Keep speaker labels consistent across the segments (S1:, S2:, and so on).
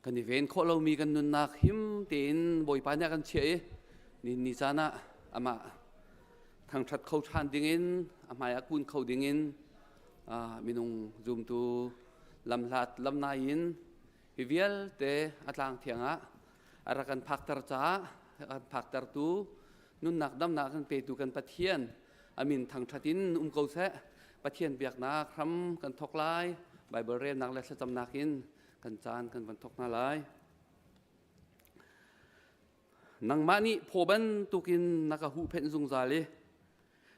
S1: Kan i ven khawh lomi kan nunnak him tein Bawipa nih a kan chiah i ni ni caan ah amah thangṭhat kho ṭhan dingin a hmai ah kun kho dingin minung zumtu lamhlat lamnai in hi vialte a tlang thiang ah a rak kan phakter caah a kan phaktertu nunnak damnak kan petu kan Pathian amin thangṭhat in um ko seh. Pathian biaknak hram kan thawk lai. Bible relnak le thlacamnak in kan caan kan van thawk hna lai. Nangmah nih phaw bantukin na ka huhphenh zungzal i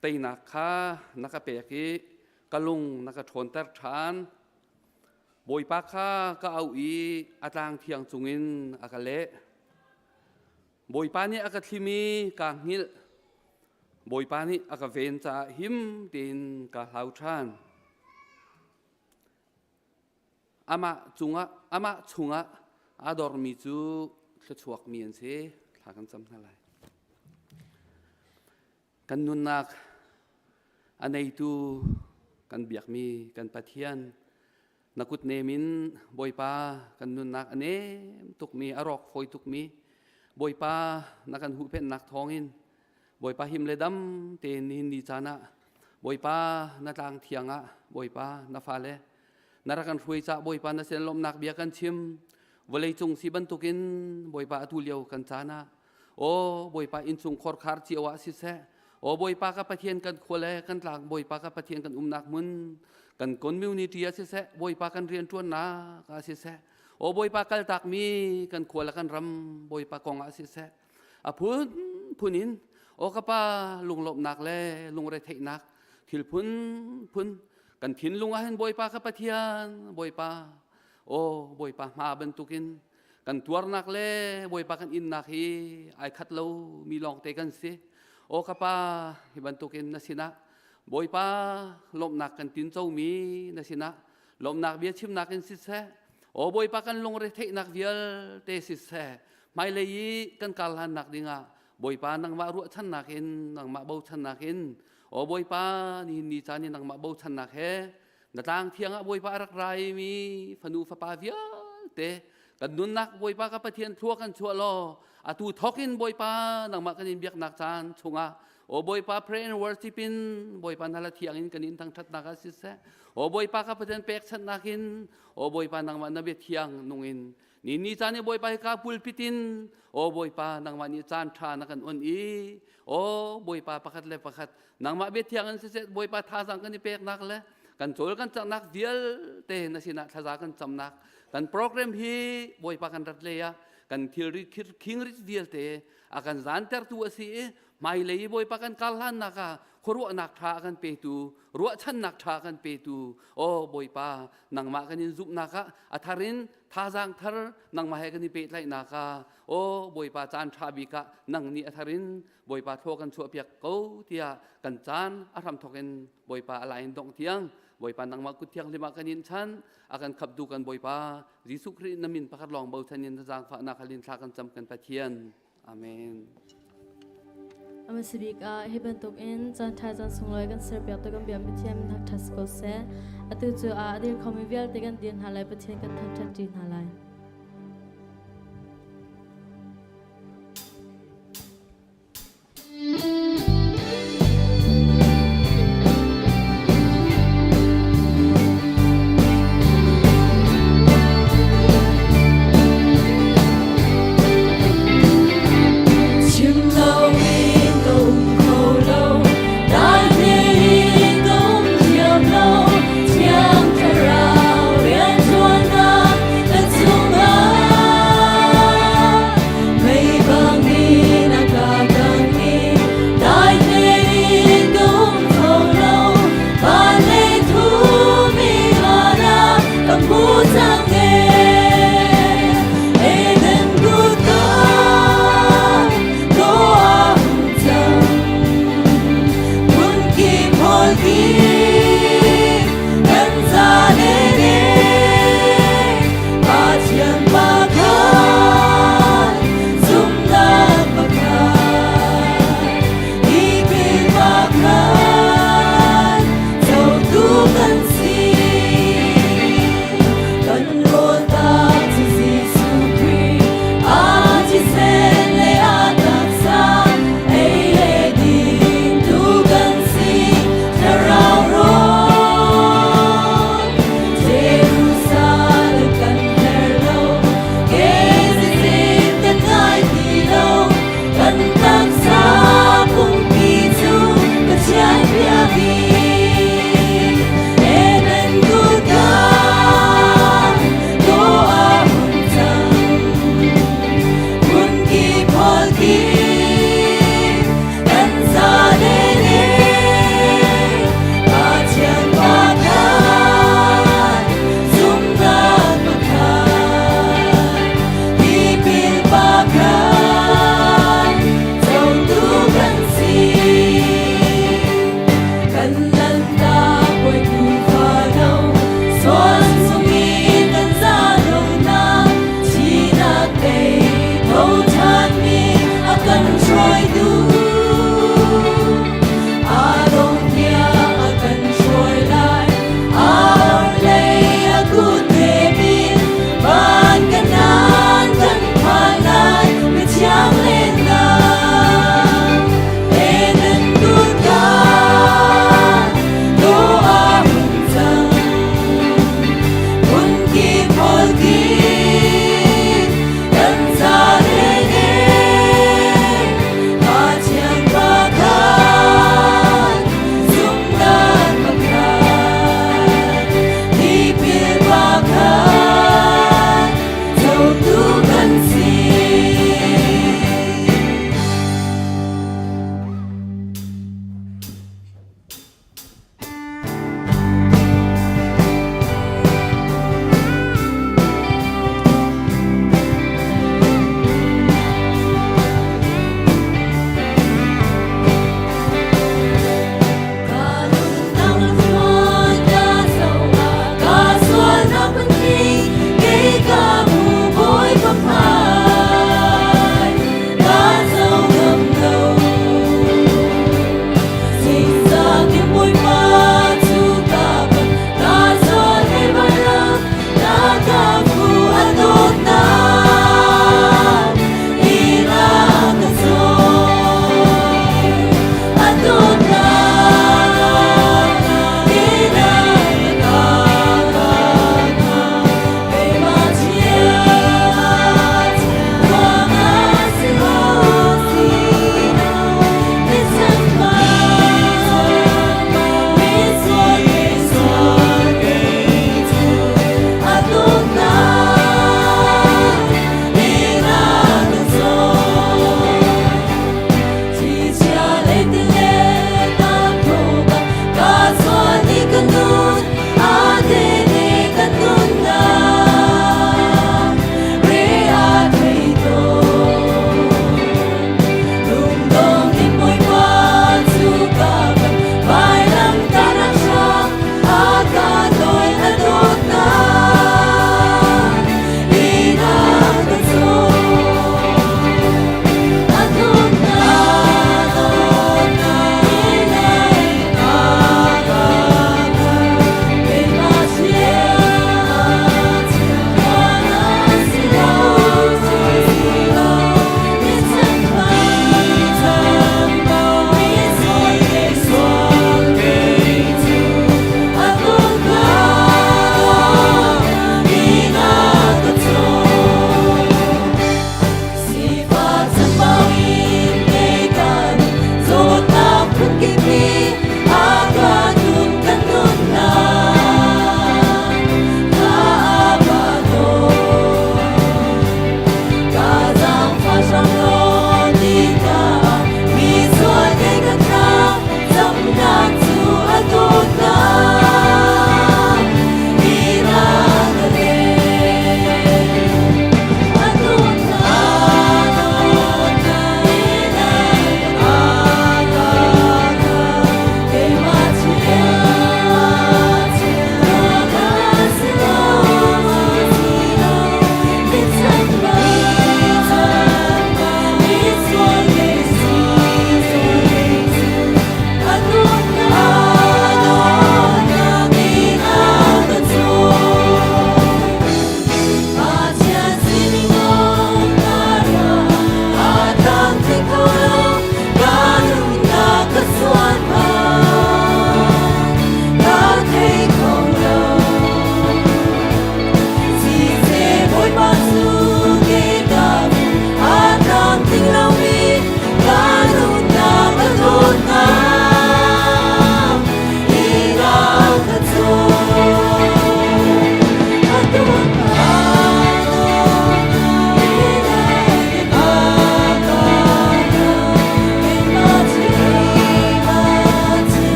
S1: teinak kha na ka pek i ka lung na ka ṭhawnter ṭhan. Bawipa kha ka auh i a tlang thiang cungin a ka leh. Bawipa nih a ka thlim i kaa hngilh. Bawipa nih a ka ven caah him tein kaa hlau ṭhan. Amah cungah amah chungah aa dormi cu thluachuakmi an si. Thla kan cam hna lai. Kan nunnak a neitu kan biakmi kan Pathian na kut nem in Bawipa kan nunnak a nem tukmi a rawk fawi tukmi Bawipa na kan huhphenhnak thawngin Bawipa him le dam tein nihin ni caan ah Bawipa na tlang thiang ah Bawipa na fale na rak kan hruai cah Bawipa na sin lawmhnak bia kan chim vawlei cung si bantukin Bawipa atu lio kan caan ah aw Bawipa innchung khorkhar cio ah siseh aw Bawipa ka Pathian kan khua le kan tlang Bawipa ka Pathian kan umnak hmun kan community ah siseh Bawipa kan rianṭuannak ah siseh aw Bawipa kaltakmi kan khua le kan ram Bawipa kong ah siseh a phunphun in aw ka pa lunglawmhnak le lungretheihnak thil phunphun kan thinlung ah hin Bawipa ka Pathian Bawipa aw Bawipa hma bantukin kan tuarnak le Bawipa kan innak hi ai khat lo mi lawngte kan si aw ka pa hi bantukin na sinah Bawipa lawmhnak kan tinco mi na sinah lawmhnak bia chimnak in siseh aw Bawipa kan lungretheihnak vialte siseh hmailei i kan kar hlannak dingah Bawipa nangmah ruahchannak in nangmah bochannak in aw Bawipa nihin ni caan i nangmah bochannak he na tlang thiang ah Bawipa a rak raimi fanu fapa vialte kan nunnak Bawipa ka Pathian thlua kan chuah law atu thawk in Bawipa nangmah kan in biaknak caan chungah aw Bawipa pray and worship in Bawipa na la thiang in kan in thangthatnak ah siseh aw Bawipa ka Pathian pekchanhnak in aw Bawipa nangmah na bia thiang nung in Ni ni caan i Bawipa hi ka pulpit in aw Bawipa nangmah nih caan ṭha na kan on i aw Bawipa pakhat le pakhat nangmah bia thiang in siseh Bawipa thazaang kan i peknak le kan cawl kan caknak vialte na sinah thlaza kan camnak kan program hi Bawipa kan rat lei ah kan thilri khingrit vialte a kan zantertu a si i hmailei i Bawipa kan kar hlannak ah khuaruahnak ṭha a kan petu ruahchannak ṭha a kan petu aw Bawipa nangmah kan in zumhnak ah a thar in thazaang thar nangmah he kan i pehtlaihnak ah aw Bawipa caan ṭha bik ah nang nih a thar in Bawipa thaw kan chuahpiak ko tiah kan caan a hramthawk in Bawipa a lai in dongh tiang Bawipa nangmah kut thianghlim ah kan in chan a kan khaptu kan Bawipa Jesuh Khrih na min pakhat lawng bochan in zaangfahnak halin thla kan cam kan Pathian Amen.
S2: Amasabik ah hi bantuk in caan ṭha caan sunglawi kan serpiak tu kan biak Pathian min thangṭhat si ko seh. Atu cu ah a dir khomi vialte kan dir hna lai Pathian kan thangṭhat ṭi hna lai.
S3: Chim loin ka um kho lo, dai tein ka um thiam lo, Thiang Thlarau rianṭuannak ka chung. Miphun kip nih a kan nun kan nunnak kha a ba tawn. Ka zaangfah hram law ti ka mi sual ka thla camnak cu a dawtnak in a ka leh. A dawtnak, dawtnak in a ka.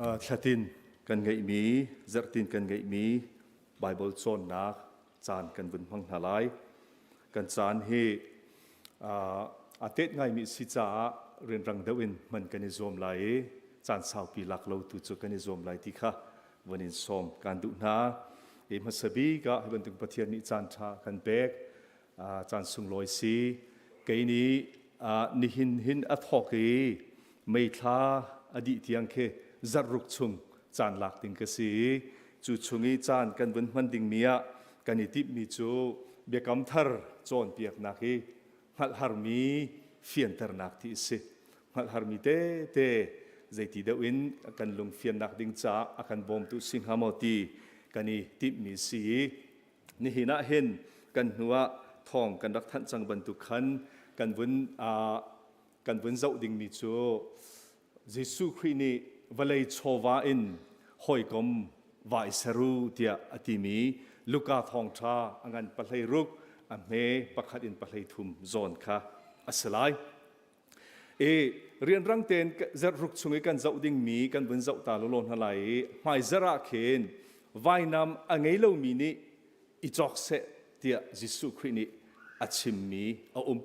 S4: Thlatin kan ngeihmi, zarhtin kan ngeihmi Baibal cawnnak caan kan vun hmang hna lai. Kan caan hi aa tet ngaimi si caah rianrang deuh in hman kan i zuam lai i caan saupi lak lo tu cu kan i zuam lai ti kha vun in sawm kan duh hna. I hmasa bik ah hi bantuk Pathian nih caan ṭha kan pek, caan sunglawi si. Kei nih nihin hin a thawk i May thla a dih tiang khi zarhruk chung caan lak ding ka si i cu chung i caan kan vun hman dingmi ah kan i timhmi cu biakam thar cawnpiaknak hi hngalh harmi fianternak ti a si. Hngalh harmi tete zeiti deuh in kan lung fiannak ding caah a kan bawmtu si hnga maw ti kan i timhmi si i nihin ah hin kan hnu ah thawng kan rak thanh cang bantuk khan kan vun kan vun zoh dingmi cu Jesuh Khrih nih vawlei chawva in hawikom va i ser u tiah a timi Luka thawngṭha a ngan pahlei ruk a hme pakhat in pahlei thum zawn kha a si lai. I rianrang tein zerhruk chung i kan zoh dingmi kan vun zoh ta lawlaw hna lai i hmaizarh ah khin vainam a ngei lomi nih i cawk seh tiah Jesuh Khrih nih a chimmi a um.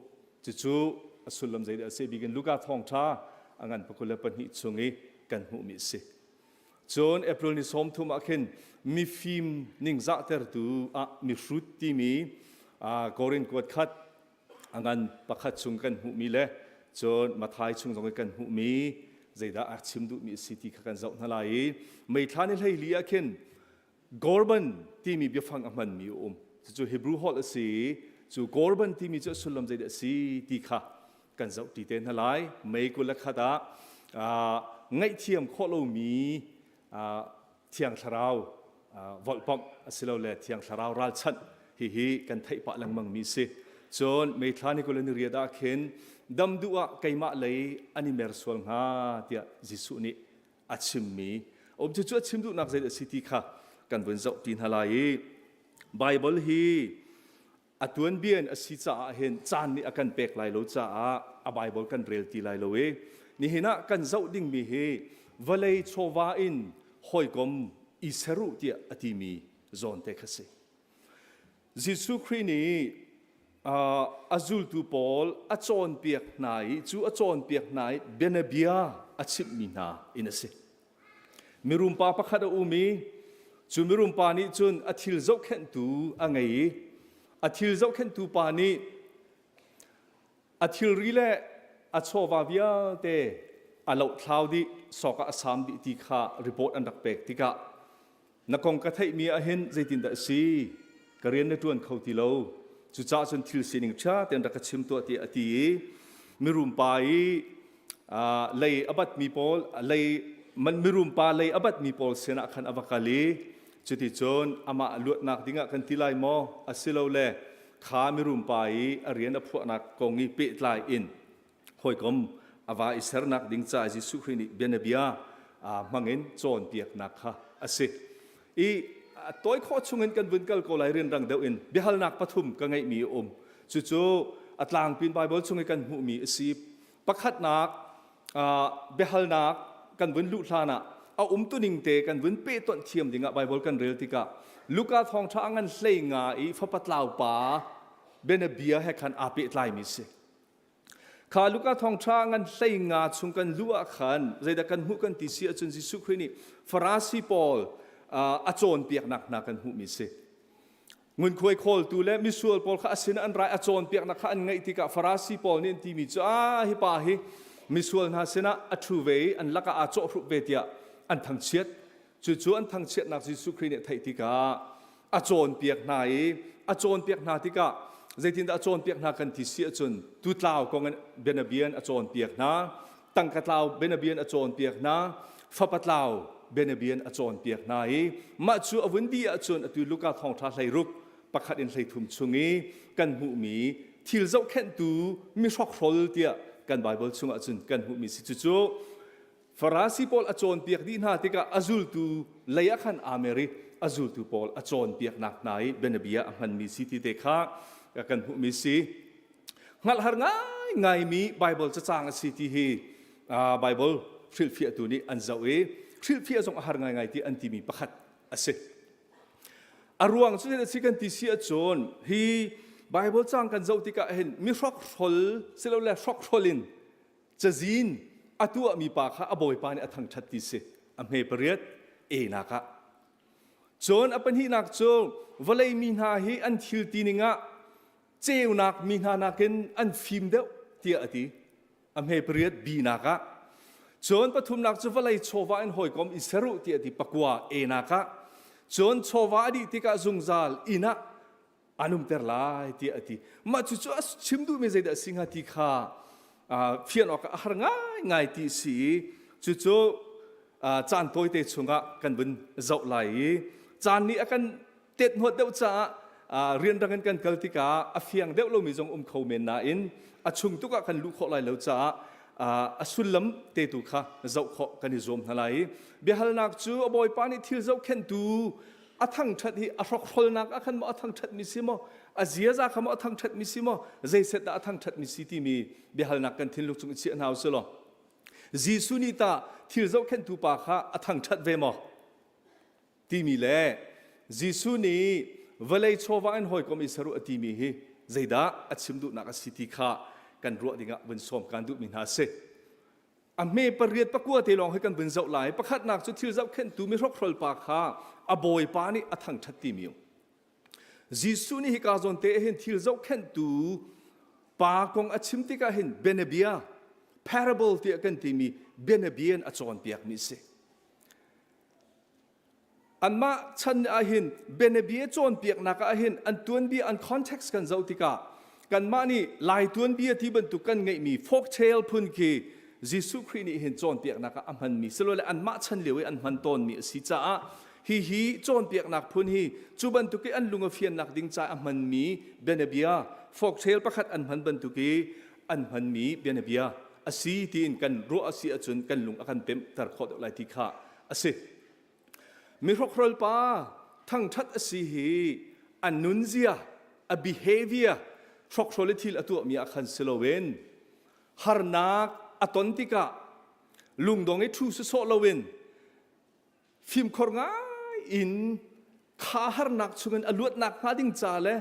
S4: Cucu a sullam zeidah a si bik in Luka thawngṭha a ngan 22 chung i kan hmuhmi a si. Cun April ni 30 ah khin mifim ningzahtertu ah mihrut timi Korin kuat khat a ngan pakhat chung kan hmuhmi le cun Mathai chung zong i kan hmuhmi zeidah a chim duhmi a si ti kha kan zoh hna lai i May thla ni 14 ah khin Gorban timi biafang a hmanmi a um. Cucu Hebrew holh a si i cu Gorban timi cu a sullam zeidah a si ti kha kan zoh ṭi te hna lai. May 21 ah ngaihthiam khawh lomi Thiang Thlarau volhpamh asilole Thiang Thlarau ralchanh hihi kan theih pah lengmangmi si. Cun May thla ni 28 ah khin dam duh ah keimah lei an i mer sual hnga tiah Jesuh nih a chimmi um cucu a chim duhnak zei a si ti kha kan vun zoh ti hna lai i Bible hi a tuanbia in a si caah hin caan nih a kan pek lai lo caah a Bible kan rel ti lai lo i nihin ah kan zoh dingmi hi vawlei chawva in hawikom i ser u tiah a timi zawn te kha si. Jesuh Khrih nih a zultu pawl a cawnpiak hna i cu a cawnpiak hna i bianabia a chimhmi hna in a si. Mirum pa pakhat a um i cu mirum pa nih cun a thil zohkhenhtu a ngei i a thil zohkhenhtu pa nih a thilri le a chawva vialte a lothlau dih sawk ah a saam dih ti kha report an rak pek tikah Na kong ka theihmi ah hin zeitindah a si? Ka rian na ṭuan kho ti lo. Cucaah cun thil sining ṭha tein rak ka chim tuah tiah a ti i mirum pa i lei a batmi pawl lei mirum pa lei a batmi pawl sinah khan a va kal i cuticun amah luatnak dingah kan ti lai maw asilole kha mirum pa i a rian a phuahnak kong i pehtlai in hawikom a va i sernak ding ca Jesuh Khrih nih bianabia hmangin cawnpiaknak kha a si. I tawi khawh chungin kan vun kal ko lai rianrang deuh in biahalnak pathum ka ngeihmi a um. Cucu a tlangpin Bible chung i kan hmuhmi a si. Pakhatnak biahalnak kan vun luh hlan ah a umtuning te kan vun pehtonh thiam dingah Bible kan rel tikah Luka thawngṭha a ngan hlei nga i fapa tlau pa bianabia he khan aa pehtlaimi si. Kha Luka thawngṭha ngan hlei nga chung kan luh ah khan zeidah kan hmuh kan ti si ahcun Jesuh Khrih nih Farasi pawl a cawnpiaknak hna kan hmuhmi si. Ngunkhuai khawltu le misual pawl kha a sin an rai a cawnpiaknak kha an ngaih tikah Farasi pawl nih an timi cu a hi pa hi misual hna sinah a ṭhu ve i an lakah aa cawhhrup ve tiah an thangchiat. Cucu an thangchiatnak Jesuh Khrih nih a theih tikah a cawnpiak hna i a cawnpiak hna tikah zeitindah a cawnpiak hna kan ti si ahcun tutlau kong in bianabia in a cawnpiak hna, tangka tlau bianabia in a cawnpiak hna, fapa tlau bianabia in a cawnpiak hna i mah cu a vun dih ahcun atu Luka thawngṭha 16 pakhat in 33 chung i kan hmuhmi thil zohkhenhtu mihrokhrol tiah kan Baibal chungah cun kan hmuhmi si cucu Farasi pawl a cawnpiak dih hna tikah a zultu lei ah khan aa mer i a zultu pawl a cawnpiaknak hna i bianabia a hmanmi si ti te kha kan hmuhmi si. Hngalh har ngaingaimi Baibal cacang a si ti hi Baibal hrilhfiahtu nih an zoh i Hrilhfiah zong a har ngaingai ti an timi pakhat a si. A ruang cu a si kan ti si ahcun hi Bible cang kan zoh tikah hin mi hrokhrol silole hrokhrol in cazin a tuahmi pa kha a bawipa nih a thangṭhat ti si a hme pariat enak ah. Cun a pahnihnak cu vawlei mi hna hi an thil tining ah ceunak mi hna nakin an fim deuh tiah a ti. A hme pariat binak ah. Cun pathumnak cu vawlei chawva in hawikom i ser u tiah a ti pakua enak ah. Cun chawva a dih tikah zungzal inn ah an umter lai tiah a ti. Mah cucu a chim duhmi zeidah a si hnga ti kha fian awk a har ngaingai ti a si i cucu caan tawite chungah kan vun zoh lai i caan nih a kan tethnawt deuh caah rianrang in kan kal tikah a fiang deuh lomi zong um kho men nain a chung tuk ah kan luh khawh lai lo caah a sullam te tu kha zoh khawh kan i zuam hna lai i biahalnak cu a bawipa nih thil zohkhenhtu a thangṭhat hi a hrokhrolnak ah khan maw a thangṭhatmi si maw a ziaza kha maw a thangṭhatmi si maw zeiset dah a thangṭhatmi si timi biahalnak kan thinlung chung i chiah hna usih law Jesuh nih tah thil zohkhenhtu pa kha a thangṭhat ve maw timi le Jesuh nih vawlei chawva in hawikom i ser u a timi hi zeidah a chim duhnak a si ti kha kan ruah dingah vun sawm kan duhmi hna a si. A hme pariat pakua te lawng hi kan vun zoh lai. Pakhatnak cu thil zohkhenhtu mihrokhrol pa kha a bawipa nih a thangṭhat timi um. Jesuh nih hika zawn te hin thil zohkhenhtu pa kong a chim tikah hin bianabia parable tiah kan timi bianabia in a cawnpiakmi a si. Anmah chan ahhin bianabia cawnpiaknak ahhin an tuanbia an context kan zoh tikah kanmah nih Lai tuanbia ti bantuk kan ngeihmi folktale phun khi Jesuh Khrih nih hin cawnpiaknak ah a hmanmi silole anmah chan lio i an hman tawnmi a si caah hihi cawnpiaknak phun hi cu bantuk i an lung a fiannak ding ca a hmanmi bianabia folktale pakhat an hman bantuk i an hmanmi bianabia a si tiin kan ruah a si ahcun kan lung a kan pemhter khawh deuh lai ti kha a si. Mihrokhrol pa thangṭhat a si hi a nunzia, a behavior, hrokhrol i thil a tuahmi ah khan si loin harnak a ton tikah lungdong i ṭhu sawsawh loin fimkhor ngai in kha harnak chungin a luatnak hnga ding ca le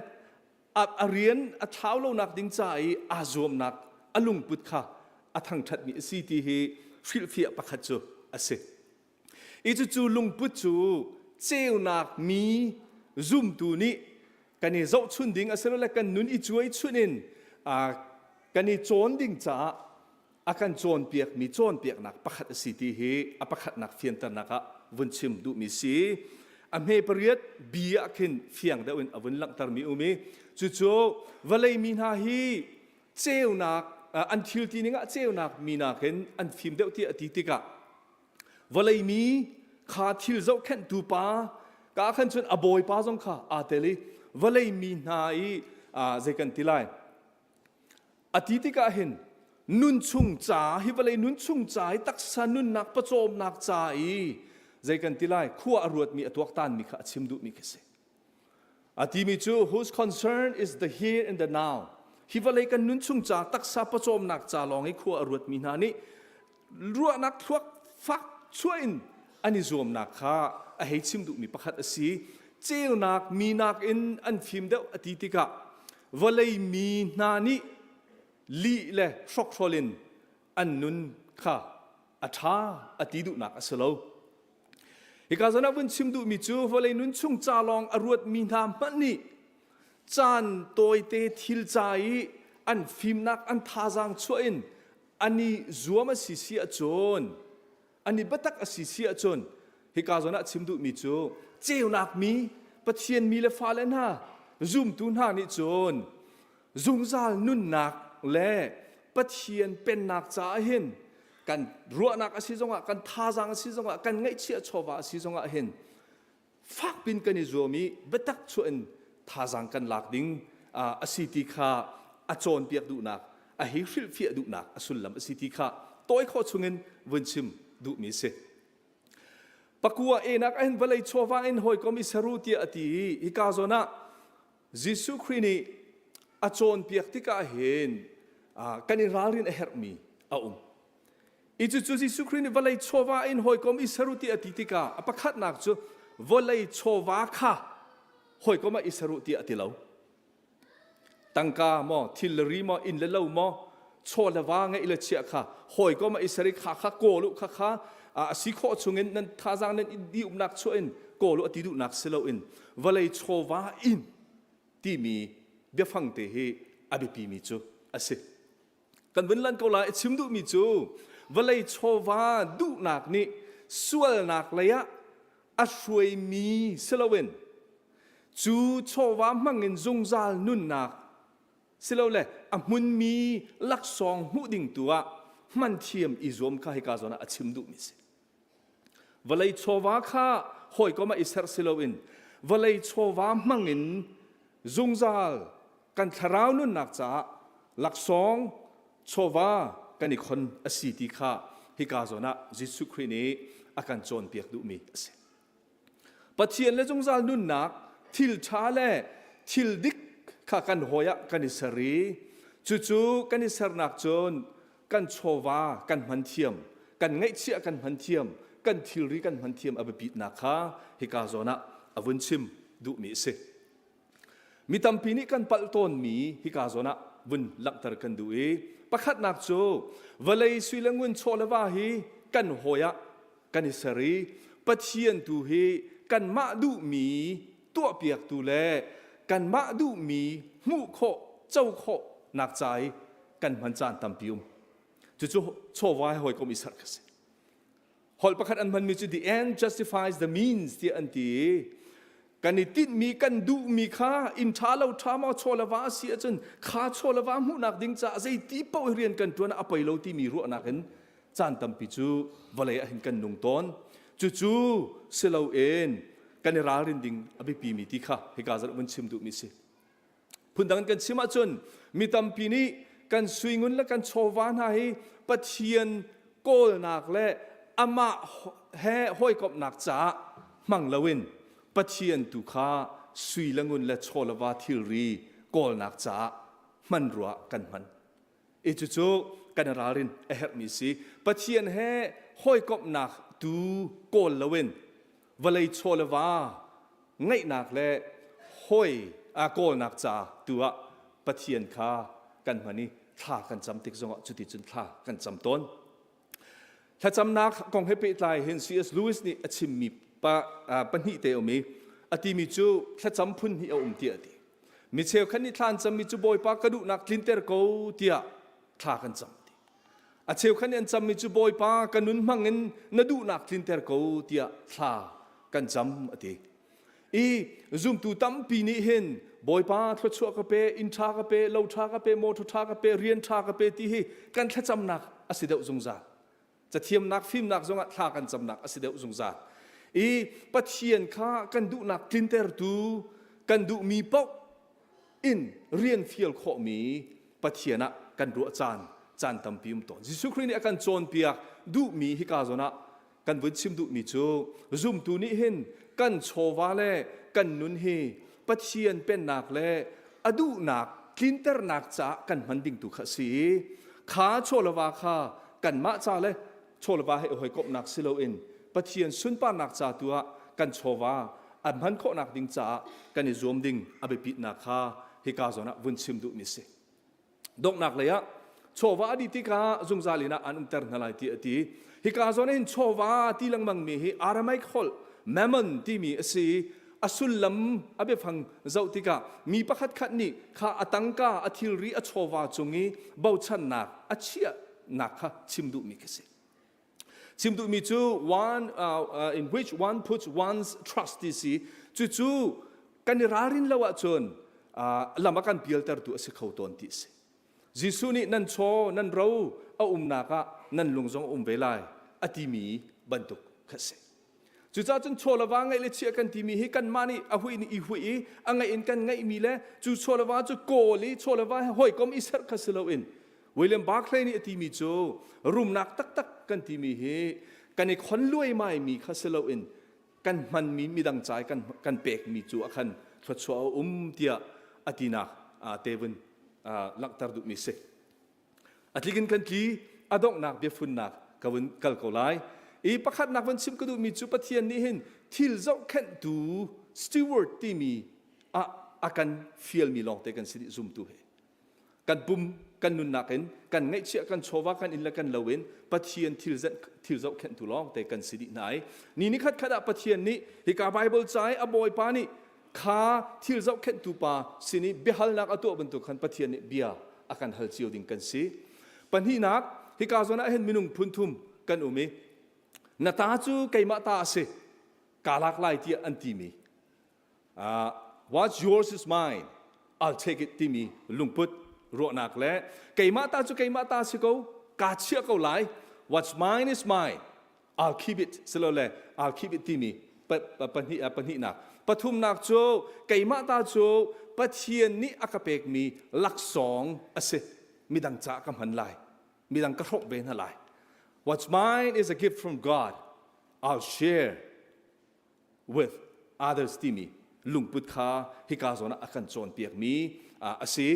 S4: a rian a thlau lonak ding ca i aa zuamnak a lungput kha a thangṭhatmi a si ti hi hrilhfiah pakhat cu a si. I cucu lungput cu ceunak mi zumtu nih kan i zohchun ding asilole kan nun i cuai chun in kan i cawn ding caah a kan cawnpiakmi cawnpiaknak pakhat a si ti hi a pakhatnak fianternak ah vun chim duhmi si. A hme pariat bi ah khin fiang deuh in a vun langhtermi um i cucu vawlei mi hna hi ceunak an thil ti ning ah ceunak mi nakin an fim deuh tiah a ti tikah vawlei mi kha thil zohkhenhtu pa ka khan cun a bawipa zong kha aa tel i vawlei mi hna i zei kan ti lai A ti tikah hin nunchung ca hi vawlei nunchung ca i taksa nunnak pawcawmnak ca i zei kan ti lai khua a ruatmi a tuaktanmi kha a chim duhmi khi si. A timi cu whose concern is the here and the now. Hi vawlei kan nunchung ca taksa pawcawmnak ca lawng i khua a ruatmi hna nih ruahnak thluak fak chuah in an i zuamnak kha a hei chim duhmi pakhat a si. Ceunak mi nakin an fim deuh a ti tikah vawlei mi hna nih lih le hrokhrol in an nun kha a ṭha a ti duhnak a si lo. Hika zawn ah vun chim duhmi cu vawlei nun chung ca lawng a ruatmi hna hmanh nih caan tawite thil ca i an fimnak an thazaang chuah in an i zuam a si si ahcun an i biatak a si si ahcun hika zawn ah chim duhmi cu ceunak mi Pathian mi le fale hna zumtu hna nih cun zungzal nunnak le Pathian pennak caah hin kan ruahnak a si zongah kan thazaang a si zongah kan ngaihchiah chawva a si zongah hin fakpin kan i zuam i biatak chuah in thazaang kan lak ding a si ti kha a cawnpiak duhnak a hi hrilhfiah duhnak a sullam a si ti kha tawi khawh chungin vun chim duhmi si. Pakua enak ahin vawlei chawva in hawikom i seru tiah a ti i hika zawn ah Jesuh Khrih nih a cawnpiak tikah hin kan i ralrin a herhmi a um. I cucu Jesuh Khrih nih vawlei chawva in hawikom i ser u ti a ti tikah a pakhatnak cu vawlei chawva kha hawikom ah i ser u tiah a ti lo. Tangka maw, thil le ri maw, inn le lo maw, chaw le va ngeih le chiah kha hawikom ah i ser i kha kha kawl u kha kha a si khawh chungin nan thazaang nan i umnak chuah in kawl u a ti duhnak si loin vawlei chawva in timi biafang te hi a biapimi cu a si. Kan vun lan ko lai a chim duhmi cu vawlei chawva duhnak nih sualnak lei ah a hruaimi si loin cu chawva hmangin zungzal nunnak silole a hmunmi laksawng hmuh ding tu ah hman thiam i zuam kha hika zawn ah a chim duhmi si. Vawlei chawva kha hawikom ah i serh si loin vawlei chawva hmangin zungzal kan thlarau nunnak caah laksawng chawva kan i khon a si ti kha hika zawn ah Jesuh Khrih nih a kan cawnpiak duhmi a si. Pathian le zungzal nunnak thil ṭha le thil dik kha kan hawi ah kan i ser i cucu kan i sernak cun kan chawva kan hman thiam, kan ngaihchiah kan hman thiam, kan thilri kan hman thiam a biapitnak kha hika zawn ah a vun chim duhmi a si. Mi tampi nih kan palh tawnmi hika zawn ah vun langhter kan duh i pakhatnak cu vawlei sui le ngun chaw le va hi kan hawi ah kan i ser i Pathian tu hi kanmah duhmi tuahpiaktu le kanmah duhmi hmuh khawh co khawh nak ca i kan hman caan tampi um. Cucu chawva he hawikom i ser kha si. Holh pakhat an hmanmi cu the end justifies the means tiah an ti i kan i tinhmi kan duhmi kha inn ṭha lo ṭha maw chaw le va a si ahcun kha chaw le va hmuhnak ding caah zeiti paoh rian kan ṭuan ah a poi lo timi ruahnak in caan tampi cu vawlei ah hin kan nung tawn. Cucu si loin kan i ralrin ding a biapimi ti kha hika zan vun chim duhmi si. Phundang in kan chim ahcun mi tampi nih kan suingun le kan chawva hna hi Pathian kawlnak le amah he hawikomhnak caah hmang loin Pathian tu kha sui le ngun le chaw le va thilri kawlnak caah hman rua kan hman. I cucu kan ralrin a herhmi si. Pathian he hawikomhnak tu kawl loin vawlei chaw le va ngaihnak le hawi a kawlnak ca tu ah Pathian kha kan hman i thla kan cam tik zongah cuticun thla kan cam tawn. Thlacamnak kong he pehtlai hin C.S. Lewis nih a chimmi pa, pahnih te um i a timi cu thlacam phun hnih a um tiah a ti. Mi cheukhat nih thla an cammi cu Bawipa ka duhnak tlinter ko tiah thla kan cam ti. A cheukhat nih an cammi cu Bawipa ka nun hmang in na duhnak tlinter ko tiah thla kan cam a ti. I zumtu tampi nih hin Bawipa thluachuah ka pe, inn ṭha ka pe, lo ṭha ka pe, motor ṭha ka pe, rian ṭha ka pe ti hi kan thlacamnak a si deuh zungzal. Cathiamnak fimnak zongah thla kan camnak a si deuh zungzal. I Pathian kha kan duhnak tlintertu, kan duhmi paoh in rian fial khawhmi Pathian ah kan ruah caan caan tampi um tawn. Jesuh Khrih nih a kan cawnpiak duhmi hika zawn ah kan vun chim duhmi cu zumtu nih hin kan chawva le kan nun hi Pathian pennak le a duhnak tlinternak caah kan hman ding tu kha a si i kha chawlava kha kanmah ca le chawlava he hawikomhnak si loin Pathian sunparnak ca tu ah kan chawva an hman khawhnak ding caah kan i zuam ding a biapitnak kha hika zawn ah vun chim duhmi si. Donghnak lei ah chawva a dih tikah zungzal in ah an umter hna lai ti a ti. Hika zawn hin chawva ti lengmang mi hi Aramaic holh mammon timi a si i a sullam a biafang zoh tikah mi pakhat khat nih kha a tangka a thilri a chawva cung i bochannak a chiahnak kha chim duhmi khi si. Chim duhmi cu one in which one puts one's trust ti si. Cucu kan i ralrin lo ahcun lam a kan pialtertu a si kho tawn ti a si. Jesuh nih nan chaw nan ro a umnak ah nan lung zong a um ve lai a timi bantuk kha si. Cucaah cun chaw le va ngeih le chiah kan timi hi kanmah nih a hui nih i hui i a ngeih in kan ngeihmi le cu chaw le va cu kawl i chaw le va he hawikom i serh kha si loin William Barclay nih a timi cu rumnak taktak kan timi hi kan i khon luaimaimi kha si loin kan hmanmi midang ca i kan, kan pekmi cu a khan thluachuah a um tiah a tinak te vun langhter duhmi si. A tlik in kan tli a donghnak biafunnak ka vun kal ko lai. I pakhatnak van chim ka duhmi cu Pathian nih hin thil zohkhenhtu steward timi ah a kan fialmi lawngte kan si dih zumtu he. Kan pum kan nunnak in kan ngaihchiah kan chawva kan inn le kan lo in Pathian thil thil zohkhenhtu lawngte kan si dih hna i ni ni khat khat ah Pathian nih hika Bible ca i a bawipa nih kha thil zohkhenhtu pa sin i biahalnak a tuah bantuk khan Pathian nih bia a kan hal cio ding kan si. Pahnihnak, hika zawn ah hin minung phun thum kan um i na ta cu keimah ta a si, kaa lak lai tiah an timi. Uh, what's yours is mine, I'll take it timi lungput ruahnak le keimah ta cu keimah ta si ko, kaa chiah ko lai, what's mine is mine, I'll keep it silole I'll keep it timi pahnih pahnihnak pathumnak cu keimah ta cu Pathian nih a ka pekmi laksawng a si midang caah ka hman lai midang ka hrawk ve hna lai what's mine is a gift from God I'll share with others timi lungput kha hika zawn ah a kan cawnpiakmi a si.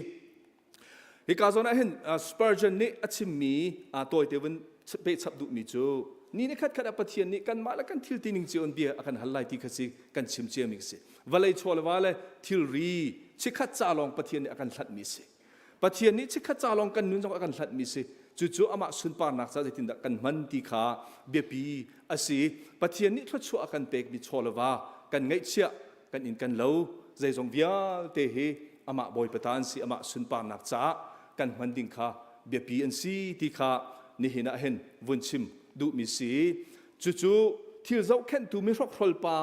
S4: Hika zawn ah hin Spurgeon nih a chimmi tawite vun pehchap duhmi cu ni ni khat khat ah Pathian nih kanmah le kan thil tining cio in bia a kan hal lai ti kha si kan chim ciami si. Vawlei chaw le va le thilri chikhat ca lawng Pathian nih a kan hlatmi si. Pathian nih chikkhat ca lawng kan nun zong a kan hlatmi si. Cucu amah sunparnak ca zeitindah kan hman ti kha biapi a si. Pathian nih thluachuah a kan pekmi chaw le va kan ngeihchiah, kan inn kan lo, zeizong vialte hi amah Bawipa ta an si, amah sunparnak caah kan hman ding kha biapi an si ti kha nihin ah hin vun chim duhmi si. Cucu thil zohkhenhtu mi hrokhrol pa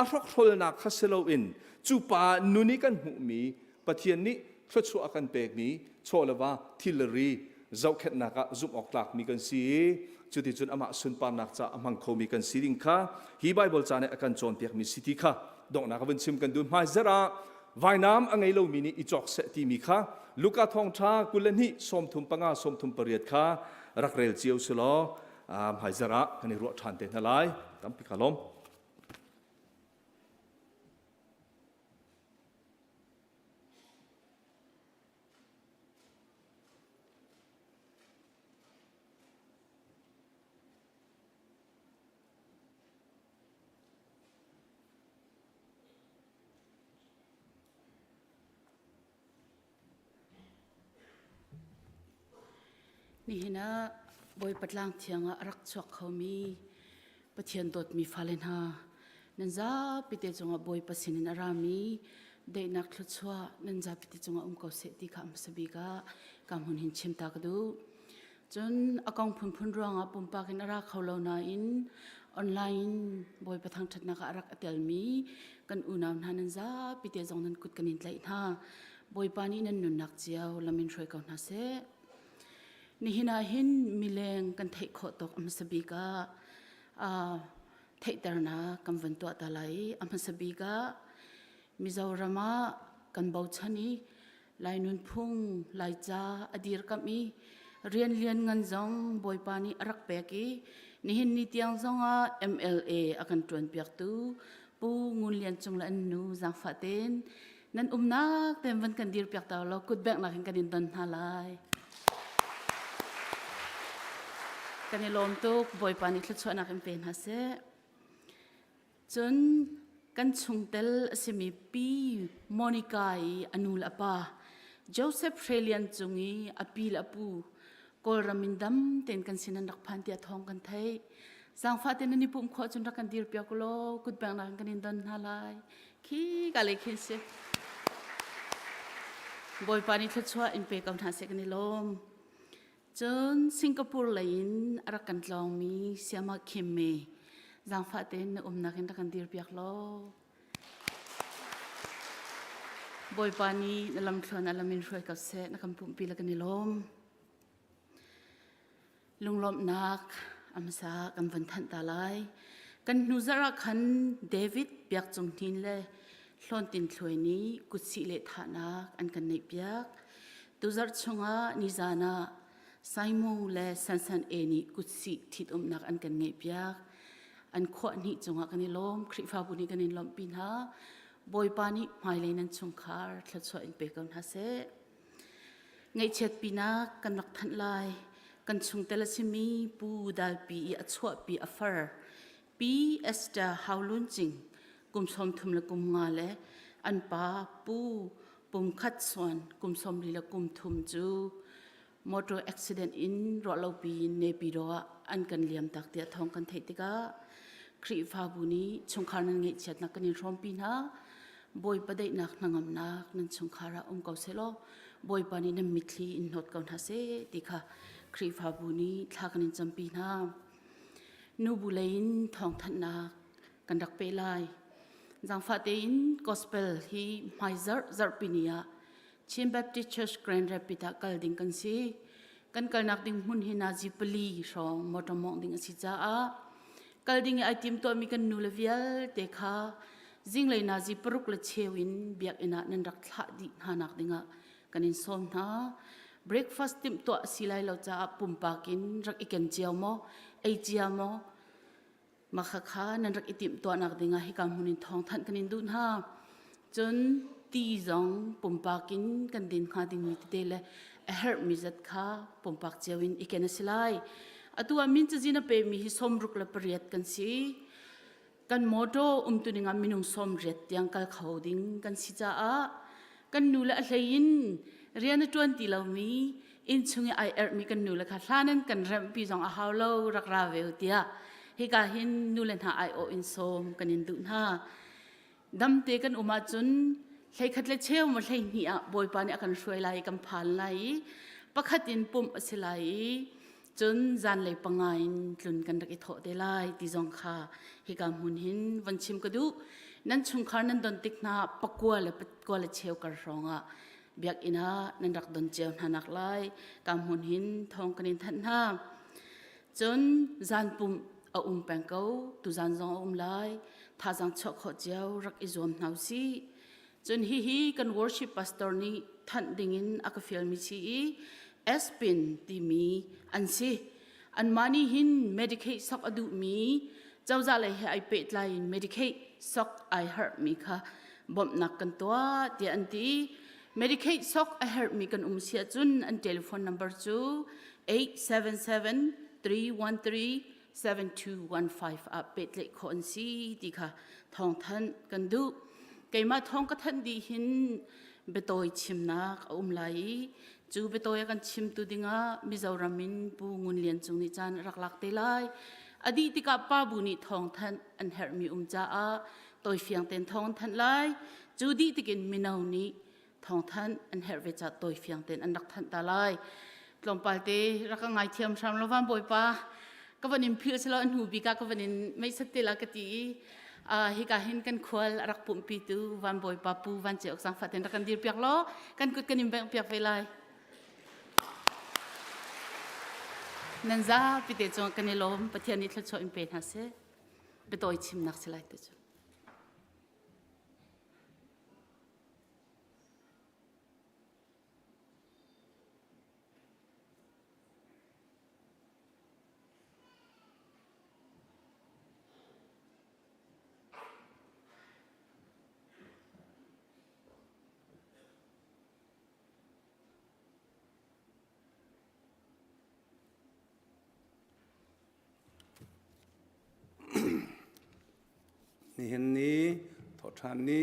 S4: a hrokhrolnak kha si loin cu pa nun i kan hmuhmi Pathian nih thluachuah a kan pekmi chaw le va thil le ri zohkhenhnak ah zumh awk tlakmi kan si i cuticun amah sunparnak ca a hmang khomi kan si ding kha hi Baibal ca nih a kan cawnpiakmi si ti kha donghnak a vun chim kan duh hmaizarh ah vainam a ngei lomi nih i cawk seh timi kha Luka thawngṭha 22 35 38 kha rak rel cio si law hmaizarh ah kan i ruah ṭhan te hna lai tampi ka lawm.
S5: Nihin ah Bawipa tlang thiang ah a rak chuak khomi Pathian dawtmi fale hna, nan zapite cungah Bawipa sinin a rami daihnak thluachuah nan zapite cungah um ko seh ti kha a hmasa bik ah ka hmun hin chim ta ka duh. Cun a kong phunphun ruangah pumpak in a ra kho lo nain online in Bawipa thangṭhatnak ah a rak a telmi kan unau hna nan zapite zong nan kut kan in tlaih hna. Bawipa nih nan nunnak cio lam in hruai ko hna seh. Nihin ah hin mileng kan theih khawh tawk a hmasa bik ah theihternak kan vun tuah ta lai i a hmasa bik ah Mizoram ah kan bochan i Lai nunphung Laica a dirkamh i rian lian ngan zong Bawipa nih a rak pek i nihin ni tiang zongah MLA a kan ṭuanpiaktu Pu Ngun Lian Cung le an nu zaangfah tein nan umnak tein van kan dirpiak ta law kutbengh in kan in don hna lai. Kan i lawm tuk Bawipa nih thluachuahnak in pe hna seh. Cun kan chungtel a simi Pi Monica i a nu le a pa Joseph Hre Lian Cung i a pi le a pu Kawlram in dam tein kan sin an rak phan tiah thawng kan theih. Zaangfah tein nan i pumh khawh cun rak kan dirpiak ulaw kutbengnak in kan in don hna lai. Khi ka le khin si. Bawipa nih thluachuah in pe ko hna seh kan i lawm. Cun Singapore lei in a rak kan tlawngmi Siama Kim Me zaangfah tein na umnak in rak kan dirpiak law. Bawipa nih na lamthluan ah lam in hruai ko seh, na kan pumhpi le kan i lawm. Lunglawmhnak a hmasa kan van thanh ta lai. Kan hnu zarh ah khan David Biak Cung Hnin le Hlawntin Thluai nih kutsih le thahnak an kan neihpiak. Tuzarh chungah nizan ah Saimu le Sansan E nih kutsih ṭhitumnak an kan ngeihpiak. An khuah hnih cungah kan i lawm. Khrihfabu nih kan in lawmhpi hna. Bawipa nih hmailei nan chungkhar thluachuah in pe ko hna seh. Ngaihchiatpinak kan rak thanh lai. Kan chungtel a simi Pu Dalpi i a chuahpi a far Pi Esther Hau Lun Cing kum 30 le kum nga le an pa Pu Pum Khat Suan kum 40 le kum thum cu motor accident in ruahlopi in Naypyidaw ah an kan liam tak tiah thawng kan theih tikah Khrihfabu nih chungkhar nan ngeihchiatnak kan in hrawmpi hna. Bawipa daihnak hnangamnak nan chungkhar ah um ko sehlaw Bawipa nih nan mitthli in hnawt ko hna seh ti kha Khrihfabu nih thla kan in campi hna. Nubu lei in thawngthanhnak kan rak pe lai. Zaangfah tein gospel hi hmaizarh zarhpi ni ah Chin Baptist Church Grand Rapid ah kal ding kan si. Kan kalnak ding hmun hi nazi pali hrawng motor mawngh ding a si caah kal ding i ai tim tuahmi kan nu le vialte kha zinglei nazi paruk le cheu in biakinn ah nan rak thlah dih hna nak dingah kan in sawm hna. Breakfast timh tuah a si lai lo caah pumpak in rak i ken cio maw, ei cia maw, Mah kha nan rak i timhtuahnak dingah hika hmun in thawngthanh kan in duh hna. Cun ti zong pumpak in kan din hnga dingmi tete le a herhmi zat kha pumpak cio in i ken a si lai. Atu ah min cazin a pemi hi 68 kan si. Kan mawṭaw umtuning ah minung 80 tiang kal kho ding kan si caah kan nu le a hlei in rian a ṭuan ti lomi innchung i ai erhmi kan nu le kha hlan in kan remhpi zong a hau lo rak ra ve u tiah hika hin nu le hna aiawh in sawm kan in duh hna. Damte kan um ahcun hleikhat le cheu maw hleihnih ah Bawipa nih a kan hruai lai i kan phan lai i pakhat in pumh a si lai i cun zanlei panga in tlun kan rak i thawh te lai ti zong kha hika hmun hin von chim ka duh. Nan chungkhar nan don tik hna pakua le pakua le cheu kar hrawng ah biakinn ah nan rak don cio hna nak lai ka hmun hin thawng kan in thanh hna. Cun zan pumh a um peng ko, tuzan zong a um lai. Thazaang chuah khawh cio rak i zuam hna usih. Cun hihi kan worship pastor nih thanh dingin a ka fialmi si i Aspin timi an si. Anmah nih hin Medicaid sok a duhmi cozah lei he ai pehtlai in Medicaid sok ai harhmi kha bawmhnak kan tuah tiah an ti. Medicaid sok a herhmi kan um si ahcun an telephone number cu 877 313 7215 ah pehtlaih khawh an si ti kha thawngthanh kan duh. Keimah thawng ka thanh dih hin biatawi chimnak a um lai i cu biatawi a kan chimtu dingah Mizoram in Pu Ngun Lian Cung nih caan a rak lak te lai. A dih tikah pa bu nih thawngthanh an herhmi um caah tawifiang tein thawng an thanh lai. Cu dih tikin mino nih thawngthanh an herh ve ca tawifiang tein an rak thanh ta lai. Tlawmpal te rak ka ngaithiam hram lo van bawipa ka van in philh selaw a hnu bik ah ka van in meisat te la ka ti i hika hin kan khual a rak pumhpi tu van bawipa pu van ceuk zangfah ten rak kan dir piak law kan kut kan in bengh piak ve lai. Nan zapi te cung kan i lawm Pathian nih thluachuah in pe hna seh. Biatawi chimnak si lai te cu.
S6: Nihin ni thawhṭhan ni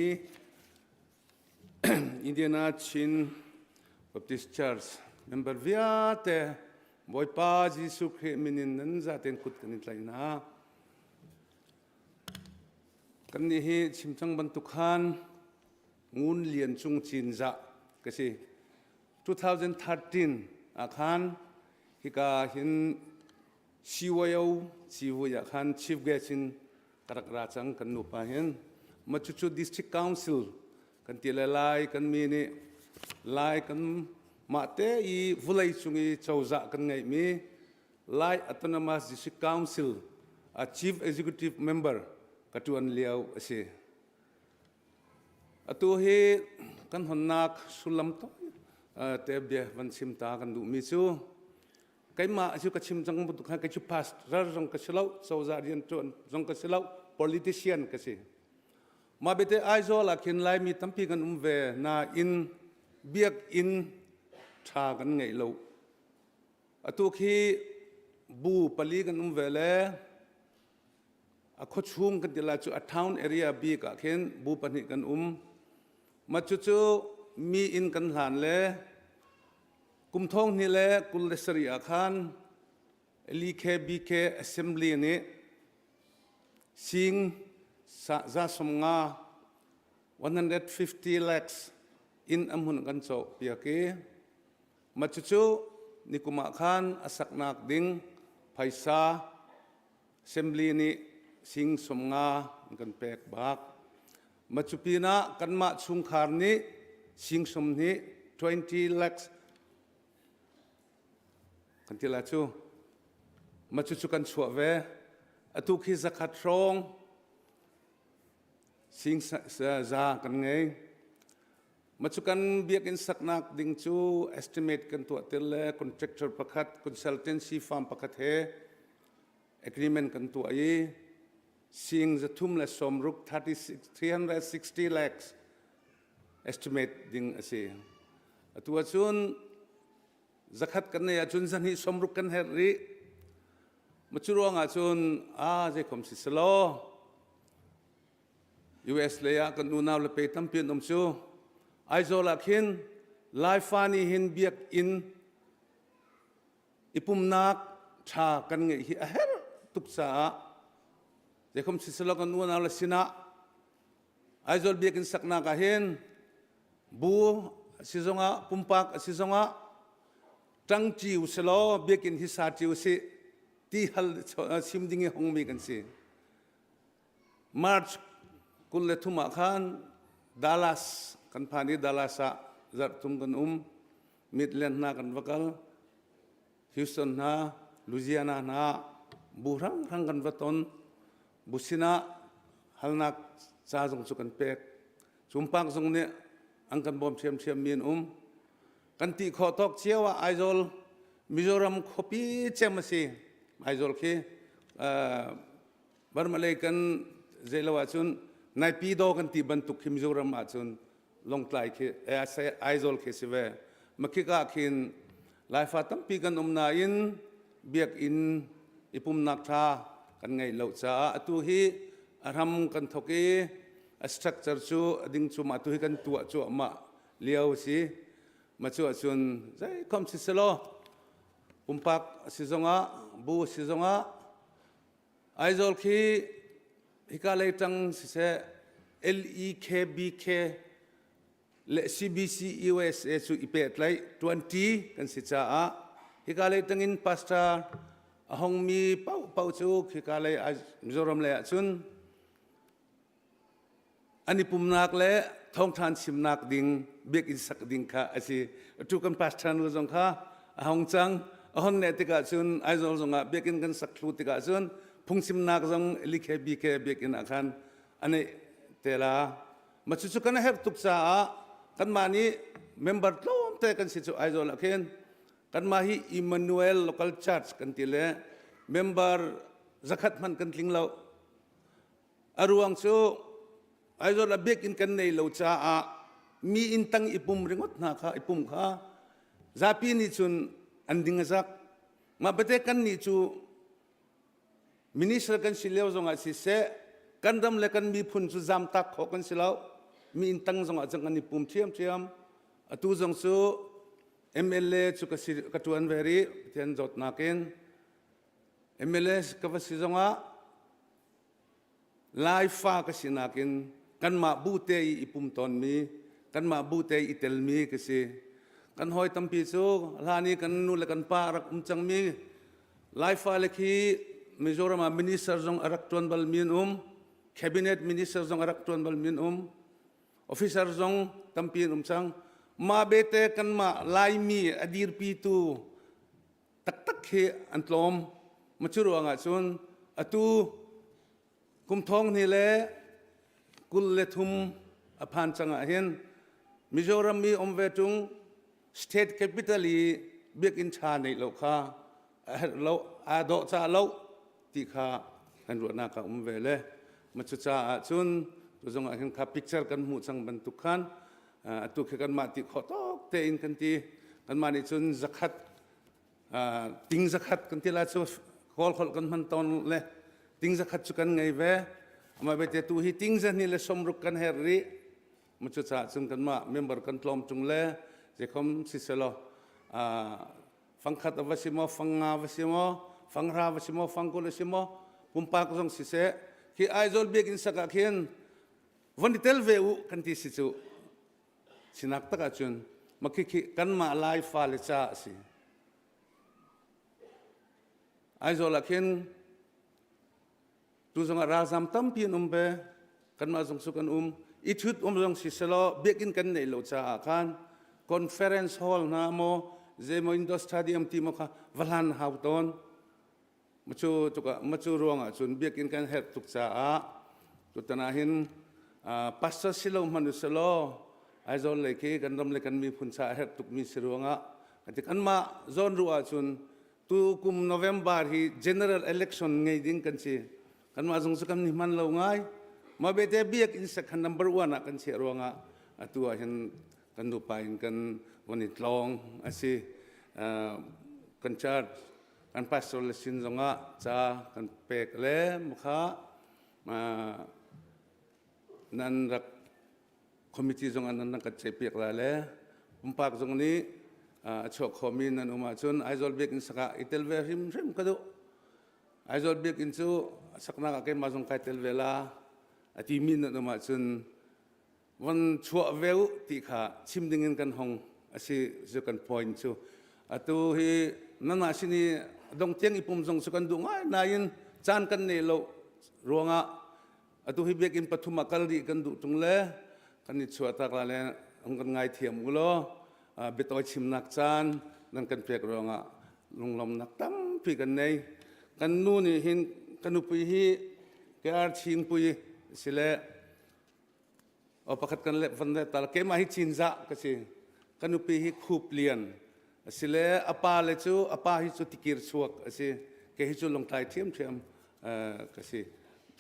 S6: Indiana Chin Baptist Church member vialte Bawipa Jesuh Khrih min in nan zaten kut kan in tlaih hna. Kannih hi chimcang bantuk khan Ngun Lian Cung Cinzah ka si. 2013 ah khan hika hin CYO civui ah khan chief guest in ka rak ra cang kan nupa hin. Ma cucu district council kan ti le lai kan mi nih lai kan mah te i vulei cung i cozah kan ngeihmi Lai Autonomous District Council a chief executive member ka tuan lio a si. Atu hi kan honnak sullam tawi te bia van chim ta kan duhmi cu keimah cu ka chim cang bantuk khan kei cu pastor zong ka si lo cozah rianṭuan zong ka si lo politician ka si mah bete Aizawl ah khin Laimi tampi kan um ve nain biakinn ṭha kan ngeih lo. Atu khi bu pali kan um ve le a khuachung kan ti lai cu a town area bik ah khin bu pahnih kan um. Mah cucu mi inn kan hlan le kum thong hnih le 27 ah khan LKBK Assembly nih sing za som nga 150 lakhs inn a hmun kan cawh piak i mah cucu nikum ah khan a saknak ding phaisa Assembly nih sing som nga an kan pek bak. Mah cu pinah kanmah chungkhar nih sing som hnih 20 lakhs kan ti lai cu. Mah cucu kan chuah ve. Atu khi zakhat hrawng sing za kan ngei. Mah cu kan biakinn saknak ding cu estimate kan tuah tir le contractor pakhat consultancy firm pakhat he agreement kan tuah i sing zathum le sawmruk 360 lakhs estimate ding a si. Atu ahcun zakhat kan nei ahcun zahnih sawmruk kan herh rih. Ma cu ruang ahcun a zeikom si selaw US lei ah kan unau le pe tampi an um cu Aizawl ah khin Laifa nih hin biakinn i pumnak ṭha kan ngeih hi a herh tuk caah zeikhom siselaw kan unau le sinah Aizawl biakinn saknak ah hin bu a si zongah pumpak a si zongah ṭangṭi usilaw biakinn hi sa ṭi usih ti hal sim ding i hongmi kan si. March 23 ah khan Dallas kan phan i Dallas ah zarh thum kan um. Midland hna kan va kal. Houston hna, Louisiana hna bu hranghrang kan va ton. Bu sinah halnak ca zong cu kan pek. Cumpak zong nih an kan bawm ṭhiamṭhiam mi an um. Kan ti khawh tawk cio ah Aizawl Mizoram khuapi cem a si. Aizawl khi Burma lei kan zeilo ahcun Naypyidaw kan ti bantuk khi Mizoram ahcun Lawngtlai khi Aizawl khi si ve. Makhika khin Laifa tampi kan um nain biakinn i pumnak ṭha kan ngeih lo caah atu hi a hram kan thok i a structure cu a ding cu mah tu hi kan tuah cuahmah lio a si. Mah cu ahcun zeikhom si selaw pumpak a si zongah bu a si zongah Aizawl khi hika lei ṭang siseh LEKBK le CBC USA cu i pehtlaih ṭuanṭi kan si caah hika lei ṭangin pastor a hongmi paohpaoh cu khika lei Mizoram lei ahcun An i pumnak le thawngṭha an chimnak ding biakinn sak ding kha a si. Atu kan pastor nu zong kha a hong cang. A hon neh tikah cun Aizawl zongah biakinn kan sak thlu tikah cun phungchimnak zong likhe bike biakinn ah khan a neih te la. Ma cucu kan herh tuk caah kanmah nih member tlawmte kan si cu Aizawl ah khin kanmah hi Emmanuel Local Church kan ti le member zakhat hmanh kan tling lo. A ruang cu Aizawl ah biakinn kan nei lo caah mi inn tang i pum ringot hna kha i pum kha zapi nih cun an ding a zak. Mah bate kan nih cu minister kan si lio zongah siseh kan ram le kan miphun cu zamtak khawh kan si lo. Mi inn tang zongah cun kan i pum ṭhiamṭhiam. Atu zong cu MLA cu ka si ka ṭuan ve rih Pathian dawtnak in MLA ka va si zongah Laifa ka sinak in kanmah bu te i i pum tawnmi, kanmah bu te i telmi ka si. Kan hawi tampi cu hlan i kan nu le kan pa a rak um cangmi Laifa le khi Mizoram ah minister zong a rak ṭuan balmi an um, cabinet minister zong a rak ṭuan balmi an um, officer zong tampi an um cang. Mah bete kanmah Laimi a dirpitu taktak khi an tlawm. Ma cu ruangah cun atu kum thong hnih le 23 a phan cang ah hin Mizoram mi um ve ṭung state capital i biakinn ṭha neih lo kha a herh lo aa dawh ca lo ti kha kan ruahnak ah um ve le ma cu caah cun tu zong ah hin kha picture kan hmuh cang bantuk khan atu khi kanmah ti khawh tawk tein kan ti kanmah nih cun zakhat. Ting zakhat kan ti la cu kawl kholh kan hman tawn le ting zakhat cu kan ngei ve. Amah bete tu hi ting zahnih le sawmruk kan her rih. Ma cu caah cun kanmah member kan tlawm tung le zeikhom siselaw fangkhat a va si maw, fangnga va si maw, fanghra va si maw, fangkul a si maw, pumpak zong siseh, khi Aizawl biakinn sak ah khin von i tel ve u kan ti si cu. Sinak tak ahcun ma khi khi kanmah Lai fale ca a si. Aizawl ah khin Tu zongah ralzam tampi an um ve. Kanmah zong cu kan um. I ṭhut um zong si selaw biakinn kan neih lo caah khan conference hall hna maw zeimaw indoor stadium ti maw kha va hlan hau tawn. Macu tukah macu ruangah cun biakinn kan herh tuk caah tutan ah hin pastor si lo hmanh uselaw Aizawl lei khi kan ram le kan miphun ca a herh tukmi si ruangah kan ti kanmah zawn ruah ahcun Tu kum November hi general election ngei ding kan si. Kanmah zong cu kan ni hman lo ngai. Mah bete biakinn sakhan number one ah kan chiah ruangah atu ah hin kan nupa in kan von i tlawng a si. Kan church kan pastor le sin zongah ca kan pek le mukha nan rak committee zong an nan kan ceihpiak lai le pumpak zong nih a chuak khomi nan um ahcun Aizawl Biakinn sak ah i tel ve hrimhrim ka duh. Aizawl Biakinn cu saknak ah keimah zong kai tel ve la a timi nan um ahcun von chuah ve u ti kha chim ding in kan hong a si cu kan point cu. Atu hi nanmah sin i dong tiang i pum zong cu kan duh ngai nain caan kan nei lo ruangah Atu hi biakinn pathum ah kal rih kan duh ṭung le kan i chuahtak la le hung kan ngaithiam u law biatawi chimnak caan nan kan pek ruangah lunglawmnak tampi kan nei. Kan nu nih hin ka nupi hi KR Chingpui si le o pakhat kan le van le tal keimah hi Cinzah ka si. Ka nupi hi Khup Lian a si le a pa le cu a pa hi cu tikir chuak a si. Kei hi cu lungtlai ṭhiamṭhiam ka si.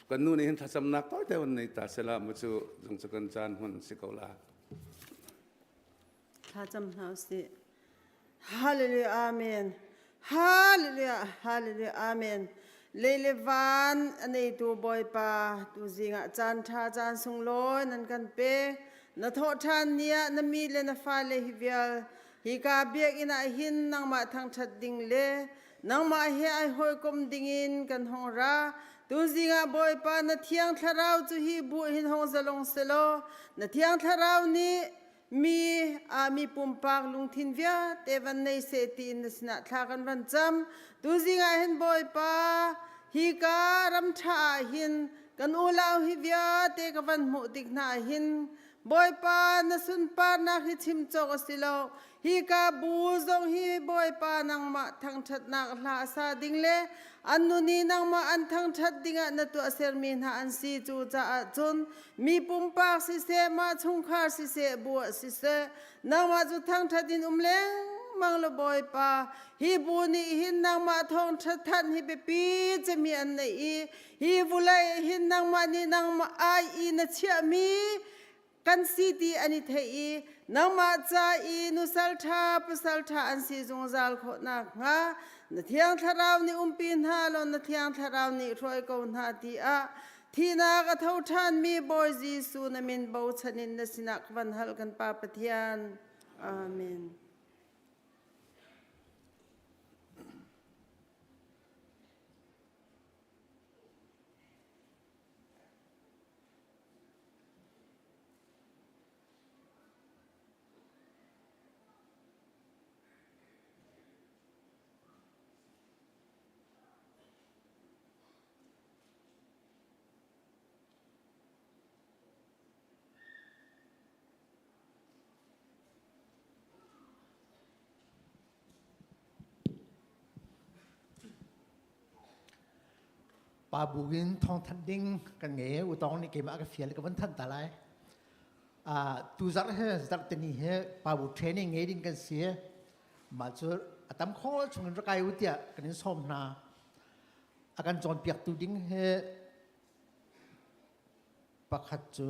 S6: Kan nu nih hin thlacamnak tawite van nei ta sela mu cu zung cu kan caan hmun si ko la.
S7: Thlacam hna usih. Hallelujah Amen. Hallelujah Hallelujah Amen. Lei le van a neitu Bawipa tu zingah caan ṭha caan sunglawi nan kan pe. Na thawh ṭhan ni ah na mi le na fale hi vial hika biakinn ah hin nangmah thangṭhat ding le Nangmah he ai hawikom dingin kan hong ra. Tuzing ah Bawipa na thiang thlarau cu hi bu hin hong zalong selaw na thiang thlarau nih mi a mi pumpak lungthin vialte van nei seh tiin na sinah thla kan van cam. Tuzing ah hin Bawipa hi ka ram ṭha ah hin kan ulau hi vialte ka van hmuh tik hna ah hin Bawipa na sunparnak hi chim cawk a si lo. Hika bu zong hi Bawipa nangmah thangṭhatnak hla a sa ding le an nu nih nangmah an thangṭhat dingah na tuahsermi hna an si. Cucaah cun mi pumpak siseh, mah chungkhar siseh, bu ah siseh, nangmah cu thangṭhat in um lengmang law Bawipa, hi bu nih hin nangmah thawngṭha thanh hi biapi cemi an neih i hi vulei hin nangmah nih nangmah ai i na chiahmi kan si ti an i theih i nangmah ca i nusal ṭha pasal ṭha an si zungzal khawh nakhnga na thiang thlarau nih umpi hna law na thiang thlarau nih hruai ko hna tiah thihnak a tho ṭhanmi Bawi Jesuh na min bochan in na sinah ka van hal kan Pa Pathian. Amen.
S8: Pa bu in thawngthanh ding kan ngei utong nih keimah ka fial ka van thanh ta lai. Tu zarh he zarh tani he pa bu training ngei ding kan si. Mah cu a tam kho chung in rak kai u tiah kan in sawm hna. A kan cawnpiaktu ding he pakhat cu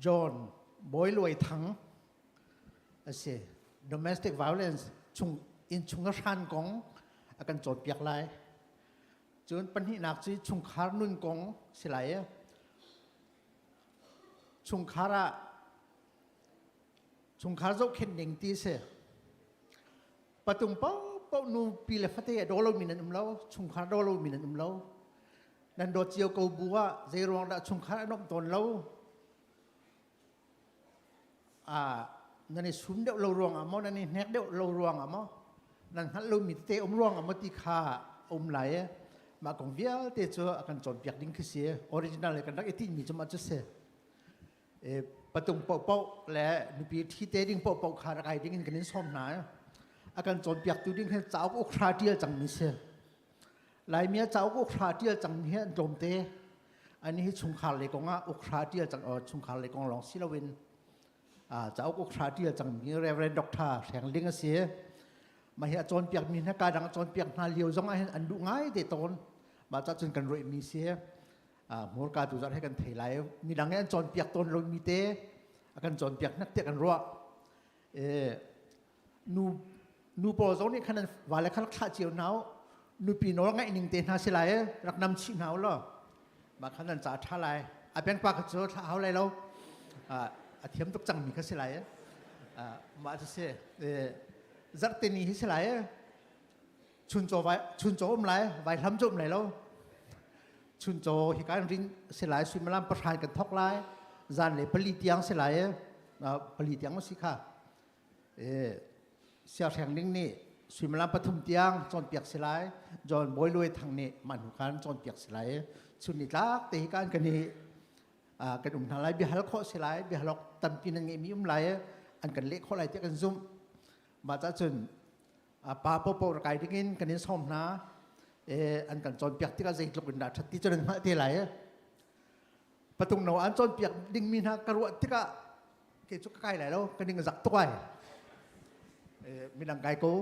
S8: John Bawi Luai Thang. A si. Domestic violence chung innchung a hran kong a kan cawnpiak lai. Cun pahnihnak cu chungkhar nun kong si lai. Chungkhar ah chungkhar zohkhenh ning ti si. Patung paohpaoh nupi le fate a daw lomi nan um lo, chungkhar daw lomi nan um lo. Nan dawt cio ko bu ah zei ruang dah chungkhar an um tawn lo? Ah, nan i sum deuh lo ruang ah maw, nan i hnek deuh lo ruang ah maw, nan hngalh lomi tete um ruang ah maw ti kha a um lai i mah kong vialte cu a kan cawnpiak ding khi si. Original le kan rak i tinhmi cu mah cu si. E, patung paohpaoh le nupi ṭhi te ding paohpaoh kha rak ai ding in kan in sawm hna. A kan cawnpiaktu ding hi cauk uk hra ṭial cangmi si. Laimi ah cauk uk hra ṭial cangmi hi an tlawmte. Ani hi chungkhar lei kong ah uk hra ṭial cang chungkhar lei kong lawng si loin cauk uk hra ṭial cangmi Reverend Dr. Hreng Ling a si. Mah hi a cawnpiakmi hna ka dang a cawnpiak hna lio zong ah hin an duh ngai te tawn. Mah cah cun kan ruaihmi si. Hmurka tu zarh he kan thei lai. Midang he an cawnpiak tawn lomi te a kan cawnpiak hnak tiah kan ruah. Nu nu pawl zong nih khan an vale kha rak thlah cio hna u. Nupi nawl ngaih ning te hna si lai rak nam chih hna u law mah khan nan ca ṭha lai. A peng pa kha cu thlah hau lai lo. A thiam tuk cangmi kha si lai. Mah cu si. Zarhte ni hi si lai. Chuncaw vai chuncaw um lai vai hlam cu um lai lo. Chuncaw hi kan rin si lai suimilam pahra kan thok lai. Zan le pali tiang si lai. Pali tiang si kha. Siahreng ding nih suimilam pathum tiang cawnpiak si lai. John Bawi Luai Thang nih mah hnu khan cawnpiak si lai. Chun ni tlak te hi kan kan i kan um hna lai biahal khawh si lai biahal awk tampi nan ngeihmi um lai an kan leh khawh lai tiah kan zumh. Mah cah cun pa popo rak kai ding in kan in sawm hna. An kan cawnpiak tikah zeitluk in dah ṭhat ti cu nan hngalh te lai. Patung no an cawnpiak dingmi hna ka ruah tikah kei cu ka kai lai lo ka ning a zak tuk ai. Midang kai ko.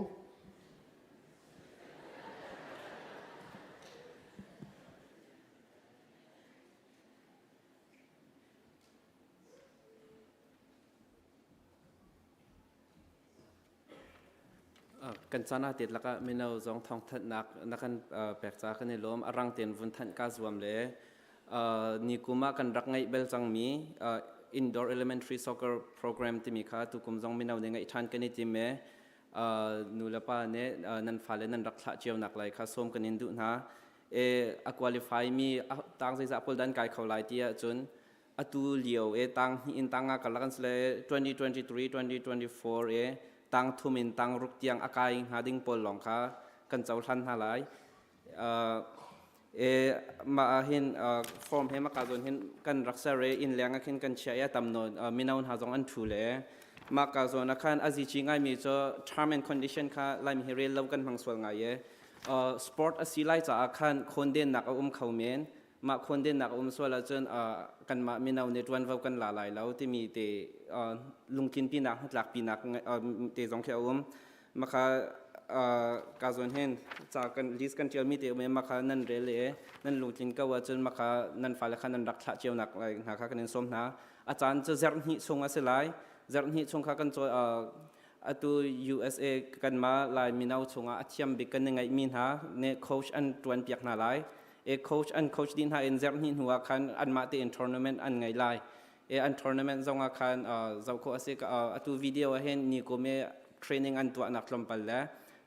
S9: Kan caan ah tet lakah mino zong thawngthanhnak na kan pek ca kan i lawm. A rang tein vun thanh ka zuam le ni kum ah kan rak ngeih bel cangmi indoor elementary soccer program timi kha tukum zong mino nih ngeih ṭhan kan i tim e. Nu le pa nih nan fale nan rak thlah cio nak lai kha sawm kan in duh hna. E a qualify mi tang zeizah pawl dan kai kho lai ti ahcun atu lio e tang hnih in tang nga karlak an si le 2023 2024 e tang thum in tang ruk tiang a kai hnga ding pawl lawng kha kan cohlan hna lai. E mah ah hin form he maka zawn hin kan rak ser e inn leng ah khin kan chia i tam nawn mino hna zong an thu le mah ka zawn ah khan a zici ngaimi cu term and condition kha laimi hi rel lo kan hmang sual ngai e sport a si lai caah khan khawndennak a um kho men mah khawndennak a um sual ahcun kanmah mino nih ṭuanvo kan la lai lo timi te lungtlinpinak hnatlakpinak te zong khi a um. Makha ka zawn hin ca kan list kan ṭialmi te um i makha nan rel i nan lungtlin ko ahcun makha nan fale kha nan rak thlah cio nak lai hna kha kan in sawm hna. A caan cu zarh hnih chung a si lai. Zarh hnih chung kha kan caw atu USA kanmah Lai mino chungah a thiam bik kan i ngeihmi hna nih coach an ṭuan piak hna lai. E coach an coach dih hna in zarh hnih hnu ah khan anmah tein tournament an ngei lai. E an tournament zong ah khan zoh khawh a si. Atu video ah hin ni kum i training an tuahnak tlawmpal le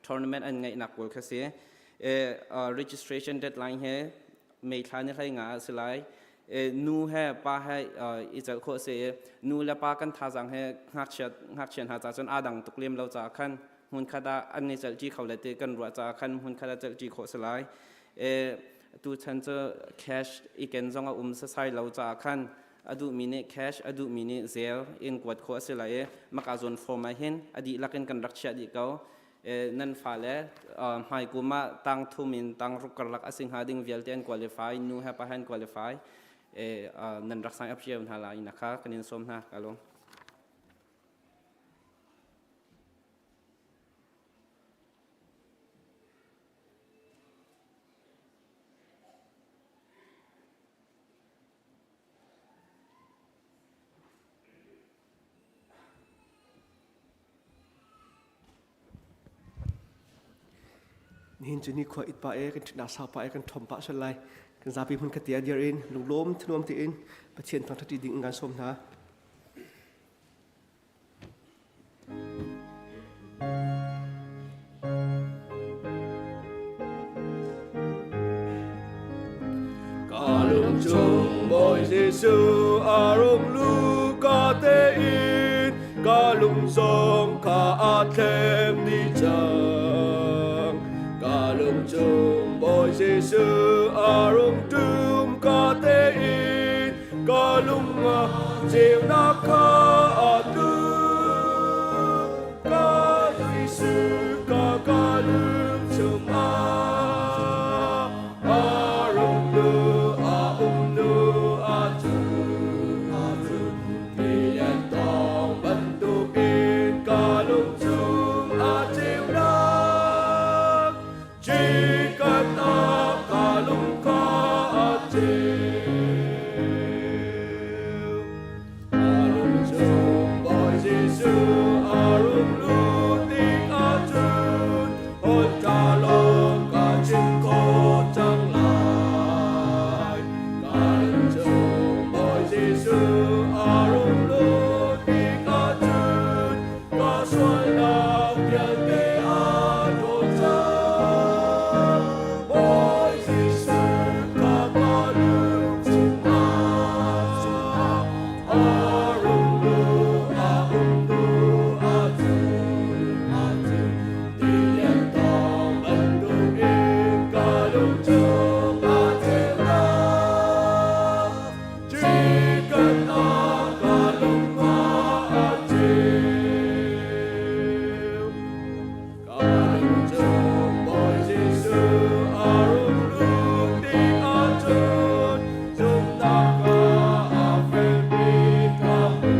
S9: tournament an ngeihnak pawl kha si. E registration deadline he May thla ni hlei nga ah si lai. E nu he pa he i celh khawh si i nu le pa kan thazaang he ngakchia ngakchia hna ca cun aa dang tuk lem lo caah khan hmunkhat ah an i celhṭi kho le ti kan ruah caah khan hmunkhat ah celhṭi khawh si lai. E tuchan cu cash i ken zong a um sasai lo caah khan a duhmi nih cash a duhmi nih zel in kuat khawh a si lai i maka zawn form ah hin a dihlak in kan rak chiah dih ko. E, nan fale hmai kum ah tang thum in tang ruk karlak a si hnga ding vialte an qualify nu he pa he an qualify e, nan rak sign up cio hna lai na kha kan in sawm hna ka lawm.
S10: Nihin cu ni khua it pa e kan ṭhitnak sau pa e kan ṭhom pah sual lai. Kan zapi hmun khat te ah dir in lunglawm thanuam tein Pathian thangṭhat ding in kan sawm hna.
S11: Ka lungchung Bawi Jesuh a rung lu ka tein ka lung zong kha a thlem dih cang. Ka lungchung Bawi Jesuh a rung tum ka tein ka lung ah ceunak kha a tu. Ka Jesuh ka ka lung chungah a rung lu a um nu a cu a cu tilian tawng bantukin ka lung chung a ceunak Chikat ah ka lung kha a ceu. Ka lung chung Bawi Jesuh a rung lut tik ahcun holh ṭha lawng ka chim khawh cang lai. Ka lung chung Bawi Jesuh a rung lut tik ahcun ka sualnak vialte a ṭawl cang. Bawi Jesuh ka ka lung chungah a rung lu a um nu ahcun ahcun tilian tawng bantukin ka lung chungah ceunak Chikat ah ka lung a ceu. Ka lung chung Bawi Jesuh a rung lut tik ahcun zumhnak ka a felmi ka hmu.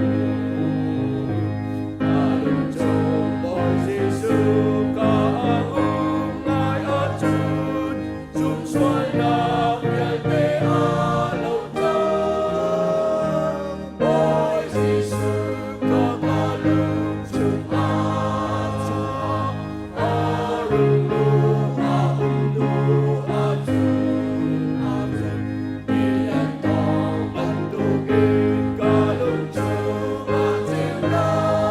S11: Ka lung chung Bawi Jesuh ka a um ngai ahcun Cung sualnak vialte a lo cang. Bawi Jesuh ka ka lung chungah a rung lu a um nu ahcun ahcun tilian tawng bantukin ka lung chungah ceunak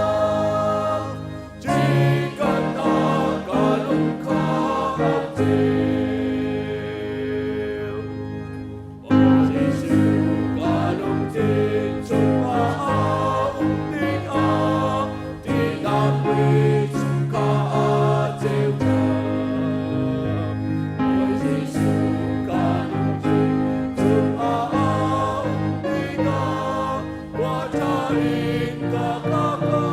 S11: Chikat ah ka lung kha a ceu. Bawi Jesuh ka lungthin chungah a um tikah ṭihnak mui chung kha a ceu cang. Bawi Jesuh ka lungthin chungah a um tikah Khua in ka ka ka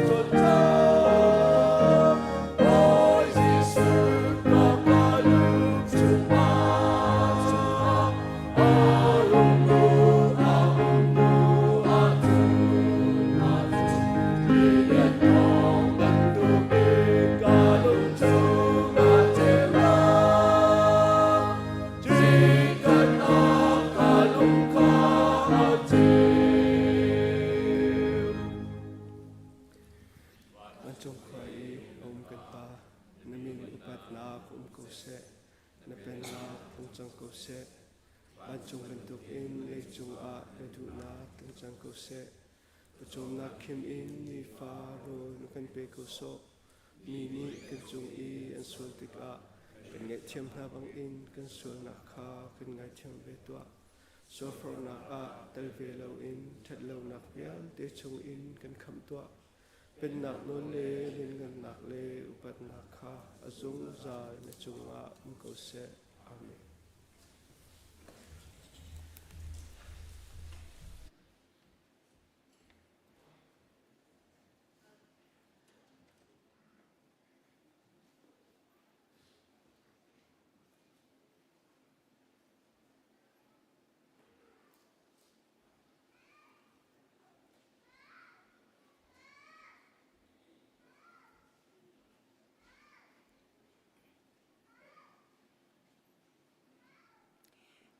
S11: chon cang. Bawi Jesuh ka ka lung chungah a rung nu a um nu ahcun ahcun tilian thawng bantukin ka lung chungah ceunak Chikat ah ka lung kha a ceu.
S10: Vancung khua i a um kan Pa, na min upatnak um ko seh, na pennak tlung cang ko seh. Vancung bantukin leicung ah na duhnak tlung cang ko seh. Pawcawmnak khim in nifa rawl na kan pe ko sawh. Mi nih kan cung i an sual tikah kan ngaihthiam hna bangin kan sualnak kha kan ngaithiam ve tuah. Sualforhnak ah tel ve loin ṭhatlonak vialte chungin kan khamh tuah. Pennak nawl le lianngannak le upatnak kha a zungzal na cungah um ko seh. Amen.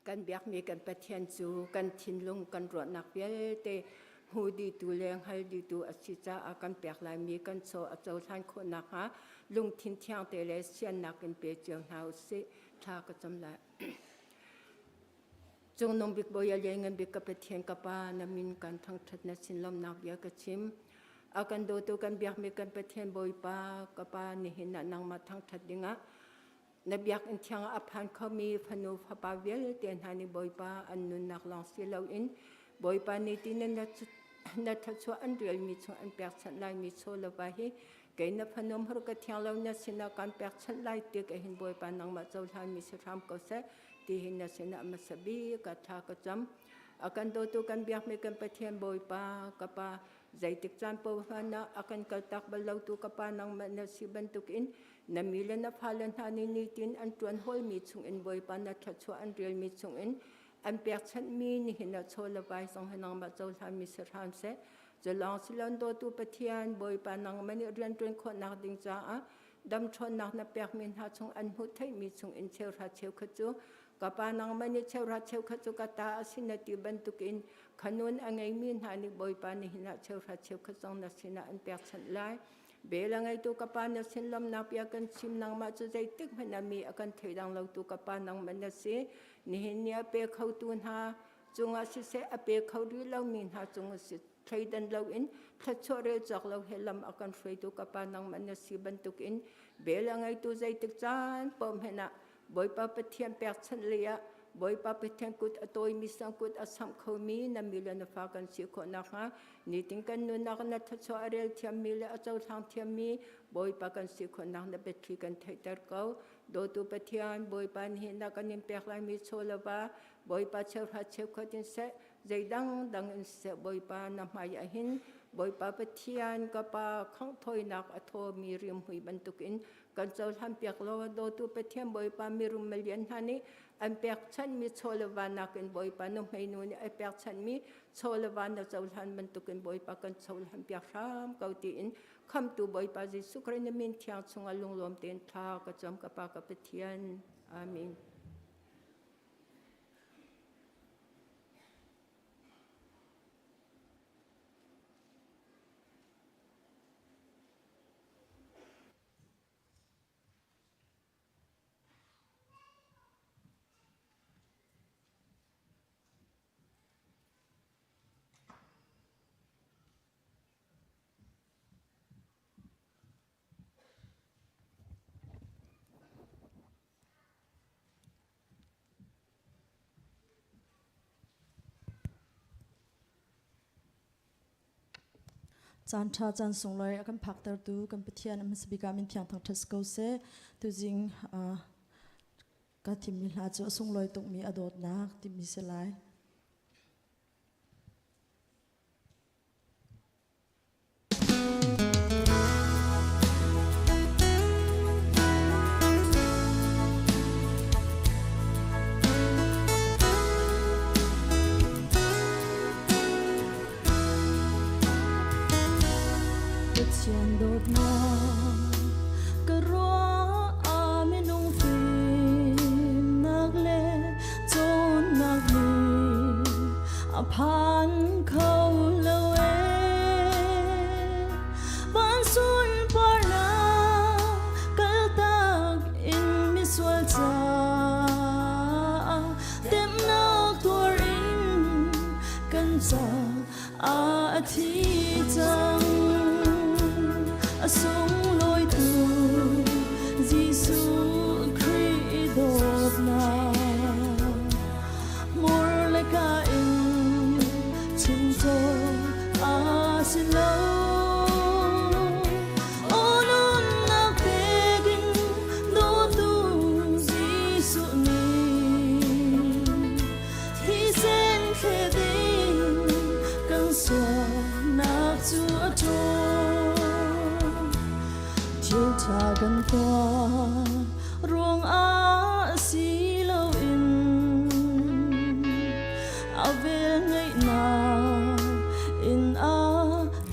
S12: Kan biakmi kan Pathian cu kan thinlung kan ruahnak vialte Hmu dihtu le hngal dihtu a si caah kan pek laimi kan chaw a cohlan khawh nakhnga lungthin thiang te le siannak in pe cio hna u sih. Thla ka cam lai. Cungnung bik Bawi a lianngan bik ka Pathian ka Pa na min kan thangṭhat na sin lawmhnak bia ka chim. A kan dawtu kan biakmi kan Pathian Bawipa ka Pa nihin ah nangmah thangṭhat dingah Na biakinn thiang ah a phan khomi fanu fapa vialte hna nih Bawipa an nunnak lawng si loin Bawipa nih ti na thluachuah an rialmi chung an pekchanh laimi chaw le va hi kei na fanu hmurka thiang lo na sinah kan pekchanh lai ti ka hin Bawipa nangmah cohlanmi si hram ko seh ti hin na sinah hmasa bik ah thla ka cam. A kan dawtu kan biakmi kan Pathian Bawipa ka Pa zeitik caan paoh hmanh ah a kan kaltak bal lotu ka Pa nangmah na si bantukin Na mi le na fale hna nih nitin an ṭuan hawlmi chungin Bawipa na thluachuah an relmi chungin an pekchanhmi nihin ah chaw le vai zong hi nangmah cohlanmi si hram seh. Cu lawng si loin dawtu Pathian Bawipa nangmah nih rianṭuan khawhnak ding caah dam ṭhawnnak na pekmi hna chung an hmuh theihmi chungin cheuhra cheukhat cu ka pa nangmah nih cheuhra cheukhat cu ka ta a si na ti bantukin khanun a ngeimi hna nih Bawipa nihin ah cheuhra cheukhat zong na sinah an pekchanh lai. Bel a ngeitu ka pa na sin lawmnak bia kan chim nangmah cu zeitik hmanh ah mi a kan theidang lotu ka pa nangmah na si. Nihin ni a pe khotu hna cungah siseh a pe kho rih lomi hna cungah si thleidan loin thluachuah rel cawk lo he lam a kan hruaitu ka pa nangmah na si bantukin bel a ngeitu zeitik caan paoh hmanh ah Bawipa Pathian pekchanh lei ah Bawipa Pathian kut a tawimi sang kut a samh khomi na mi le na fa kan si khawh nakhnga nitin kan nunnak na thluachuah a rel thiammi le a cohlang thiammi Bawipa kan si khawhnak na biathli kan theihter ko. Dawtu Pathian Bawipa nihin ah kan in pek laimi chaw le va Bawipa cheuhra cheukhat in seh zeidang dang in seh Bawipa na hmai ah hin Bawipa Pathian ka pa khanghthawinak a thawmi rimhmui bantukin kan cohlan piak law dawtu Pathian Bawipa mirum malian hna nih an pekchanhmi chaw le va nakin Bawipa nuhmeinu nih ai pekchanhmi chaw le va na cohlan bantukin Bawipa kan cohlan piak hram ko tiin khamtu Bawipa Jesuh Khrih na min thiang chungah lunglawm tein thla ka cam ka Pa ka Pathian. Amen.
S2: Caan ṭha caan sunglawi a kan phaktertu kan Pathian a hmasa bik ah min thiang thangṭhat si ko seh. Tuzing ka thimmi hla cu a sunglawi tukmi a dawtnak timi si lai. Pathian dawtnak ka ruah ah minung fimnak le cawnnak nih a phan kho lo ee. Van sunparnak kaltak in misual caah temnak tuar in kan caah a thi cang. A sunglawi tu Jesuh Khrih dawtnak mur le ka in chim cawk a si lo. Aw nunnak pek in dawtu Jesuh nih thisen thlet in kan sualnak cu a ṭawl. Thil ṭha kan tuah ruangah si loin a vel ngeihnak in a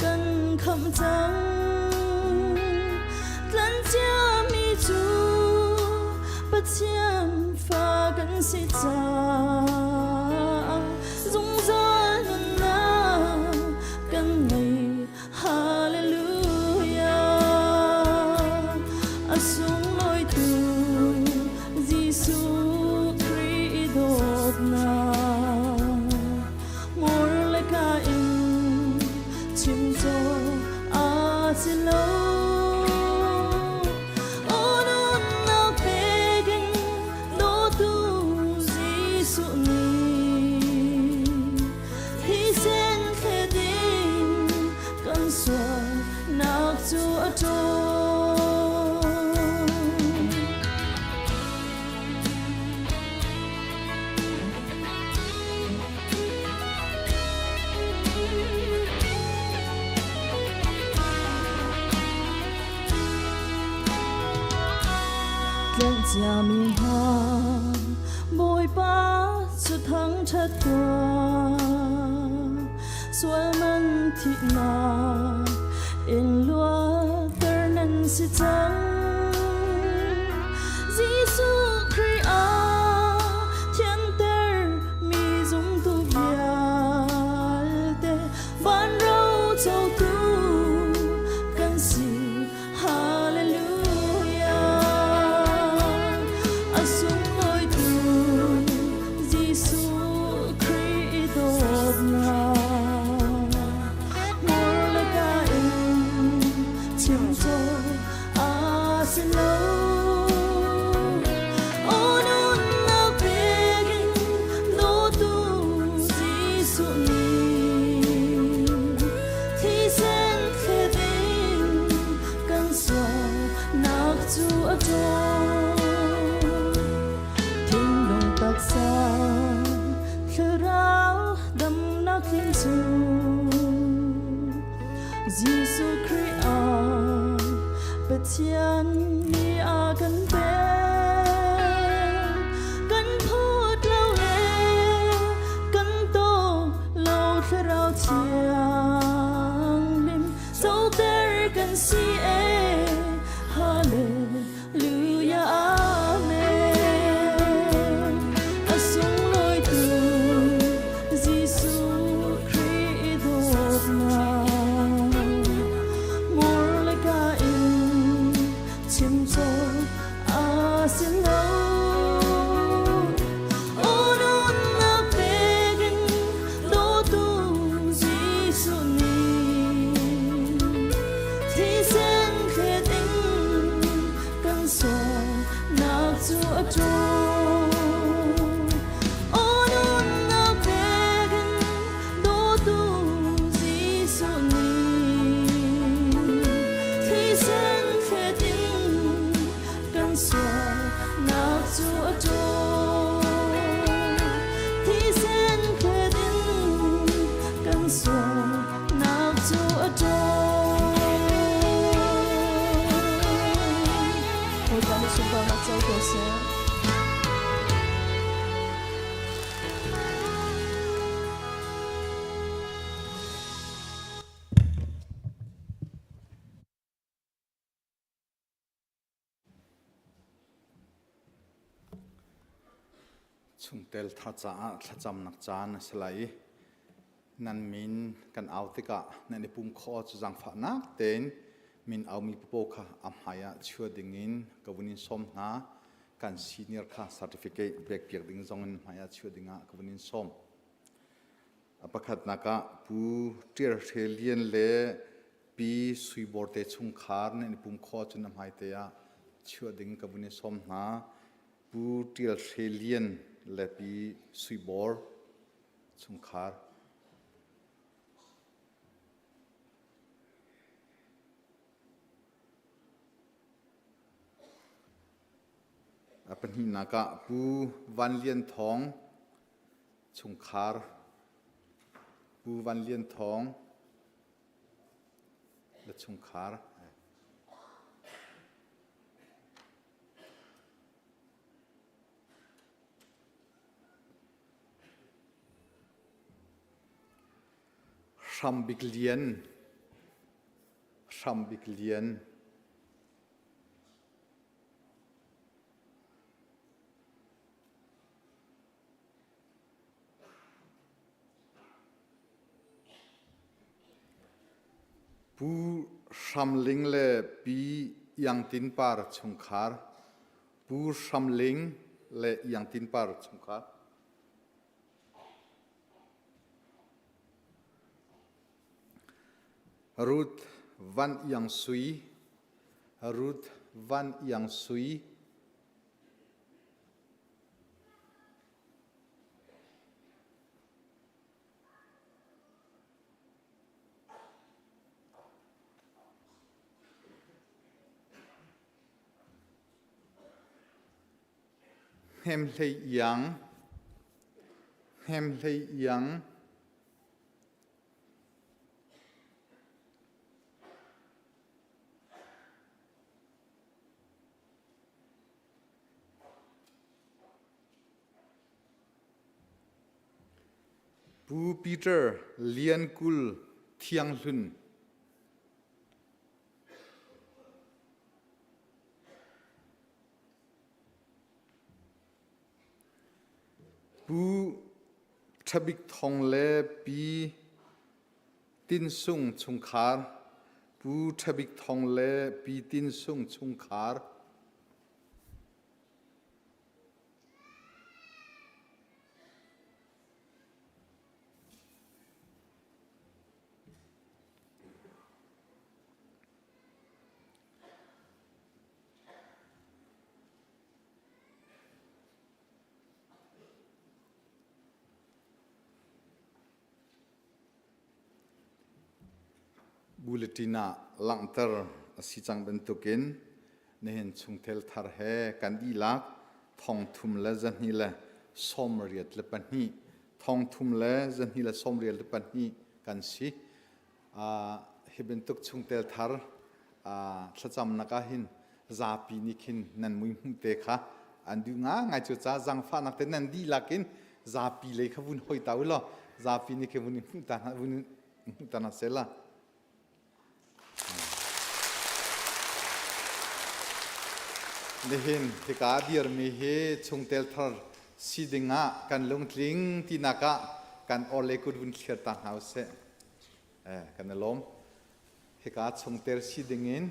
S2: kan khamh cang. Tlanciami cu Pathian fa kan si caah zungzal nunnak
S3: si lo. O nunnak pekin dawtu Jesuh nih thisen thlet in kan sualnak cu a ṭawl. Tlenciami hna Bawipa cu thangṭhat tuah sual man thihnak in luatter nan si cang. Jesuh Khrih ah thianter mi zumtu vialte van ro cotu kan si. Hallelujah. A sunglawi tu Jesuh Khrih dawtnak hmur le ka in chim cawk a si lo. O nunnak pekin dawtu Jesuh nih thisen thlet in kan sualnak cu a ṭawl. Thinlung taksa thlarau damnak tling cu Jesuh Khrih ah Pathian nih a kan pek. Kan phut lo le kan to lo thlarau thianghlim zoter kan si e. Hallelujah Amen. A sunglawi tu Jesuh Khrih dawtnak mur le ka in chim cawk a si lo. O nunnak pekin dawtu Jesuh nih thisen thlet in kan sualnak cu a ṭawl. O nunnak pekin dawtu Jesuh nih thisen thlet in kan sualnak cu a ṭawl. Thisen thlet in kan sualnak cu a ṭawl. Bawipa nih sunparnak co ko seh.
S13: Chungtel tha caah thlacamnak caan a si lai i nan min kan au tikah nan i pum khawh cu zaangfahnak tein min aumi papaw kha a hmai ah chia dingin ka vun in sawm hna. Kan senior kha certificate pek piak ding zong in hmai ah chia dingah ka vun in sawm. A pakhatnak ah Pu Ṭial Hre Lian le Pi Sui Bor te chungkhar nan i pum khawh ahcun a hmaite ah chuah ding ka vun i sawm hna. Pu Ṭial Hre Lian le Pi Sui Bor chungkhar. A pahnihnak ah Pu Van Lian Thawng chungkhar. Pu Van Lian Thawng le chungkhar. Hrambik Lian Hrambik Lian Pu Hram Ling le Pi Iang Tin Par chungkhar Pu Hram Ling le Iang Tin Par chungkhar Ruth. Van Iang Sui, Ruth Van Iang Sui. Hnem Hlei Iang, Hnem Hlei Iang. Pu Peter Lian Kul Thiang Hlun. Pu Ṭha Bik Thawng le Pi Tin Sung chungkhar. Pu Ṭha Bik Thawng le Pi Tin Sung chungkhar. Bulletin ah langhter a si cang bantukin nihin chungtel thar he kan dihlak thongthum le 282 thongthum le 282 kan si. Hi bantuk chungtel thar thlacamnak ah hin zapi nih khin nan mui hmuh te kha an duh ngai cu ca zangfahnak te nan dihlak in zapi lei kha vun hoi ta u law zapi nih khin vun hmuh ta hna vun hmuh ta hna seh la. Nihin hika dirmi hi chungtel thar si ding ah kan lungtling tinak ah kan or le kut vun thlir ta hna usih. Eh, kan i lawm. Hika chungtel si ding in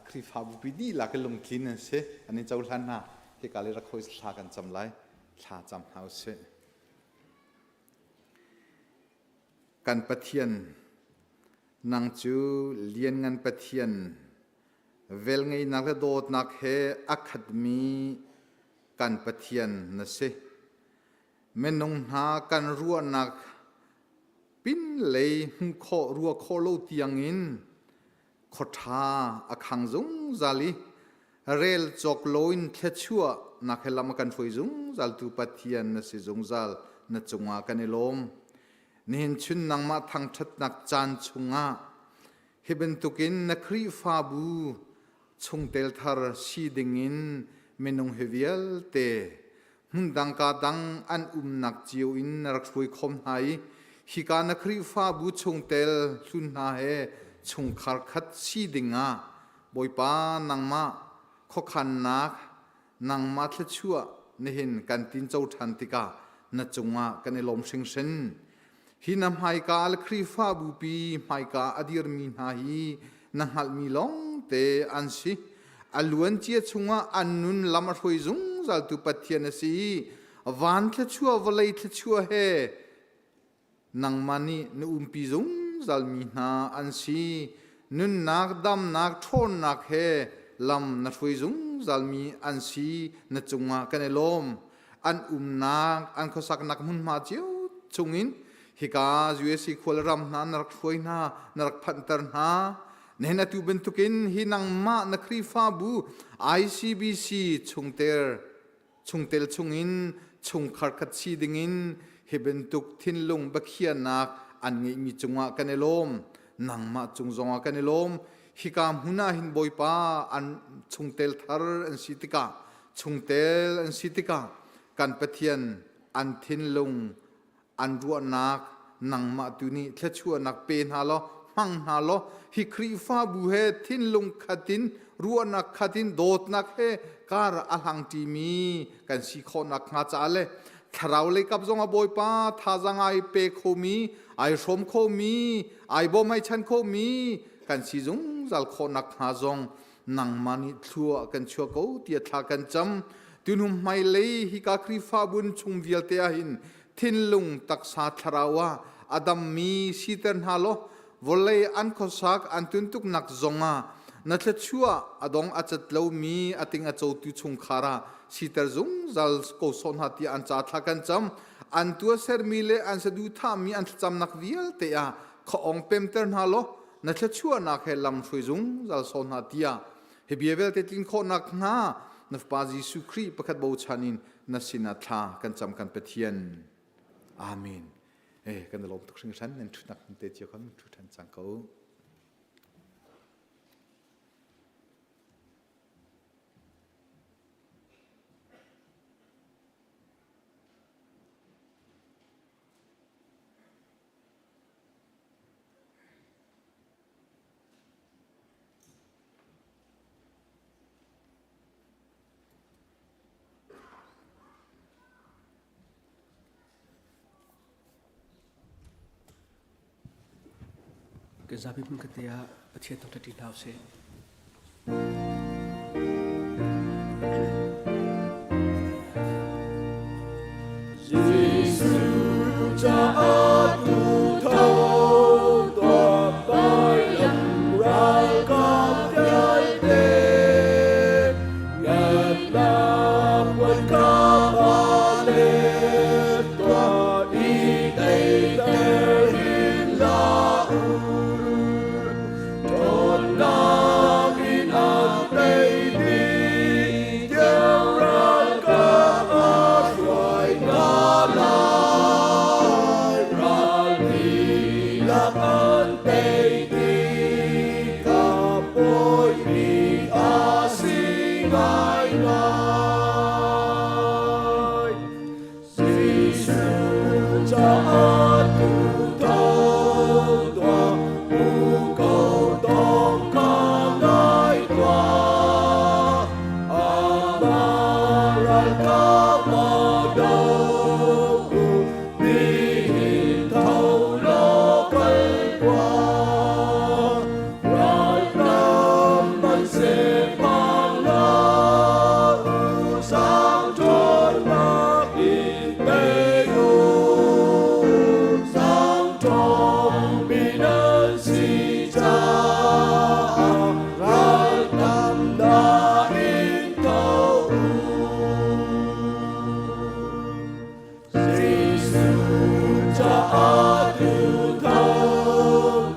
S13: Khrihfabu pi dihlak i lungtlin an si. An in cohlan hna. Hika le rak hoi thla kan cam lai. Thla cam hna usih. Kan Pathian, nang cu lianngan Pathian, velngeihnak le dawtnak he a khatmi kan Pathian na si. Minung hna kan ruahnak pinlei hmuh khawh ruah khawh lo tiangin khuaṭha a khang zungzal i rel cawk loin thluachuah nak he lam a kan hruai zungzaltu Pathian na si zungzal na cungah kan i lawm. Nihin chun nangmah thangṭhatnak caan chungah hi bantukin na Khrihfabu chungtel thar si dingin minung hi vialte hmundang ka dang an umnak cio in na rak hruai khom hna i hika na Khrihfabu chungtel hlun hna he chungkhar khat si dingah Bawipa nangmah khuakhannak nangmah thluachuah nihin kan tinco ṭhan tikah na cungah kan i lawm hringhran. Hi na hmaika le Khrihfabu pi hmaika a dirmi hna hi na hngalhmi lawngte an si. A luancia chungah an nun lam a hruai zungzaltu Pathian a si i van thluachuah vawlei thluachuah he nangmah nih na umpi zungzalmi hna an si. Nunnak, damnak, ṭhawnnak he lam na hruai zungzalmi an si. Na cungah kan i lawm. An umnak, an khuasaknak hmunhma cio chungin hika USC khual ram hna na rak hruai hna, na rak phanhter hna. Nihin atu bantukin hi nangmah na Khrihfabu ICBC chungtel chungtel chungin chungkhar khat si dingin hi bantuk thinlung biakhiahnak an ngeihmi cungah kan i lawm. Nangmah cung zongah kan i lawm. Hika hmun ah hin Bawipa an chungtel thar an si tikah chungtel an si tikah kan Pathian an thinlung an ruahnak nangmah tu nih thluachuahnak pe hna law hmang hna law hi Khrihfabu he thinlung khat in ruahnak khat in dawtnak he kar a hlangṭimi kan si khawhnak hnga caah le thlarau lei kap zong ah Bawipa thazaang ai pe khomi ai hrawm khomi ai bawm ai chan khomi kan si zungzal khawhnak hnga zong nangmah nih thlua kan chuah ko tiah thla kan cam tunhum hmailei hika Khrihfabu chung vialte ah hin thinlung taksa thlarau ah a dammi siter hna law. Vawlei an khuasak an tuntuknak zongah na thluachuah a dong a cat lomi a ting a cotu chungkhar ah siter zungzal ko sawh hna tiah an ca thla kan cam. An tuahsermi le an saduhthahmi an thlacamnak vialte ah khaong pemter hna law na thluachuahnak he lam hruai zungzal sawh hna tiah hi bia vialte tlin khawhnak hnga na Fapa Jesuh Khrih pakhat bochan in na sinah thla kan cam kan Pathian. Amen. Eh kan i lawm tuk hringhran nan ṭhutnak te cio khan ṭhu ṭhan cang ko.
S10: Kan zapi hmun khat te ah Pathian thangṭhat ṭi hna usih.
S11: Jesuh caah tu tho tuah lam ralkap vialte ngannak puan kha le tuah i teiter hin hlah u. Ṭhawnnak in an tei dih, tiang ralkap a hruai hna lai. Ral dihlak an tei dih, ka bawi a si ngaingai. Jesuh caah tu tho tuah, muko tawng kha ngai tuah. Amah ralkap a do u, nihin tho law kal tuah. Raltam man seh phang hlah u, sang ṭhawnnak in tei u. Sang ṭhawngmi nan si caah raltam hna in tho u. Jesuh caah tu tho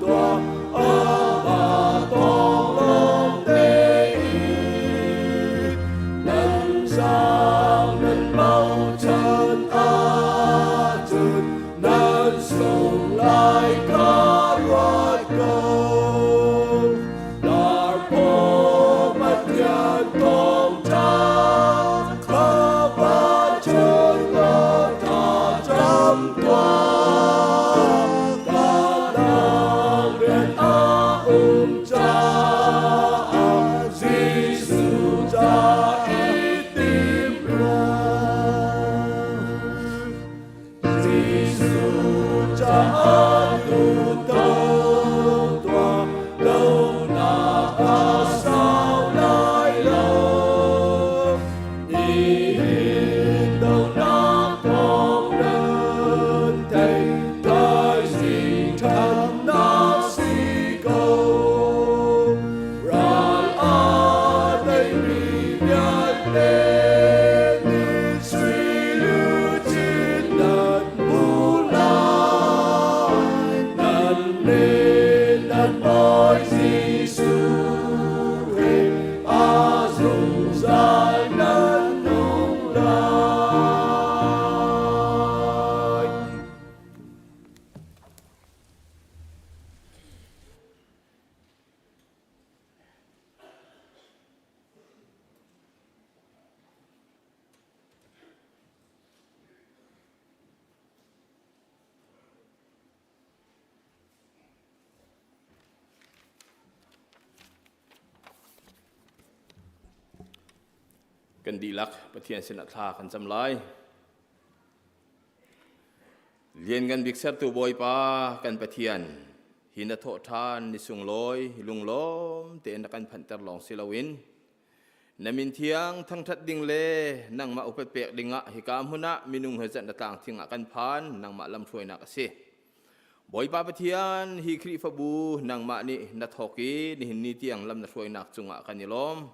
S11: tuah, amah thawng lawng tein. Nan sang nan bochan ahcun nan sung lai kha ruat ko. Darphaw Pathian thawngṭha kha va chun law tha cam tuah. Ka rian a um caah Jesuh ca i tim ruang. Jesuh caah tu tho tuah, donak a sau lai lo. Nihin donak thawng nan theih, thaizing ṭhatnak si ko. Ral a teimi vialte nih sui luchin nan hmu lai. Nan min nan Bawi Jesuh he a zungzal nan nung lai.
S14: Kan dihlak Pathian sinah thla kan cam lai. Lianngan bik sertu Bawipa kan Pathian, hi na thawh ṭhan ni sunglawi lunglawm tein na kan phanhter lawng si loin na min thiang thangṭhat ding le nangmah upat pek dingah hika hmun ah minung he zat na tlang thing ah kan phan nangmah lamhruainak a si. Bawipa Pathian, hi Khrihfabu nangmah nih na thawk i nihin ni tiang lam na hruainak cungah kan i lawm.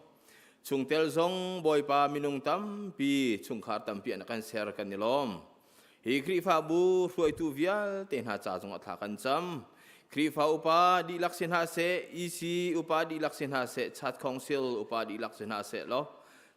S14: Chungtel zong Bawipa minung tampi, chungkhar tampi an kan ser kan i lawm. Hi Khrihfabu hruaitu vialte hna ca zongah thla kan cam. Khrihfa upa dihlak si hna seh, EC upa dihlak si hna seh, Chat Council upa dihlak si hna seh law,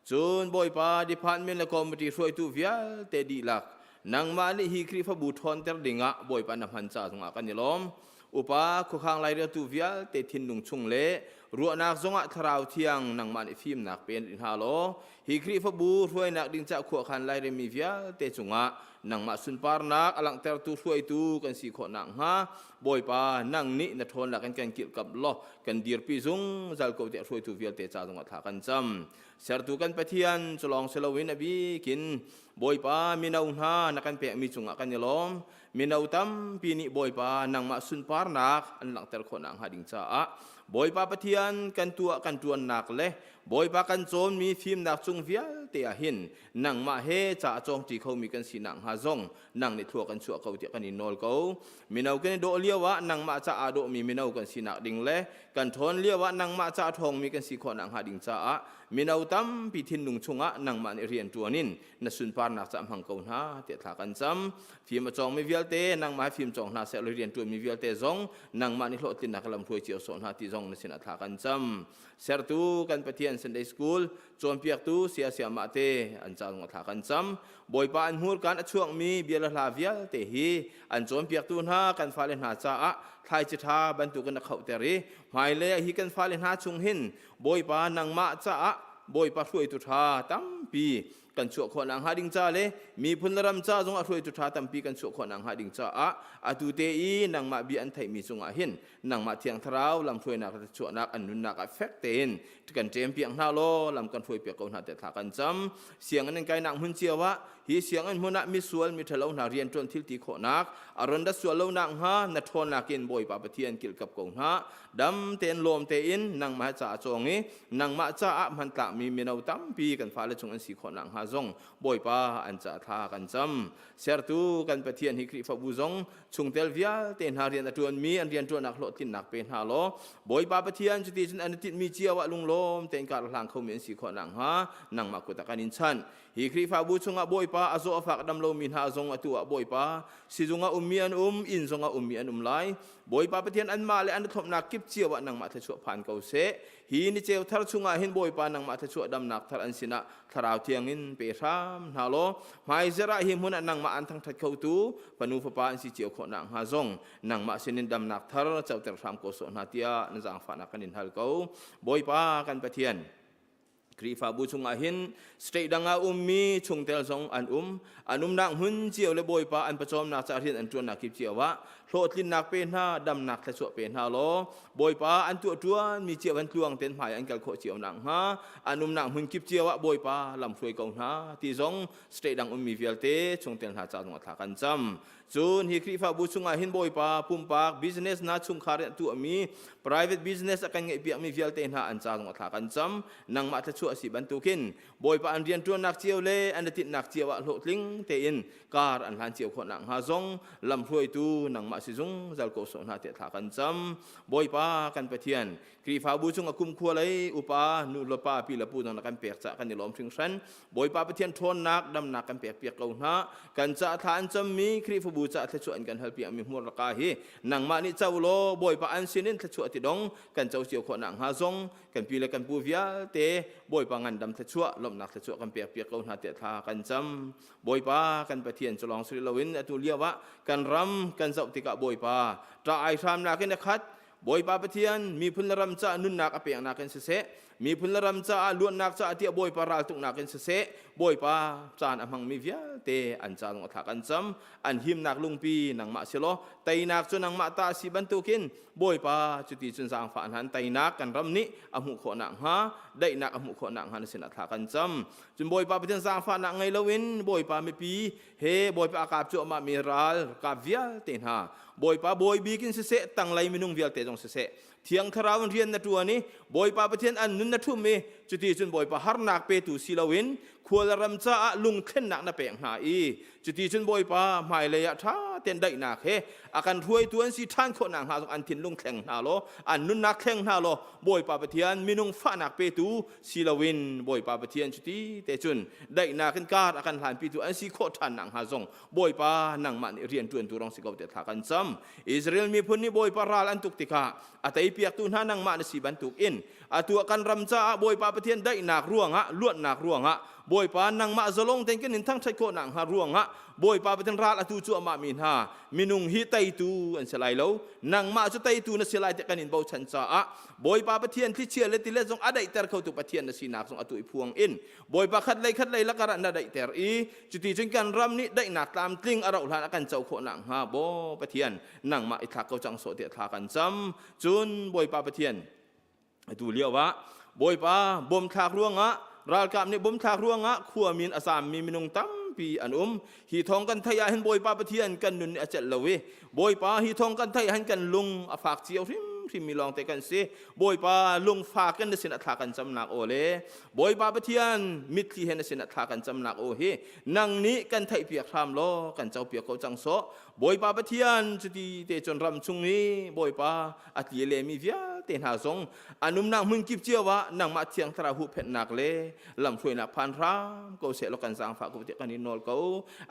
S14: cun Bawipa department le committee hruaitu vialte dihlak nangmah nih hi Khrihfabu ṭhawnter dingah Bawipa na hman ca zongah kan i lawm. Upa khuakhang laireltu vialte thinlung chung le ruahnak zongah Thlarau Thiang nangmah nih fimnak pe hna law hi Khrihfabu hruainak ding ca khuakhan lairemi vialte cungah nangmah sunparnak a langhtertu hruaitu kan si khawh nakhnga Bawipa nang nih na ṭhawnnak in kan kilhkamh law kan dirpi zungzal ko tiah hruaitu vialte ca zongah thla kan cam. Sertu kan Pathian cu lawng si loin a bikin Bawipa mino hna na kan pekmi cungah kan i lawm. Mino tampi nih Bawipa nangmah sunparnak an langhter khawh nakhnga ding caah Bawipa Pathian kan tuah kan ṭuannak le Bawipa kan cawnmi fimnak cung vialte ah hin nangmah he ca a cawngṭi khomi kan si nakhnga zong nang nih thlua kan chuah ko tiah kan in nawl ko. Mino kan i dawh lio ah nangmah ca aa dawhmi mino kan sinak ding le kan ṭhawn lio ah nangmah ca a ṭhawngmi kan si khawh nakhnga ding caah mino tampi thinlung chungah nangmah nih rian ṭuan in na sunparnak ca hmang ko hna tiah thla kan cam. Fim a cawngmi vialte nangmah he fim cawng hna seh law rian ṭuanmi vialte zong nangmah nih hlawhtlinnak lam hruai cio sawh hna ti zong na sinah thla kan cam. Sertu kan Pathian Sunday School cawnpiaktu saya sayamah te an ca zong thla kan cam. Bawipa an hmurkaan a chuakmi bia le hla vialte hi an cawnpiaktu hna kan fale hna caah thlaici ṭha bantukin a khohter i hmailei ah hi kan fale hna chung hin Bawipa nangmah caah Bawipa hruaitu ṭha tampi kan chuah khawh nakhnga ding ca le miphun le ram ca zong a hruaitu ṭha tampi kan chuah khawh nakhnga ding caah atu te i nangmah bia an theihmi cungah hin nangmah thiang thlarau lamhruainak le chuahnak an nunnak ah fek tein kan ṭempiak hna law lam kan hruaipiak ko hna te thla kan cam. Sianginn an kainak hmun cio ah hi sianginn hmun ah misual miṭhalo hna rianṭuan thil ti khawhnak a ron dat sual lo nakhnga na ṭhawnnak in Bawipa Pathian kilkap ko hna. Dam tein lawm tein nangmah caah cawng i nangmah caah hmantlakmi mino tampi kan fale chung an si khawh nakhnga zong Bawipa an ca thla kan cam. Sertu kan Pathian hi Khrihfabu zong chungtel vialte hna rian a ṭuanmi an rianṭuannak hlawhtlinnak pe hna law Bawipa Pathian cuti cun an i tinhmi cio ah lunglawm tein kar hlang khomi an si khawh nakhnga nangmah kut ah kan in chanh. Hi Khrihfabu chungah Bawipa a zaw a fak dam lomi hna zong atu ah Bawipa sizung ah ummi an um, inn zong ah ummi an um lai. Bawipa Pathian anmah le an thlopnak kip cio ah nangmah thluachuah phan ko seh. Hi ni ceu thar chungah hin Bawipa nangmah thluachuah damnak thar an sinah Thlarau Thiang in pe hram hna law hmaizarh ah hi hmun ah nangmah an thangṭhat khotu fanu fapa an si cio khawh nakhnga zong nangmah sinin damnak thar coter hram ko sawh hna tiah na zaangfahnak kan in hal ko. Bawipa kan Pathian, Khrihfabu chungah hin state dang ah ummi chungtel zong an um. An umnak hmun cio le Bawipa an pawcawmnak ca rian an ṭuannak kip cio ah hlawhtlinnak pe hna, damnak thluachuah pe hna law Bawipa an tuah ṭuanmi cio an tluang ten hmai an kal khawh cio nakhnga an umnak hmun kip cio ah Bawipa lam hruai ko hna ti zong state dang ummi vialte chungtel hna ca zong thla kan cam. Cun hi Khrihfabu chungah hin Bawipa pumpak business hna chungkhar in tuahmi private business a kan ngeihpiakmi vialte hna an ca zong thla kan cam. Nangmah thluachuah si bantukin Bawipa an rianṭuannak cio le an i tinhnak cio ah hlawhtling tein kar an hlan cio khawh nakhnga zong lamhruaitu nangmah si zungzal ko sawh hna tiah thla kan cam. Bawipa kan Pathian, Khrihfabu chung a kumkhua lei upa nu le pa pi le pu zong na kan pek caah kan i lawm hringhran. Bawipa Pathian ṭhawnnak damnak kan pek piak ko hna. Kan caah thla an cammi Khrihfabu caah thluachuah an kan hal piakmi hmur laka hi nangmah nih co law Bawipa an sinin thluachuah ti dong kan co cio khawh nakhnga zong kan pi le kan pu vialte Bawipa ngandam thluachuah lawmhnak thluachuah kan pek piak ko hna tiah thla kan cam. Bawipa kan Pathian cu lawng si loin atu lio ah kan ram kan zoh tikah Bawipa ṭah ai hramnak in a khat. Bawipa Pathian miphun le ram caah nunnak a peknak in siseh, miphun le ram caah luatnak caah tiah Bawipa raltuknak in siseh, Bawipa caan a hmangmi vialte an ca zong a thla kan cam. An himnak lungpi nangmah si law teinak cu nangmah ta a si bantukin Bawipa cuti cun zaangfah hna teinak kan ram nih a hmuh khawh nakhnga daihnak a hmuh khawh nakhnga na sinah thla kan cam. Cun Bawipa Pathian zaangfahnak ngei loin Bawipa mipi he Bawipa a kap cuahmah mi ral kap vialte hna Bawipa bawi bik in siseh tanglei minung vialte zong siseh Thiang Thlarau in rian na ṭuan i Bawipa Pathian an nun na ṭhum i cuti cun Bawipa harnak petu si loin khual ram caah lungthlennak na pek hna i cuti cun Bawipa hmailei ah ṭha. Ten daihnak he a kan hruaitu an si ṭhan khawh nakhnga zong an thinlung thleng hna law an nunnak thleng hna law Bawipa Pathian minung fahnak petu si loin Bawipa Pathian cuti te cun daihnak in kar a kan hlanpitu an si khawh ṭhan nakhnga zong Bawipa nangmah nih rian ṭuantu rong si ko te thla kan cam. Israel miphun nih Bawipa ral an tuk tikah a teipiaktu hna nangmah na si bantukin atu ah kan ram caah Bawipa Pathian daihnak ruangah luatnak ruangah Bawipa nangmah zalong tein kan in thangṭhat khawh nakhnga ruangah Bawipa Pathian ral atu cuahmah mi hna minung hi teitu an si lai lo nangmah cu teitu na si lai ti kan in bochan caah Bawipa Pathian thlichia le tilet zong a daihter khotu Pathian na sinak zong atu i phuang in Bawipa khat lei khat lei lakar ah na daihter i cuti cun kan ram nih daihnak tlamtling a rauh hlan a kan co khawh nakhnga Baw Pathian nangmah i thlak ko cang sawh tiah thla kan cam cun Bawipa Pathian atu lio ah Bawipa bom thlak ruangah ralkap nih bom thlak ruangah khuami in a zaammi minung tampi an um hi thawng kan theih ah hin Bawipa Pathian kan nun nih a celh lo i Bawipa hi thawng kan theih ah hin kan lung a fak cio hrimhrim mi lawng te kan si Bawipa lungfak in na sin ah thla kan camnak aw le Bawipa Pathian mitthli he na sin ah thla kan camnak aw hi nang nih kan theihpiak hram law kan copiak ko cang sawh Bawipa Pathian cuti te cun ram chung i Bawipa a tli lemi vialte hna zong an umnak hmun kip cio ah nangmah thiang thlarau huhphenhnak le lamhruainak phan hram ko seh law kan zaangfah ko tiah kan in nawl ko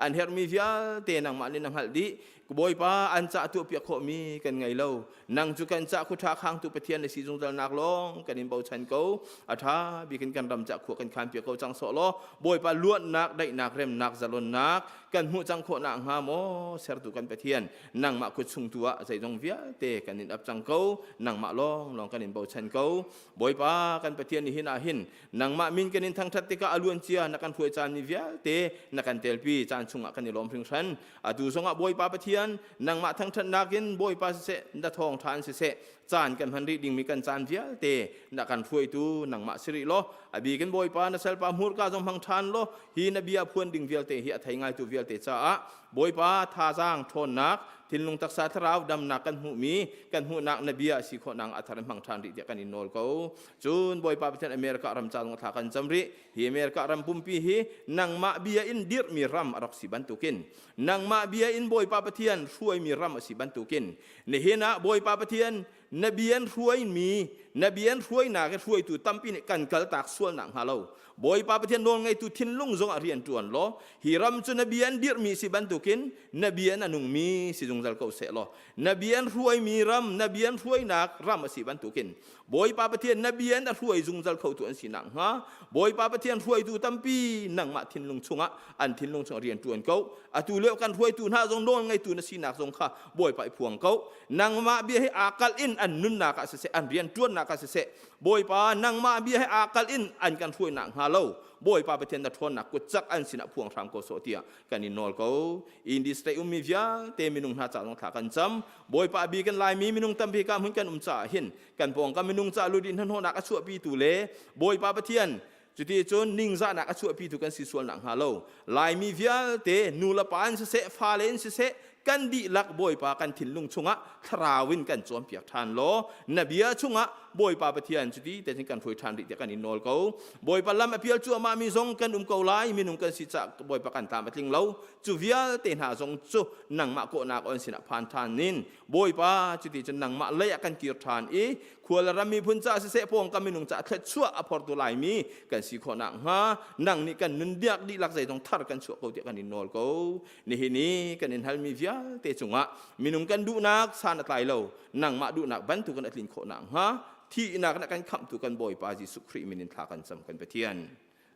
S14: an herhmi vialte nangmah nih na hngalh dih Bawipa an cah tuahpiak khawhmi kan ngei lo nang cu kan cah khuṭha khangtu Pathian na si zungzal nak lawng kan in bochan ko a ṭha bikin kan ram cah khua kan khan piak ko cang sawh law Bawipa luatnak daihnak remnak zalonnak kan hmuh cang khawh nakhnga maw sertu kan Pathian nangmah kut chung tu ah zeizong vialte kan in ap cang ko nangmah lawng lawng kan in bochan ko Bawipa kan Pathian ni hin ah hin nangmah min kan in thangthat tikah a luan cia na kan hruai caan mi vialte na kan telpi caan chungah kan i lawm hringhran atu zongah Bawipa Pathian nangmah thangthatnak in Bawipa siseh na thawng ṭhan siseh caan kan hman rih dingmi kan caan vialte na kan hruaitu nangmah si rih law a bikin Bawipa na salpa hmurka zong hmang ṭhan law hi na bia phuan ding vialte hi a thei ngaitu vialte caah Bawipa thazaang ṭhawnnak thinlung taksa thlarau damnak kan hmuhmi kan hmuhnak na bia si khawh nang a thar in hmang ṭhan rih tiah kan in nawl ko cun Bawipa Pathian America ram ca zong thla kan cam rih hi America ram pumpi hi nangmah bia in dirhmi ram a rak si bantukin nangmah bia in Bawipa Pathian hruaimi ram a si bantukin Nihin ah Bawipa Pathian na bian hruaimi na bian hruainak i hruaitu tampi nih kan kaltak sual nak hnga lo Bawipa Pathian nawl ngeitu thinlung zong ah rian ṭuan law hi ram cu na bian dirhmi si bantukin na bian a nungmi si zungzal ko seh law na bian hruaimi ram na bian hruainak ram a si bantukin Bawipa Pathian na bian a hruai zungzal khotu an si nakhnga Bawipa Pathian hruaitu tampi nangmah thinlung chungah an thinlung chungah rian ṭuan ko atu lio kan hruaitu hna zong nawl ngeitu na sinak zong kha Bawipa i phuang ko nangmah bia hi aa kalh in an nunnak ah siseh an rian ṭuannak ah siseh Bawipa nangmah bia hi aa kalh in an kan hruai nakhnga lo Bawipa Pathian na ṭhawnnak kut cak an sinah phuang hram ko sawh tiah kan in nawl ko Indi state ummi vialte minung hna ca zong thla kan cam Bawipa bi kan Laimi minung tampi ka hmun kan um caah hin kan pawngkam minung ca ludin hnahnawhnak a chuahpitu le Bawipa Pathian cuti cun ningzahnak a chuahpitu kan si sual nakhnga lo Laimi vialte nu le pa in siseh fale in siseh kan dihlak Bawipa kan thinlung chungah thlarau in kan cawnpiak ṭhan law na bia chungah Bawipa Pathian cuti te cun kan hruai ṭhan rih tiah kan in nawl ko Bawipa lam a pial cuahmah mi zong kan um ko lai minung kan si cah Bawipa kan tlam a tling lo cu vialte hna zong cu nangmah kawhnak on sinah phan ṭhan nin Bawipa cuti cun nangmah lei ah kan kir ṭhan i khua le ram miphun ca siseh pawngkam minung ca thluachuah a phortu laimi kan si khawh nakhnga nang nih kan nun diak dihlak zeizong thar kan chuah ko tiah kan in nawl ko nihin i kan in halmi vialte cungah minung kan duhnak san a tlai lo nangmah duhnak bantukin a tlin khawh nakhnga thihnak na kan khamhtu kan Bawipa Jesuh Khrih min in thla kan cam kan Pathian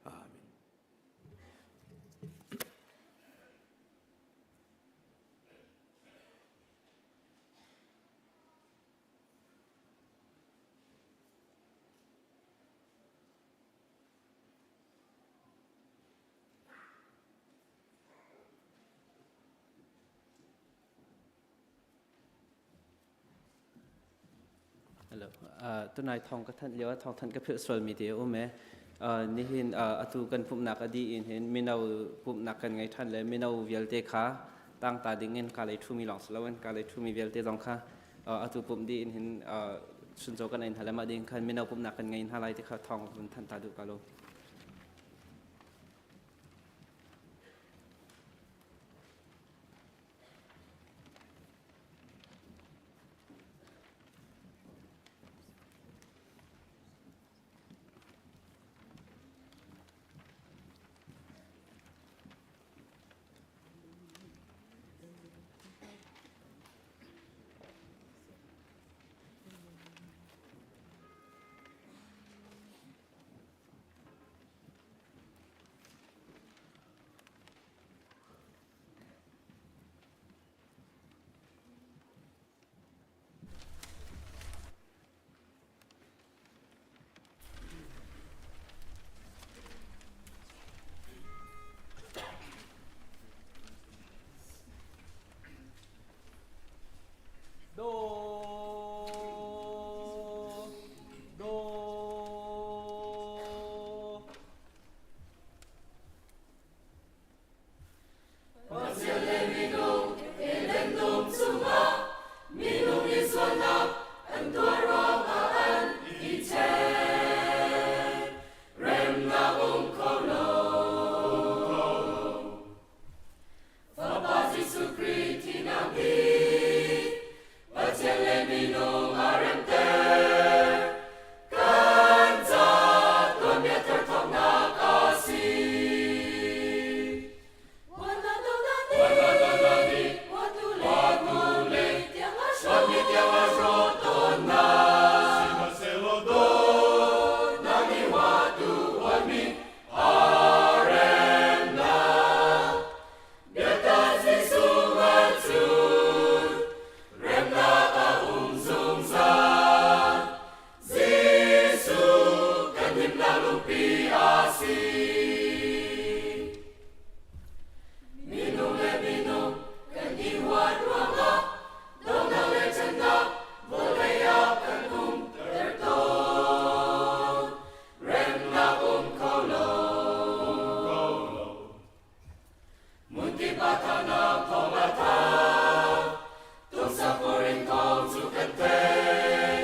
S14: Amen.
S9: Hello. Uh, tunai thong ka thanh lio thong thanh ka philh sual mi te um e. Uh, nihin uh, atu kan pumnak adi in hin mino pumnak kan ngei than le mino vialte kha tang ta ding in ka lei thu mi long slo ka lei thu mi vialte zong kha uh, atu pum di in hin uh, suncho kan ein halama ding khan mino pumnak kan ngei hna lai te kha thong vun than ta du ka lo.
S3: himnak lungpi a si. Minung le minung kan i huat ruangah donak le ṭhennak vawlei ah kan umter tawn. Remnak um kho lo. Hmunkip ah thahnak thawng a thang, tuksak in thawng cu kan theih.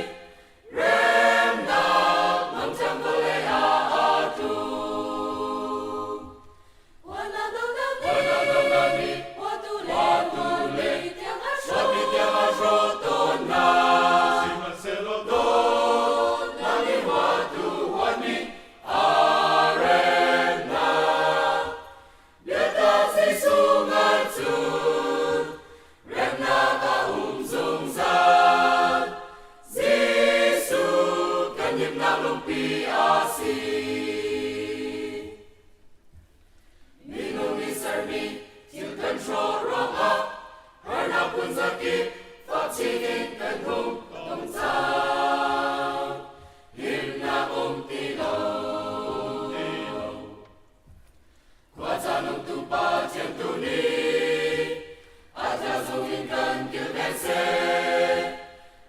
S3: Remnak nungcang vawlei ah aa tlum. Huatnak donak nih huatu le huatmi tiang a hrawh tawn hna. Sihmanhsehlaw dawtnak nih huatu huatmi aa rem hna. Biatak Jesuh ngan cun remnak a um zungzal. Jesuh kan himnak lungpi a si. Minung nih sermi thil kan hrawh ruangah harnak phunzakip fak chin in kan hung tong cang. Himnak um ti lo. Khuaca nungtu pa thiamtu nih a thla zung in kan kilven seh.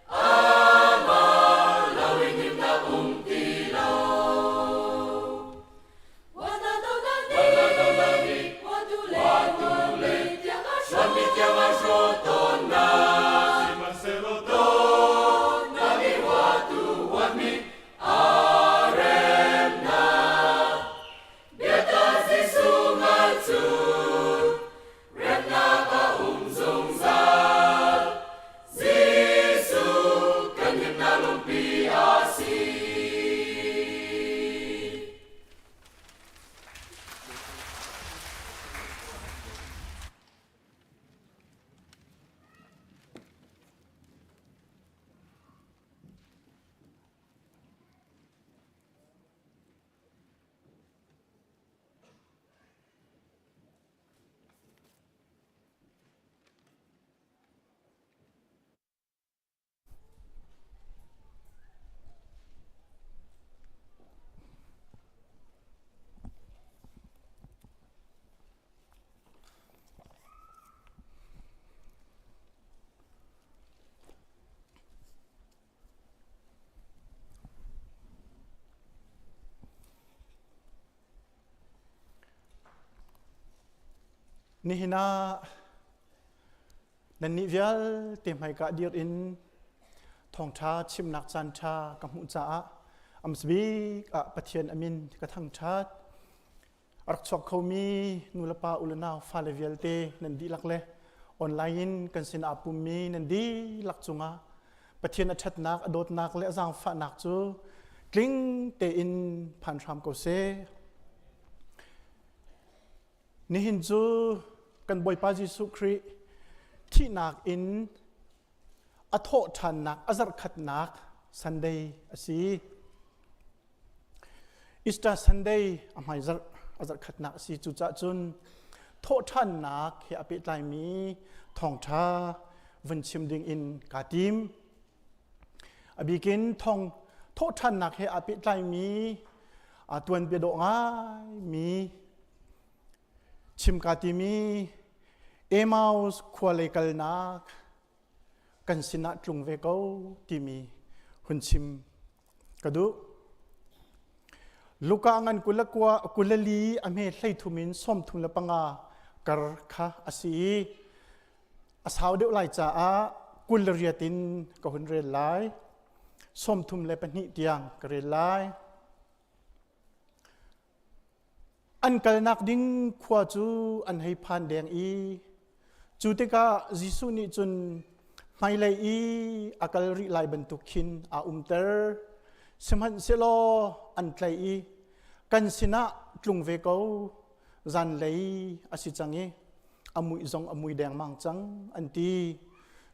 S3: Amah loin himnak um ti lo. Nih huatmi tiang a hrawh tawn hna. Sihmanhsehlaw dawtnak nih huatu huatmi aa rem hna. Biatak Jesuh ngai cun remnak a um zungzal. Jesuh kan himnak lungpi a si.
S15: Nihin ah nannih vialte hmaika dir in thawngṭha chimnak caanṭha ka hmuh caah amsbik ah Pathian amin ka thangṭhat. A rak chuak khomi nulepa ulenau fale vialte nan dihlak le online in kan sin aa pummi nan dihlak cungah Pathian a ṭhatnak, a dawtnak le a zaangfahnak cu tling tein phan hram ko seh. Nihin cu kan Bawipa Jesuh Khrih thihnak in a thawh ṭhannak a zarhkhatnak Sunday a si. Easter Sunday a hmai zarh a zarhkhatnak a si. Cucaah cun thawhṭhannak he a pehtlaimi thawngṭha vun chim ding in kaa tim. A bikin thawng thawhṭhannak he aa pehtlaimi aa tuanbia dawh ngaimi chim kaa timi Emmaus khua lei kalnak kan sinah tlung ve ko timi hun chim ka duh. Luka ngan 22 24 a hme 33 in 35 kar kha a si i a sau deuh lai caah 28 in ka hun rel lai. 32 tiang ka rel lai. An kalnak ding khua cu an hei phan deng i cu tikah Jesuh nih cun hmailei i a kal rih lai bantuk khin aa umter. Sihmanhsehlaw an tlaih i kan sinah tlung ve ko, zanlei a si cang i a muih zong a mui dengmang cang an ti.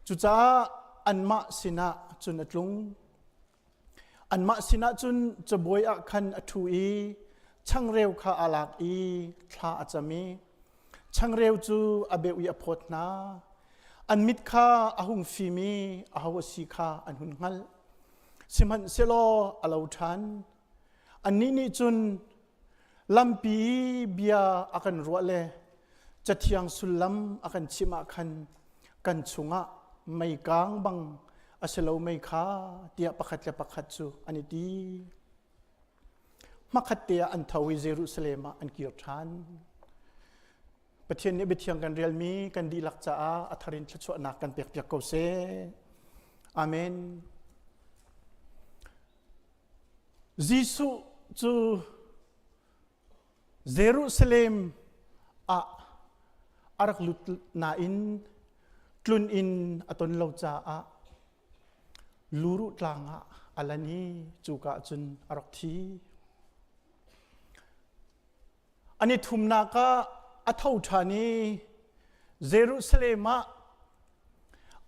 S15: Cucaah anmah sinah cun a tlung. Anmah sinah cun cabuai ah khan a ṭhu i changreu kha aa lak i thla a cam i changreu cu a beuh i a phawt hna. An mit kha a hung fim i aho a si kha an hun hngalh. Sihmanhsehlaw a lo ṭhan. Annih nih cun lampi i bia a kan ruah le Cathiang sullam a kan chimh ah khan kan chungah mei kaang bang a si lo mei kha tiah pakhat le pakhat cu an i ti. Hmakhat te ah an tho i Jerusalem ah an kir ṭhan. Pathian nih biathiang kan relmi kan dihlak caah a thar in thluachuahnak kan pekpiak ko seh. Amen. Jesuh cu Jerusalem ah a rak lut nain tlun inn a ton lo caah Luruh tlang ah a lan i cuka ah cun a rak thi. An i thumnak ah a tho ṭhan i Jerusalem ah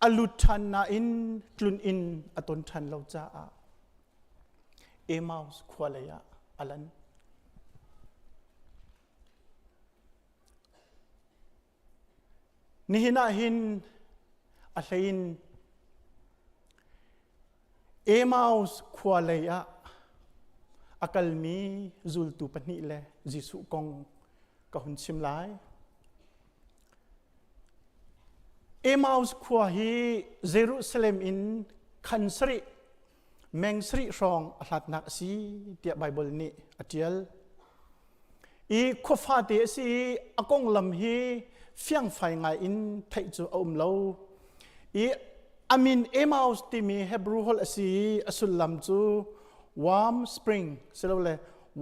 S15: a lut ṭhan nain tlun inn a ton ṭhan lo caah Emmaus khua lei ah a lan. Nihin ah hin a hlein Emmaus khua lei ah a kalmi zultu pahnih le Jesuh kong ka hun chim lai. Emmaus khua hi Jerusalem in khan sarih meng sarih hrawng a hlatnak a si tiah Baibal nih a ṭial. I khua fate a si i a konglam hi fiangfai ngai in theih cu a um lo. I a min Emmaus timi Hebrew holh a si i a sullam cu warm spring silole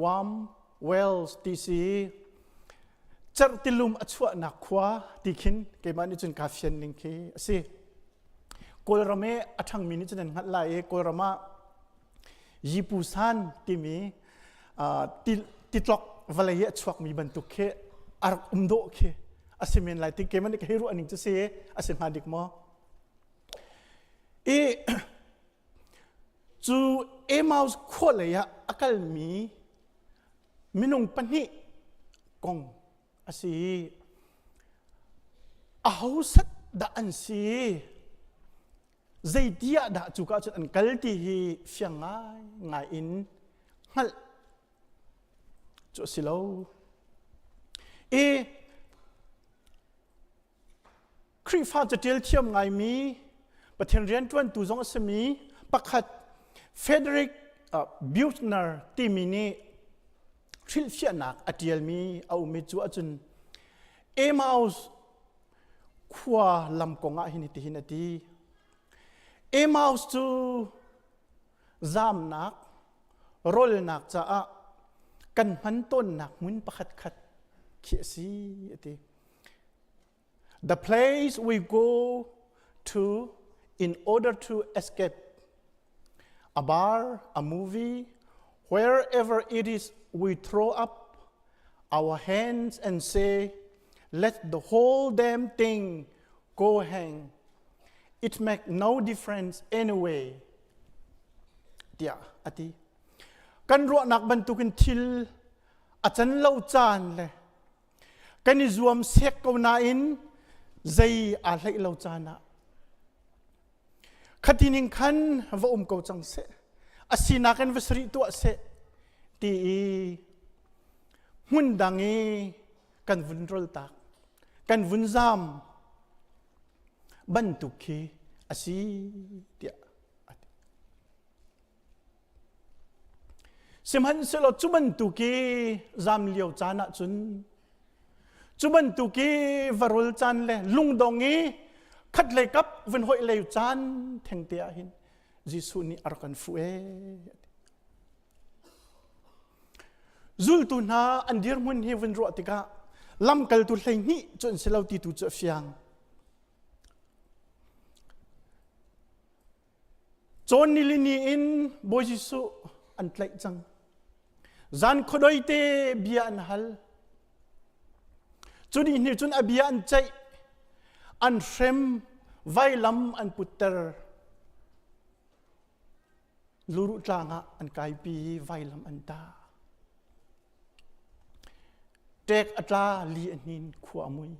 S15: warm wells ti si cerhtilum a chuahnak khua ti khin keimah nih cun kaa fian ning khi a si. Kawlram i a ṭhangmi nih cun an hngalh lai i Kawlram ah Yipusan timi titlok vawlei i a chuakmi bantuk khi a rak um dawh khi a si men lai ti keimah nih ka hei ruah ning cu si a si hnga dik maw? I cu Emmaus khua lei ah a kalmi minung pahnih kong a si. Aho set dah an si? Zeiti ah dah cuka cun an kal ti hi fiang ngai ngai in hngalh cu a si lo. I Khrihfa catial thiam ngaimi Pathian rianṭuantu zong a simi pakhat Frederick Buechner timi nih hrilhfiahnak a ṭialmi a um i cu ahcun Emmaus khua lam kong ah hin hitihin a ti. Emmaus cu zamnak, rolnak caah kan hman tawnnak hmun pakhat khat khi a si a ti. The place we go to in order to escape a bar, a movie, wherever it is, we throw up our hands and say, let the whole damn thing go hang. It make no difference anyway. Tiah ati. Kan ruahnak bantukin thil a can lo caan le Kan i zuam sek ko nain zei aa hleih lo caan ah khati ning khan va um ko cang seh a sinak in va sarih tuah seh ti i hmun dang i kan vun roltak kan vun zam bantuk khi a si tiah a ti. Sihmanhsehlaw cu bantuk i zam lio caan ah cun cu bantuk i varul caan le lungdong i khatlei kap vun hoih lei caan thengte ah hin Jesuh nih a rak kan fuh ee. Zultu hna an dirhmun hi vun ruah tikah lamkaltu 12 cu an si lo ti tu cu a fiang. Cawn nilini in Bawi Jesuh an tlaih cang. Zan khuadoi te bia an hal. Cu dih hnu cun a bia an ceih, an hrem, vailam an putter. Luruh tlang ah an kaipi i vailam an tah. Ṭek a tla, li a hnin, khua a mui.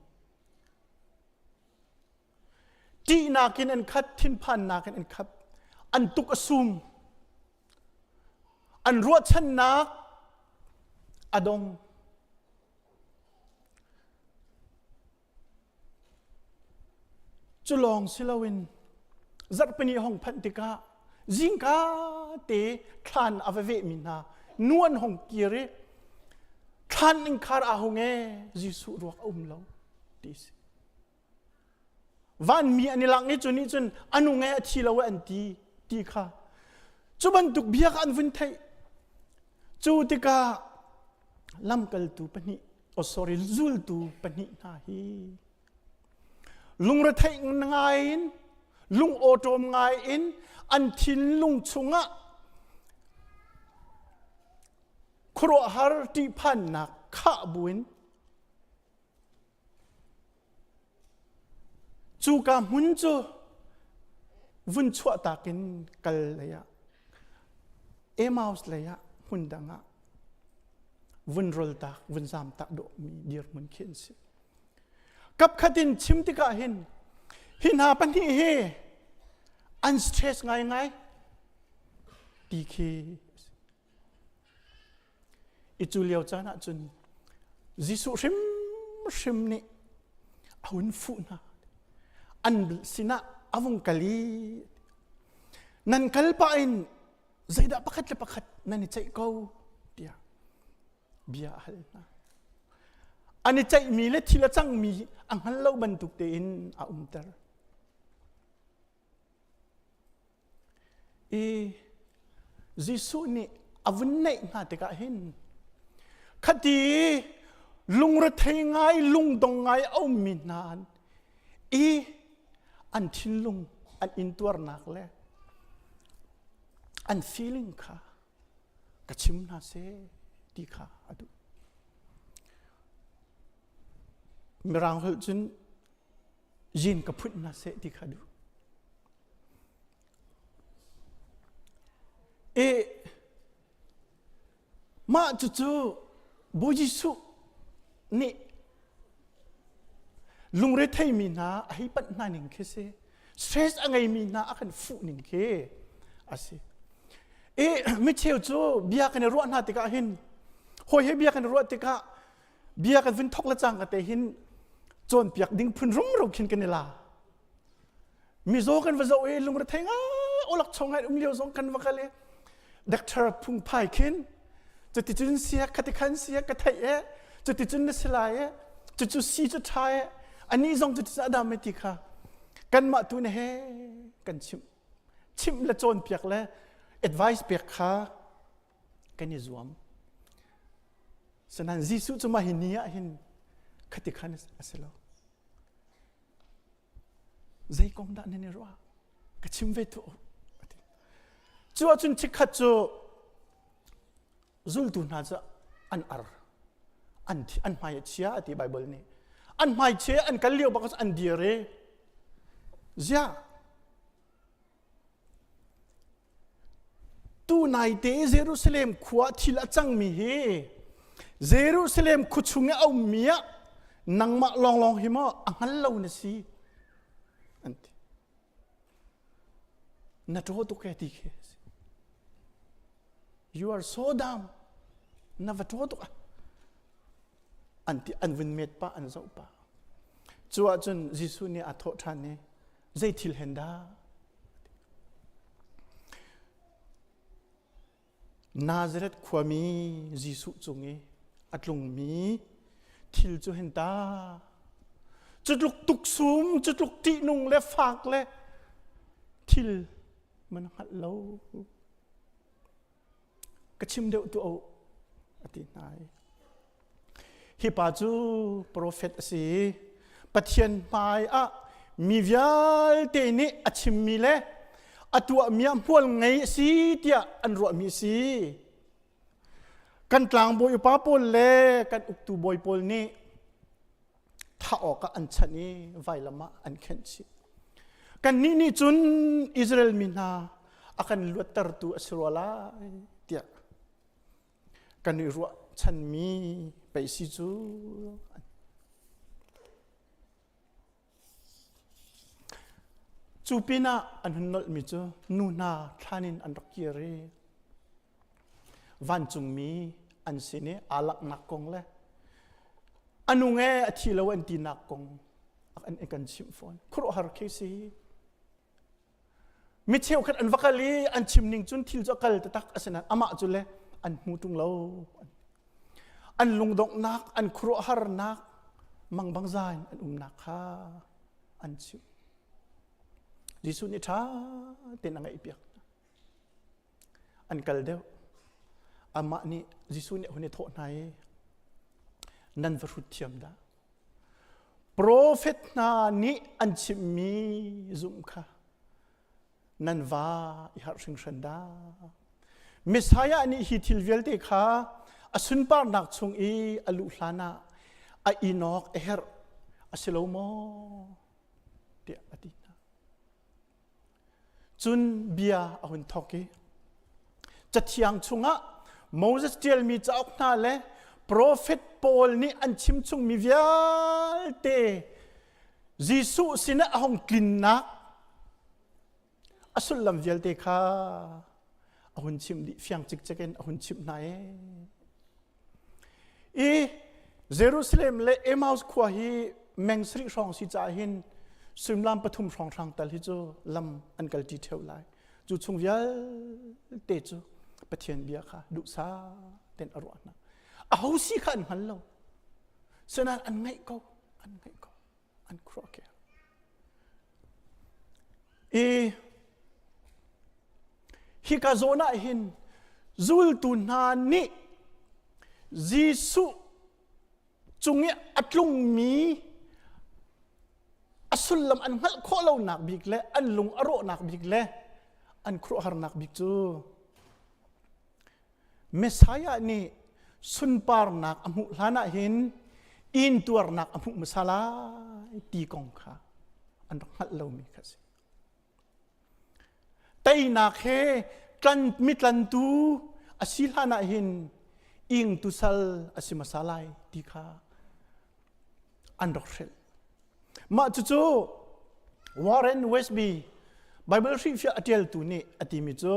S15: Ṭihnak in an khat, thinphannak in an khat. An tuk a sum. An ruahchannak. A dong. Cu lawng si loin zarhpini hong phanh tikah zingka te thlan a va vehmi hna nu an hong kir i thlan innkhar aa hung e Jesuh ruak a um lo ti si. Vanmi an i lang i cu nih cun a nung e a thi lo e an ti ti kha cu bantuk bia kha an vun theih. Cu tikah lamkaltu pahnih oh sorry zultu pahnih hna hi lungretheih ngai in lung awṭawm ngai in an thinlung chungah khuaruahhar ṭihphannak khah buin Cuka hmun cu vun chuahtak in kal lei ah Emmaus lei ah hmun dang ah vun roltak vun zamtak dawhmi dirhmun khi an si. Kapkhat in chim tikah hin hi hna pahnih hi an stress ngaingai ti khi I cu lio caan ah cun Jesuh hrimhrim nih a hun fuh hna. An sinah a vung kal i nan kal pah in zeidah pakhat le pakhat nan i ceih ko tiah bia a hal hna. An i ceihmi le thil a cangmi a hngal lo bantuk tein a umter. I Jesuh nih a vun neih hna tikah hin khati lungrethei ngai lungdong ngai a ummi hna i an thinlung an intuarnak le an feeling kha ka chim hna seh ti kha a duh. Mirang holh cun yin ka phut hna seh ti kha duh. E mah cucu Bawi Jesuh nih lungretheimi hna a hei panh hna ning khi si. Stress a ngeimi hna a kan fuh ning khi a si. E micheu cu bia kan i ruah hna tikah hin hawi he bia kan i ruah tikah bia kan vun thok le cang ka te hin cawnpiak ding phun rumro khin kan i la mizaw kan va zoh i lungrethei nga olak chong ngai um lio zong kan va kal i doctor phungphai khin cuticun sia khati khan sia ka theih e cuticun na si lai e cucu si cu tha e ani zong cuticun adam e ti kha kanmah tu ne he kan chimh chimh le cawnpiak le advice pek kha kan i zuam. Sinain Jesuh cu mah hi ni ah hin khati khan a si lo. Zei kong dah nan i ruah? Ka chim ve tu. Cu ahcun chikkhat cu zultu hna cu an ar an an hmai a chia ti Bible nih an hmai chia an kal lio bak an dir i ziah Tunaite Jerusalem khua thil a cangmi hi Jerusalem khuachung i a ummi ah nangmah lawnglawng hi maw a hngal lo na si an ti. Na ṭaw tuk e ti khi a si. You are so dumb. Na va ṭaw tuk ah. An ti an vun met pah an zoh pah. Cu ahcun Jesuh nih aa thawh ṭhan i zei thil hen dah Nazareth khuami Jesuh cung i a tlungmi thil cu hen ta cu tluk tuksum cu tluk ṭihnung le fak le thil man hngalh lo ka chim deuh tu o a ti hna i hi pa cu profet a si Pathian hmai ah mi vialte nih a chimmi le a tuahmi ah hmual ngei a si tiah an ruahmi a si kan tlangbawi upa pawl le kan uktu bawi pawl nih thah awkah an chanh i vailam ah an khenh chih. Kannih nih cun Israel mi hna a kan luattertu a si rua lai tiah kan i ruahchanmi pei si cu. Cu pinah an hun nolhmi cu nu hna thlan in an rak kir i vancungmi an sin i aa langhnak kong le a nung e a thi lo an tinak kong an kan chimh fawn. Khuaruahhar khi si. Mi cheukhat an va kal i an chim ning cun thil cu a kal taktak asinain amah cu le an hmu ṭung lo. An lungdonghnak, an khuaruahharnak, mangbangza in an umnak kha an chimh. Jesuh nih ṭha tein a ngaihpiak hna. An kal deuh. Amah nih Jesuh nih a hun i thawh hna i nan va hrut thiam dah. Profet hna nih an chimmi zumh kha nan va i harh hringhran dah. Messiah nih hi thil vialte kha a sunparnak chung i a luh hlanah a inawk a herh a si lo maw? tiah a ti hna. Cun bia a hun thawk i Cathiang chungah Moses ṭialmi cauk hna le profet pawl nih an chimchungmi vialte Jesuh sinah a hung tlinnak a sullam vialte kha a hun chimh dih fiang cikcek in a hun chimh hna ee. I Jerusalem le Emmaus khua hi meng sarih hrawng si caah hin suimilam pathum hrawnghrang tal hi cu lam an kalṭi ṭheo lai. Cu chung vialte cu Pathian bia kha duhsah tein a ruah hna. Aho si kha an hngal lo. Sinain an ngaih ko, an ngaih ko, an khuaruah ke. I hika zawn ah hin zultu hna nih Jesuh cung i a tlungmi a sullam an hngalh khawh lonak bik le an lung a rawhnak bik le an khuaruahharnak bik cu Messiah nih sunparnak a hmuh hlan ah hin intuarnak a hmuh hmasa lai ti kong kha an rak hngalh lomi kha a si. Teinak he tlan, mitlantu a si hlan ah hin ingtu sal a si hmasa lai ti kha an rak hrilh. Mah cucu Warren Wiersbe Bible hrilhfiah a ṭialtu nih a timi cu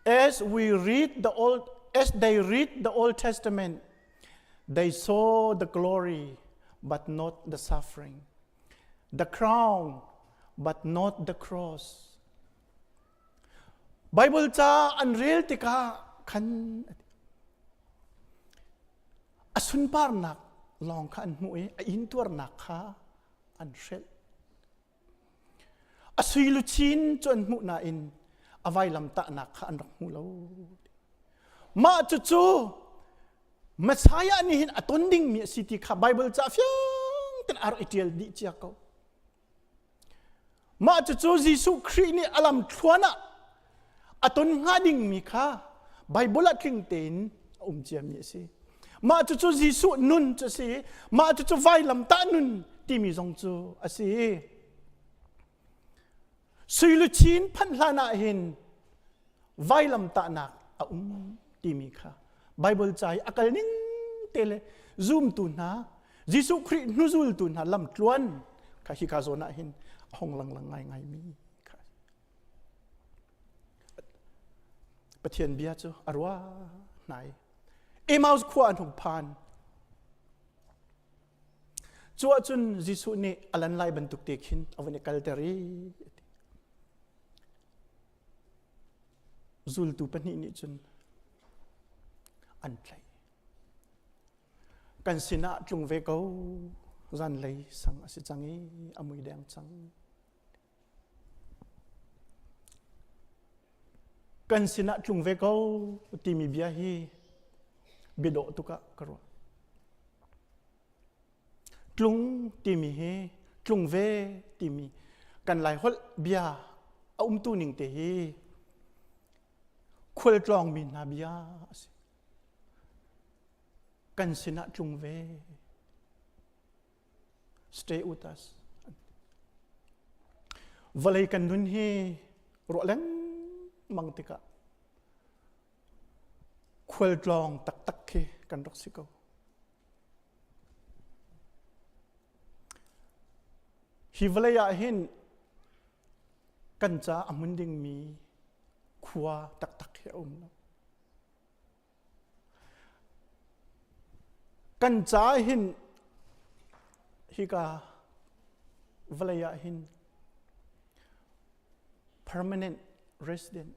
S15: as we read the old as they read the Old Testament they saw the glory but not the suffering the crown but not the cross. Bible ca an rel tikah khan a sunparnak lawng kha an hmuh i a intuarnak kha an hrelh. A sui luchin cu an hmuh nain a vailam tahnak kha an rak hmu lo. Mah cucu Messiah nih hin a ton dingmi a si ti kha Bible ca fiang tein a rak i ṭial dih cia ko. Mah cucu Jesuh Khrih nih a lam thluan ah a ton hnga dingmi kha Bible ah tling tein a um ciami a si. Mah cucu Jesuh nun cu a si. Mah cucu vailamtah nun timi zong cu a si. Sui luchin phanh hlan ah hin vailamtahnak a um timi kha Bible ca i a kal ning te le zumtu hna Jesuh Khrih hnuzultu hna lamtluan kha hika zawn ah hin a hong lang lang ngai ngai mi kha Pathian bia cu a rua hna i Emmaus khua an hung phan Cu ahcun Jesuh nih a lan lai bantuk te khin a vun i kalter i zultu pahnih nih cun an tlaih. Kan sinah tlung ve ko, zanlei sang a si cang i a mui deng cang. Kan sinah tlung ve ko timi bia hi biadawh tuk ah ka ruah. Tlung timi hi tlung ve timi kan lai holh bia a umtu ning te hi khualtlawngmi hna bia a si. Kan sinah tlung ve. Stay with us. Vawlei kan nun hi ruah lengmang tikah khualtlawng taktak khi kan rak si ko. Hi vawlei ah hin kan ca a hmun dingmi khua taktak hi a um lo. Kan ca hin hika vawlei ah hin permanent resident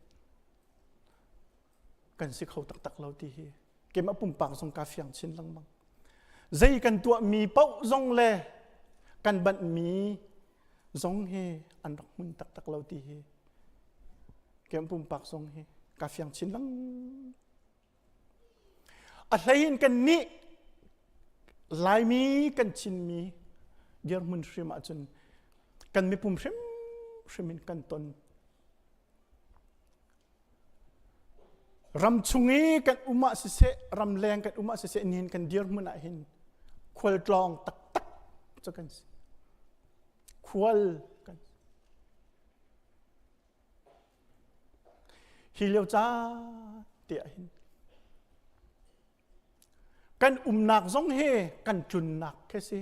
S15: kan si kho taktak lo ti hi keimah pumpak zong ka fiang chin lengmang. Zei kan tuahmi paoh zong le kan banhmi zong hi an rak hmun taktak lo ti hi keimah pumpak zong hi ka fiang chin lengmang. A hlei in kan nih Laimi kan Chinmi dirhmun hrim ahcun kan mipum hrimhrim in kan ton. Ram chung i kan um ah siseh, ramleng kan um ah siseh, nihin kan dirhmun ah hin khualtlawng taktak cu kan si. Khual kan si. Hi lio caan te ah hin kan umnak zong hi kan tlunnak khi si.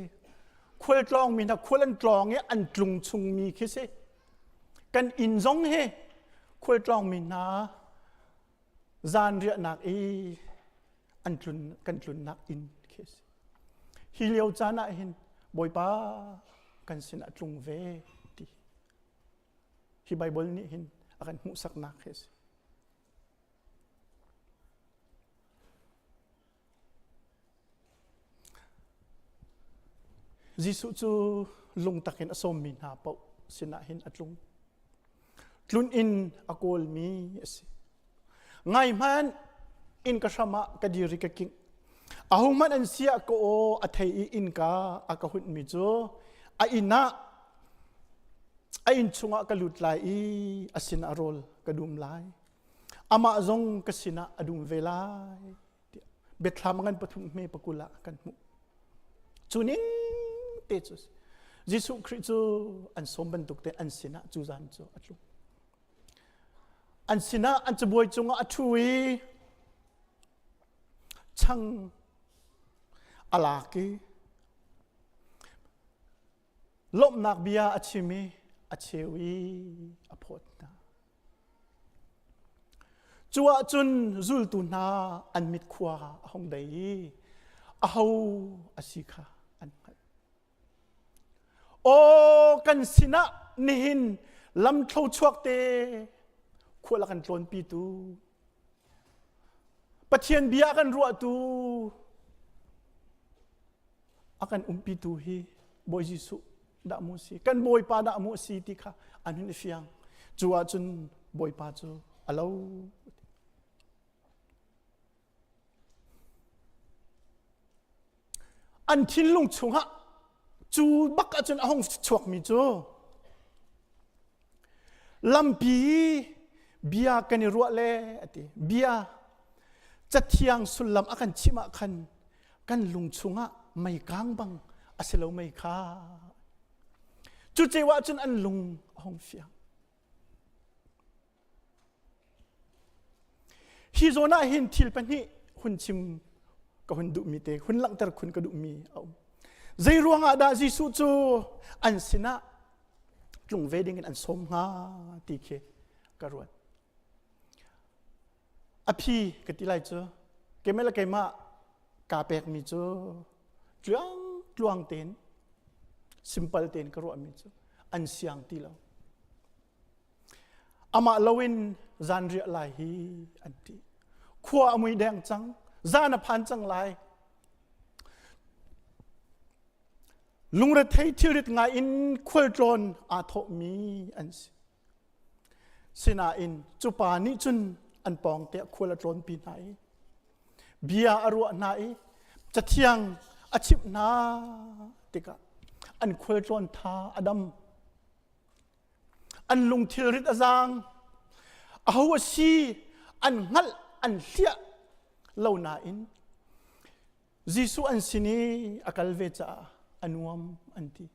S15: Khualtlawng mi hna khual an tlawng i an tlung chungmi khi si. Kan inn zong hi khualtlawng mi hna zan riahnak i an tlun kan tlunnak inn khi si. Hi lio caan ah hin Bawipa kan sinah tlung ve ti Hi Baibal nih hin a kan hmuhsaknak hi a si. Jesuh cu lungtak in a sawmmi hna paoh sinah hin a tlung. Tlun in a kawlmi a si. Ngai hmanh inn ka hram ah ka dir i ka kingh. Ahohmanh an si ah ka aw a thei i innka a ka hunhmi cu a inn ah a inn chungah ka lut lai i a sinah rawl ka dum lai. Amah zong ka sinah a dum ve lai. Tiah biathlam ngan pathum hme pakul ah kan hmuh. Cu ning te cu Jesuh Khrih cu an sawm bantuk te an sinah cu zan cu a tlung. An sinah an cabuai cungah a ṭhu i chang a lak i lawmhnak bia a chim i a cheu i a phawt hna. Cu ahcun zultu hna an mit khua a hung dei i aho a si kha an hngalh. Aw kan sinah nihin lamthlo chuak te khual a kan tlawnpitu Pathian bia a kan ruahtu a kan umpitu hi Bawi Jesuh dah mu si kan Bawipa dah mu si ti kha an hun i fiang cu ahcun Bawipa cu a lo An thinlung chungah cu bak ahcun a hung chuakmi cu lampi bia kan i ruah le a ti. Bia cathiang sullam a kan chimh ah khan kan lung chungah mei kang bang a si lo mei kha. Cu ceu ahcun an lung a hung fiang. Hi zawn ah hin thil pahnih hun chim ka hun duhmi te, hun langhter khun ka duhmi a um. Zei ruangah dah Jesuh cu an sinah tlung ve dingin an sawm hnga ti khi ka ruat. A phi ka ti lai cu, keimah le keimah kaa pekmi cu tluang tluang tein, simple tein ka ruahmi cu an siang ti lo. Amah loin zanriah lai hi an ti. Khua a mui deng cang, zan a phan cang lai. Lungrethei thilrit ngai in khualtlawn aa thawhmi an si. Sinain cu pa nih cun an pawng te khual a tlawnpi hna i bia a ruah hna i cathiang a chimh hna tikah an khualtlawn tha a dam. An lungthilrit a zaang. Aho a si an hngalh an hliah lo nain Jesuh an sin i a kal ve caah a nuam an ti.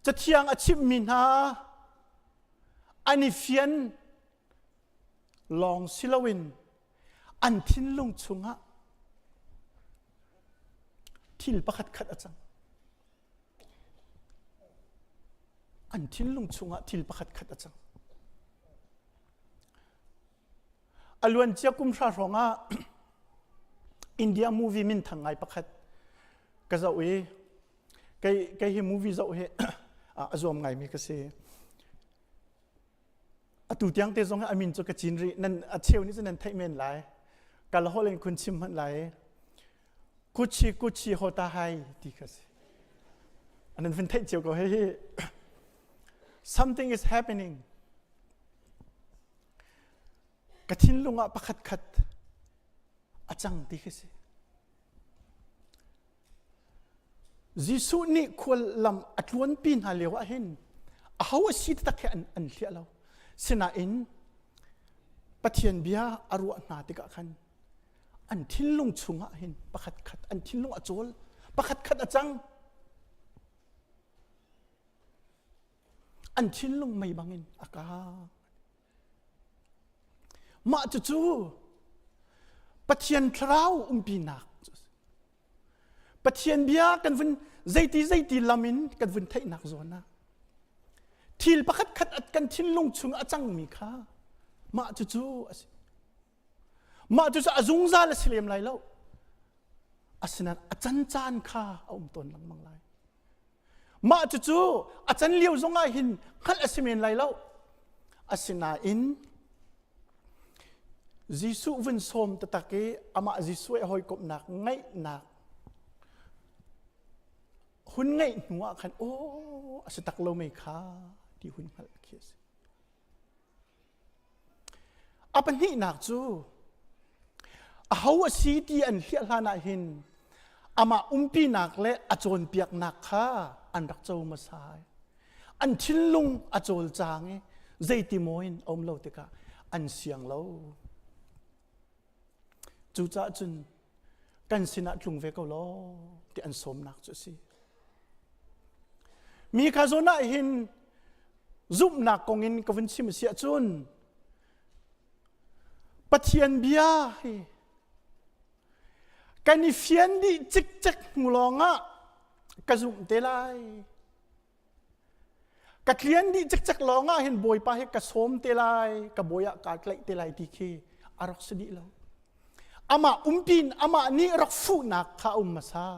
S15: Cathiang a chimhmi hna an i fian lawng si loin an thinlung chungah thil pakhat khat a cang. An thinlung chungah thil pakhat khat a cang. A luancia kum hra hrawng ah. India movie minthang ngai pakhat ka zoh i kei kei hi movie zoh hi a zuam ngaimi ka si. Atu tiang te zong a min cu ka cin rih. Nan a cheu nih cun nan theih men lai. Kal hol in khun chim hmanh lai. Kuchi kuchi hota hai ti kha si. Nan vun theih cio ko hei hi. Something is happening. Ka thinlung ah pakhat khat a cang ti khi si. Jesuh nih khual lam a tluanpi hna lio ah hin aho a si tak he an, an hliah lo. Sinain Pathian bia a ruah hna tikah khan an thinlung chungah hin pakhat khat an thinlung a cawl pakhat khat a cang an thinlung mei bangin a kang Mah cucu Pathian thlarau umpinak cu a si. Pathian bia kan vun zeiti zeiti lam in kan vun theihnak zawn ah thil pakhat khat kan thinlung chung a cangmi kha mah cucu a si. Mah cucu a zungzal a si lem lai lo. Asinain a can caan kha a um tawn lengmang lai. Mah cucu a can lio zongah hin hngalh a si men lai lo. Asinain Jesuh vun sawm taktak i amah Jesuh i hawikomhnak ngaihnak hun ngeih hnu ah khan aw a si tak lo mei kha ti hun hngalh khi a si. A pahnihnak cu aho a si ti an hliah hlan ah hin amah umpinak le a cawnpiaknak kha an rak co hmasa. An thinlung a cawlcang i zeiti maw in a um lo tikah an siang lo. Cucaah cun kan sinah tlung ve ko law ti an sawmnak cu a si. Mi kha zawn ah hin zumhnak kong in ka vun chim a si ahcun Pathian bia hi kan i fian dih cikcek hnu lawngah ka zumh te lai. Ka tlian dih cikcek lawngah hin Bawipa hi ka sawm te lai, ka bawi ah kaa tlaih te lai ti khi a rak si dih lo. Amah umpi in amah nih rak fuhnak kha a um hmasa.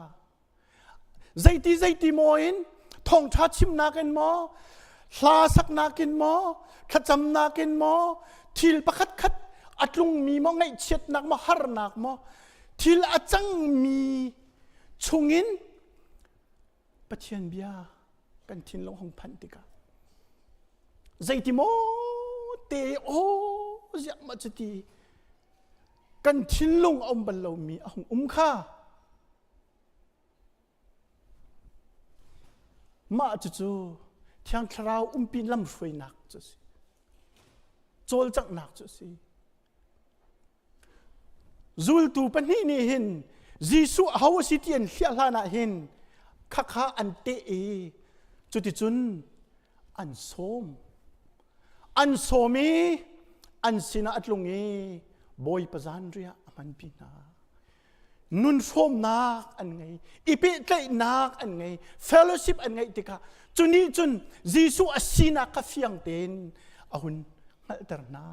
S15: Zeiti zeiti maw in thawngṭha chimnak in maw, hla saknak in maw, thlacamnak in maw, thil pakhat khat a tlungmi maw, ngaihchiatnak maw, harnak maw, thil a cangmi chungin Pathian bia kan thinlung hung phanh tikah zeiti maw te aw ziah ma cuti kan thinlung a um bal lomi a hung um kha mah cucu Thiang Thlarau umpi lamhruainak cu a si cawlcanghnak cu a si Zultu pahnih nih hin Jesuh aho a si ti an hliah hlan ah hin khakha an teh i cuticun an sawm. An sawm i an sinah a tlung i Bawipa zanriah a hmanpi hna. Nun hrawmnak an ngei, i pehtlaihnak an ngei, fellowship an ngeih tikah cu nih cun Jesuh a sinak kha fiang tein a hun hngalhter hna.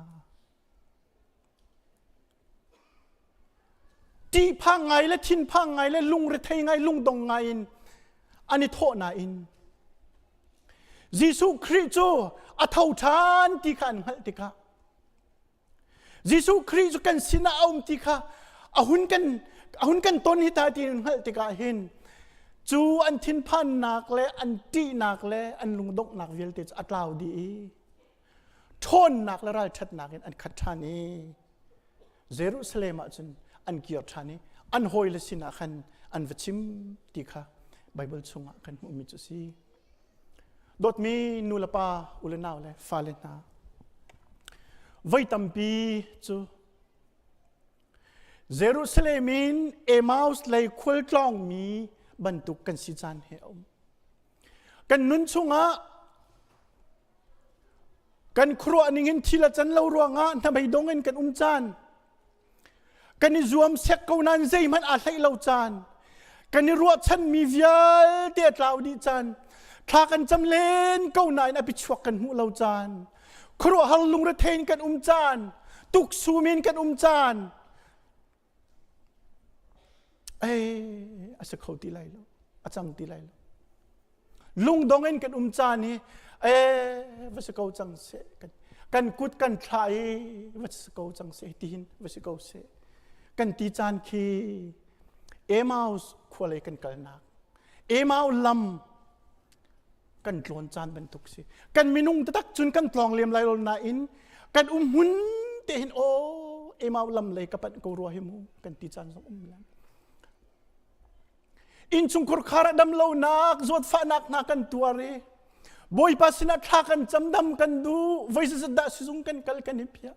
S15: Ṭihphang ngai le thinphang ngai le lungrethei ngai lungdong ngai in an i thawh nain Jesuh Khrih cu a tho ṭhan ti kha an hngalh tikah Jesuh Khrih cu kan sinah a um ti kha a hun kan a hun kan ton hi ta ti an hngalh tikah hin cu an thinphannak le an ṭihnak le an lungdonghnak vialte cu a tlau dih i ṭhawnnak le ralṭhatnak in an khat ṭhan i Jerusalem ah cun an kir ṭhan i an hawile sinah khan an va chim ti kha Baibal chungah kan hmuhmi cu a si. Dawtmi nu le pa, u le nau le fale hna, voi tampi cu Jerusalem in Emmaus lei khualtlawngmi bantuk kan si caan he a um. Kan nun chungah Kan khuaruah ning in thil a can lo ruangah hnabeidong in kan um caan. Kan i zuam sek ko nain zeihmanh aa hleih lo caan. Kan i ruahchanmi vialte a tlau dih caan. Thla kan cam len ko nain a bichuak kan hmuh lo caan. Khuaruahhar lungrethei in kan um caan. Tuksum in kan um caan. Ei, a si kho ti lai lo. A cang ti lai lo. Lungdong in kan um caan hi ee va si ko cang seh kan kan kut kan thlah i va si ko cang seh tihin va si ko seh kan ti caan khi Emmaus khua lei kan kalnak Emmaus lam kan tlawn caan bantuk si kan minung taktak cun kan tlawng lem lai lo nain kan um hmun te hin aw Emmaus lam lei ka panh ko rua hi mu kan ti caan zong um leng Innchungkhar khar ah dam lonak, zawtfahnak hna kan tuar i Bawipa sinah thla kan cam dam kan duh, voi zeizat dah sizung kan kal kan i phiah,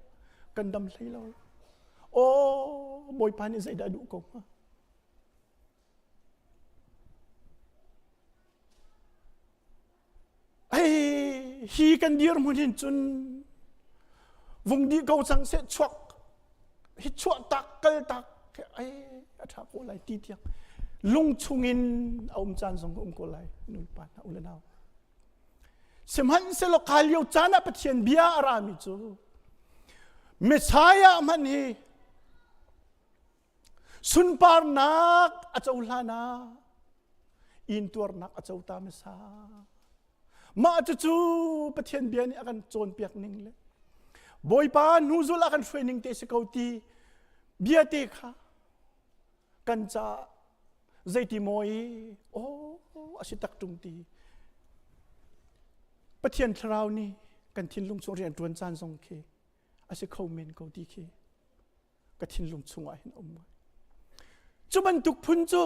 S15: kan dam hlei lo. Aw, Bawipa nih zeidah duh ko hnga? Hei, hi kan dirhmun hin cun vung dih ko cang seh chuak hi chuah tak kal tak ai a ṭha ko lai ti tiang lung chungin a um caan zong um ko lai nu pa hna u le nau sihmanhsehlaw kha lio caan ah Pathian bia a rami cu Messiah hmanh hi Sunparnak a cohlan ah intuarnak a co ta hmasa. Mah cucu Pathian bia nih a kan cawnpiak ning le Bawipa hnuzul a kan hruai ning te si ko ti bia te kha kan caah zeiti maw i aw a si tak ṭung ti Pathian thlarau nih kan thinlung chung rian ṭuan caan zong khi a si kho men ko ti khi ka thinlung chungah hin um ngai. Cu bantuk phun cu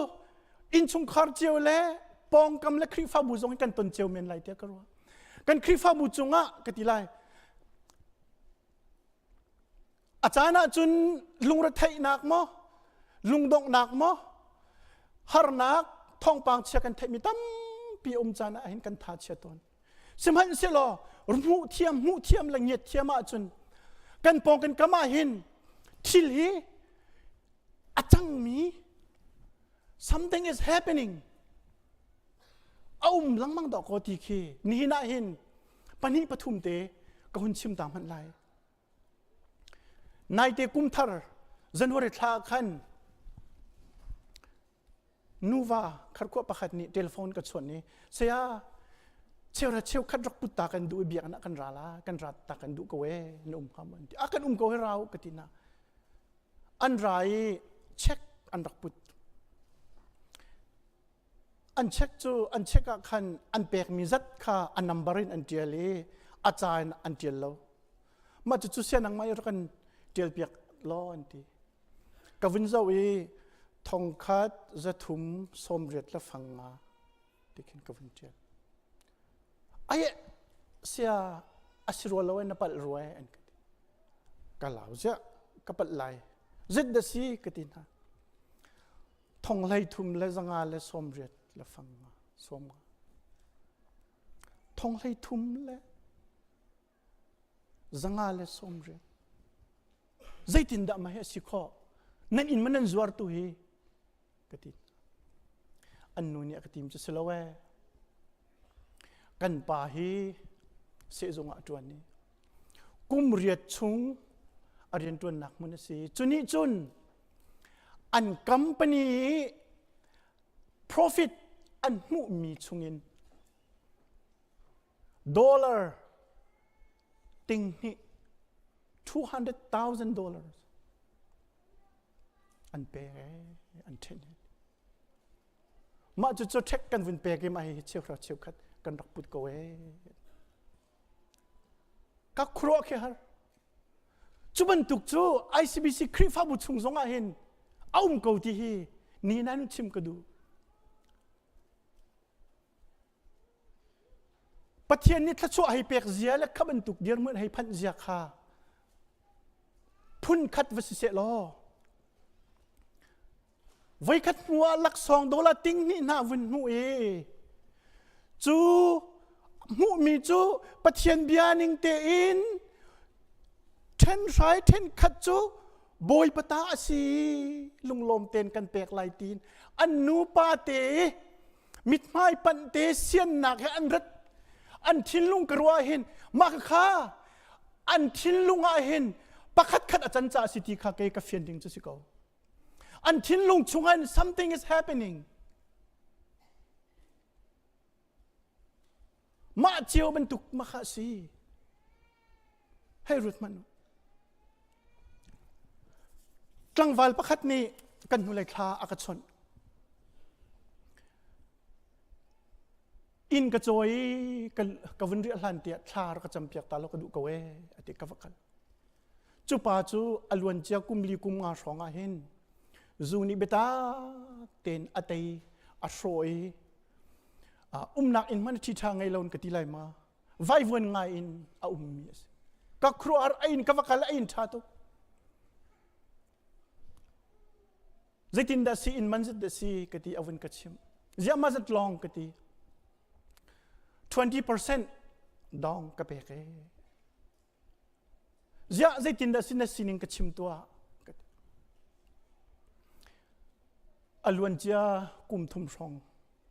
S15: innchungkhar cio le pawngkam le Khrihfabu zong in kan ton cio men lai tiah ka ruah. Kan Khrihfabu cungah ka ti lai. A caan ah cun lungretheihnak maw, lungdonghnak maw, harnak, thawngpang chia kan theihmi tampi um caan ah hin kan tha chia tawn. Sihmanhsehlaw hmuh thiam hmuh thiam le ngiat thiam ahcun kan pawng kan kam ah hin thil hi a cangmi something is happening a um lengmang dawh ko ti khi nihin ah hin pahnih pathum te ka hun chim ta hmanh lai. Naite kum thar January thla khan nuva kharkhuah pakhat nih telephone ka chawnh i saya cheuhra cheukhat rak put ta kan duh i biakinn ah kan ra la kan ra ta kan duh ko e na um hnga maw an ti a kan um ko he rau ka ti na an ra i check an rak put an check cu an check ah khan an pekmi zat kha a number in an tial i a ca in an tial lo mah cucu sia nangmah i rak kan tial piak law an ti Ka vun zoh i thongkhat 300 sawmriat le fang nga ti khin ka vun ṭial. Ai sia a si rua lo na palh rua an ka ti. Ka lau ziah ka palh lai. Zit da si ka ti hna. Thong hlei thum le zanga le 80 le fang nga sawm nga. Thong hlei thum le 100 le 80. Zeitindah mah hi a si khawh? Nan inn ma nan zuartu hi? Ka ti. An nu nih a ka tim cu si lo ee. Kan pa hi sehzung ah a ṭuan i kum riat chung a rianṭuannak hmun a si. Cu nih cun an company profit an hmuhmi chungin dollar ting hnih $200,000 an pek ee an ṭhen mah cu cu ṭhek kan vun pek i mah hi cheuhra cheukhat kan rak put ko ee ka khuaruah khi har cu bantuk cu ICBC Khrihfabu chung zong ah hin a um ko ti hi ni nan chim ka duh Pathian nih thluachuah hei pek zia le kha bantuk dirhmun hei phanh zia kha phun khat va si seh law voikhat hnu ah laksawng dollar ting hnih hna vun hmuh i cu hmuhmi cu Pathian bia ning tein ṭhen hrai ṭhen khat cu Bawipa ta a si lunglawm tein kan pek lai tiin an nupa te mithmai panh te siannak he an rat an thinlung ka ruah hin mah kha an thinlung ah hin pakhat khat a can ca si ti kha kei ka fian ding cu si ko. An thinlung chungah something is happening. Mah cio bantuk makha si. Hei ruat hmanh. Tlangval pakhat nih kan hnulei thla a ka chawnh. Inn ka cawi i ka, ka vun riah hlan tiah thla rak ka campiak ta lo ka duh ko ee ati ka va kal. Cu pa cu a luancia kum li kum nga hrawng ah hin zu nih biatak tein a tei a hrawh i umnak inn hmanh ṭhi ṭha ngei lo in ka ti lai ma vaivuan ngai in a ummi a si. Ka khuaruahhar a inn ka va kal a inn ṭha tuk. Zeitindah si inn man zat dah si ka ti a vun ka chimh. Ziah ma zat lawng ka ti. 20% dong ka pek e. Ziah zeitindah si na sining ka chim tuah ka ti. A luancia kum thum hrawng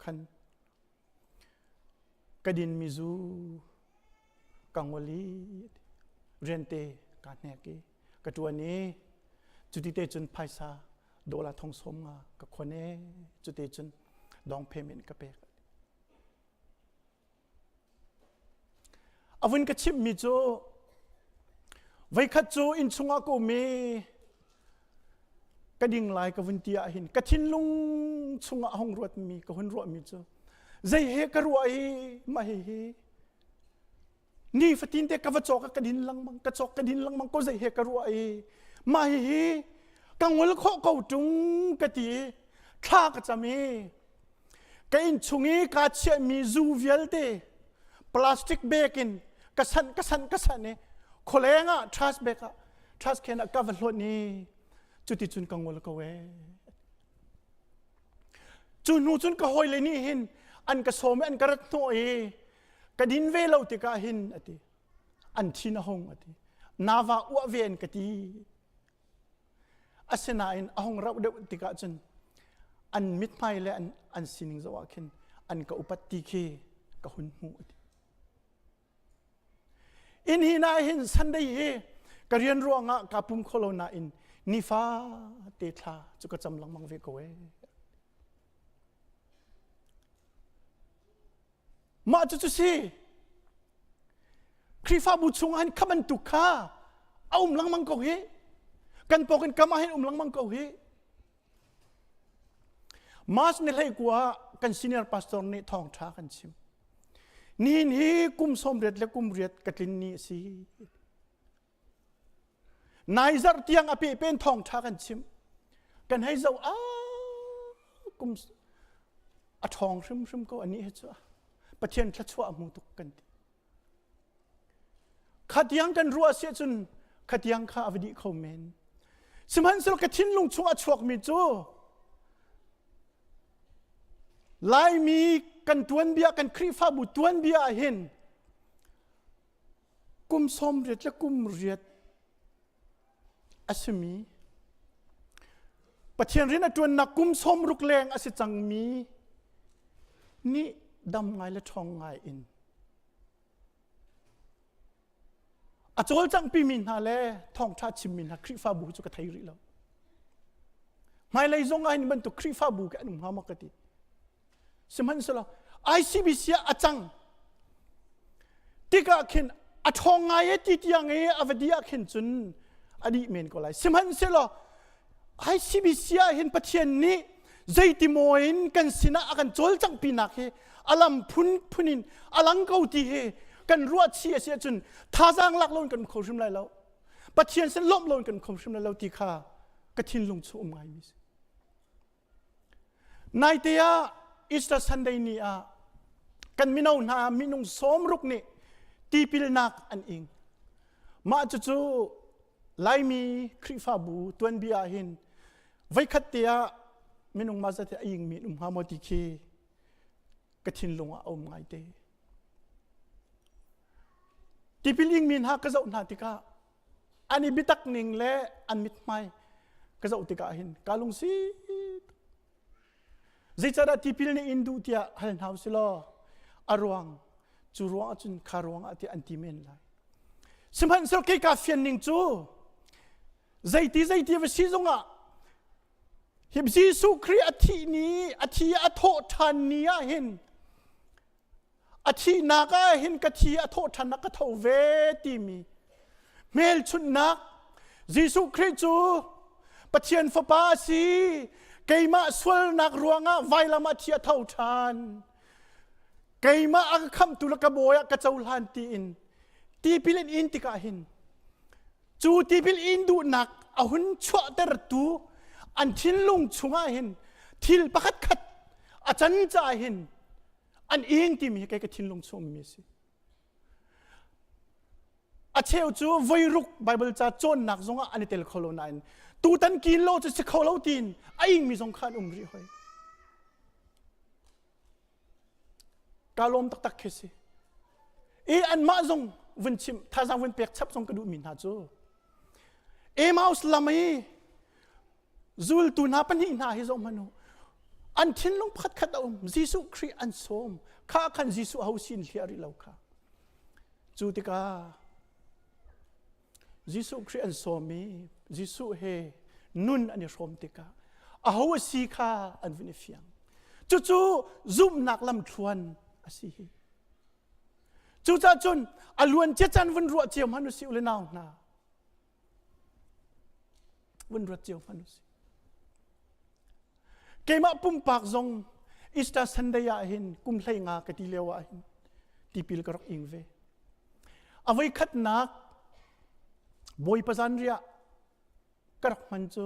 S15: khan ka dinmi zu ka ngol i riante ka hnek i ka ṭuan i cuti te cun phaisa dollar thong sawm nga ka khon e cute cun down payment ka pek. A vun ka chimhmi cu voikhat cu innchung ah ka um i ka ding lai ka vun ti ah hin ka thinlung chungah a hung ruatmi ka hun ruahmi cu zei he ka ruah i mah hihi ni fatin te ka va cawk ka din lengmang ka cawk ka din lengmang ko zei he ka ruah i mah hihi ka ngol khawh ko ṭung ka ti i thla ka cam i ka inn chung i kaa chiahmi zu vialte plastic bag in ka sanh ka sanh ka sanh i khualeng ah trash bag ah trash can ah ka va hlonh i cuticun ka ngol ko ee cu hnu cun ka hawile nih hin an ka sawm i an ka rat hnawh i ka din ve lo tikah hin ati an thin a hung ati nava uah ve an ka ti Asinain a hung rauh deuh tikah cun an mithmai le an, an sining zoh ah khin an ka upat ti khi ka hun hmuh a ti. Inn hi na hin Sunday hi ka rian ruangah ka pum kho lo nain nifa te thla cu ka cam lengmang ve ko ee. Mah cu cu si. Khrihfabu chungah hin kha bantuk kha a um lengmang ko hi. Kan pawk in kam ah hin um lengmang ko hi. March ni hlei kua kan senior pastor nih thawngṭha kan chim. Nihin hi kum 80 le kum riat ka tlin ni a si. Nai zarh tiang a pehpen thawngṭha kan chim. Kan hei zoh ah kum a ṭhawng hrimhrim ko anih hi cu. Pathian thluachuah a hmu tuk kan ti. Khatiang kan ruah si ahcun khatiang kha a va dih kho men. Sihmanhsehlaw ka thinlung chung a chuakmi cu Laimi kan tuanbia kan Khrihfabu tuanbia ah hin kum 80 le kum riat a simi Pathian rian a ṭuannak kum 60 leng a si cangmi nih dam ngai le ṭhawng ngai in a cawlcanghpi mi hna le thawngṭha chimmi hna Khrihfabu cu ka thei rih lo. Hmailei zong ah hin bantuk Khrihfabu ka an um hnga maw ka ti. Sihmanhsehlaw ICBC ah a cang tikah khin a ṭhawng ngai e ti tiang i a va dih ah khin cun a dih men ko lai. Sihmanhsehlaw ICBC ah hin Pathian nih zeitimaw in kan sinah a kan cawlcanghpinak hi a lam phunphun in a lang ko ti hi kan ruah chih a si ahcun thazaang lak loin kan um kho hrim lai lo. Pathian sin lawmh loin kan um kho hrim lai lo ti kha ka thinlung chung um ngaimi si. Naite ah Easter Sunday ni ah kan mino hna minung 60 nih tipilnak an ing. Mah cucu Laimi Khrihfabu tuanbia ah hin voikhat te ah minung mah zat hi a ingmi an um hnga maw ti khi ka thinlung ah a um ngaite. Tipil ingmi hna ka zoh hna tikah an i biatak ning le an mithmai ka zoh tikah hin kaa lungsi zeicahdah tipil nih in duh tiah hal hna usih law a ruang cu ruang ahcun kha ruang ah tiah an ti men lai sihmanhsehlaw kei kaa fian ning cu zeiti zeiti va si zongah. Hi Jesuh Khrih a thih ni, a thi a thawh ṭhan ni ah hin a thihnak ah hin ka thi a thawh ṭhan ka tho ve timi hmelchunhnak Jesuh Khrih cu Pathian Fapa a si keimah sualnak ruangah vailam ah thi a tho ṭhan keimah a ka khamhtu le ka bawi ah ka cohlan tiin tipil in in tikah hin cu tipil in duhnak a hun chuahtertu an thinlung chungah hin thil pakhat khat a can caah hin an ing timi hi kei ka thinlung chung mi a si. A cheu cu voiruk Bible ca cawnnak zongah an i tel kho lo nain tutan kin lo cu si kho lo tiin a ingmi zong kha an um rih hoi. Ka lawm taktak khi si. I anmah zong vun chim thazaang vun pek chap zong ka duhmi hna cu Emmaus lam i Zultu hna pahnih hna hi zoh hmanh u. An thinlung pakhatkhat a um. Jesuh Khrih an sawm. Kha khan Jesuh ho sin hliah rih lo kha. Cu tikah Jesuh Khrih an sawm i Jesuh he nun an i hrawm tikah aho a si kha an vun i fiang. Cucu zumhnak lamthluan a si hi. Cucaah cun a luan cia caan vun ruah cio hmanh u si u le nau hna. Vun ruat cio hmanh usih. Keimah pumpak zong Easter Sunday ah hin kum hlei nga ka ti lio ah hin tipil ka rak ing ve. A voi khatnak Bawipa zanriah ka rak hman cu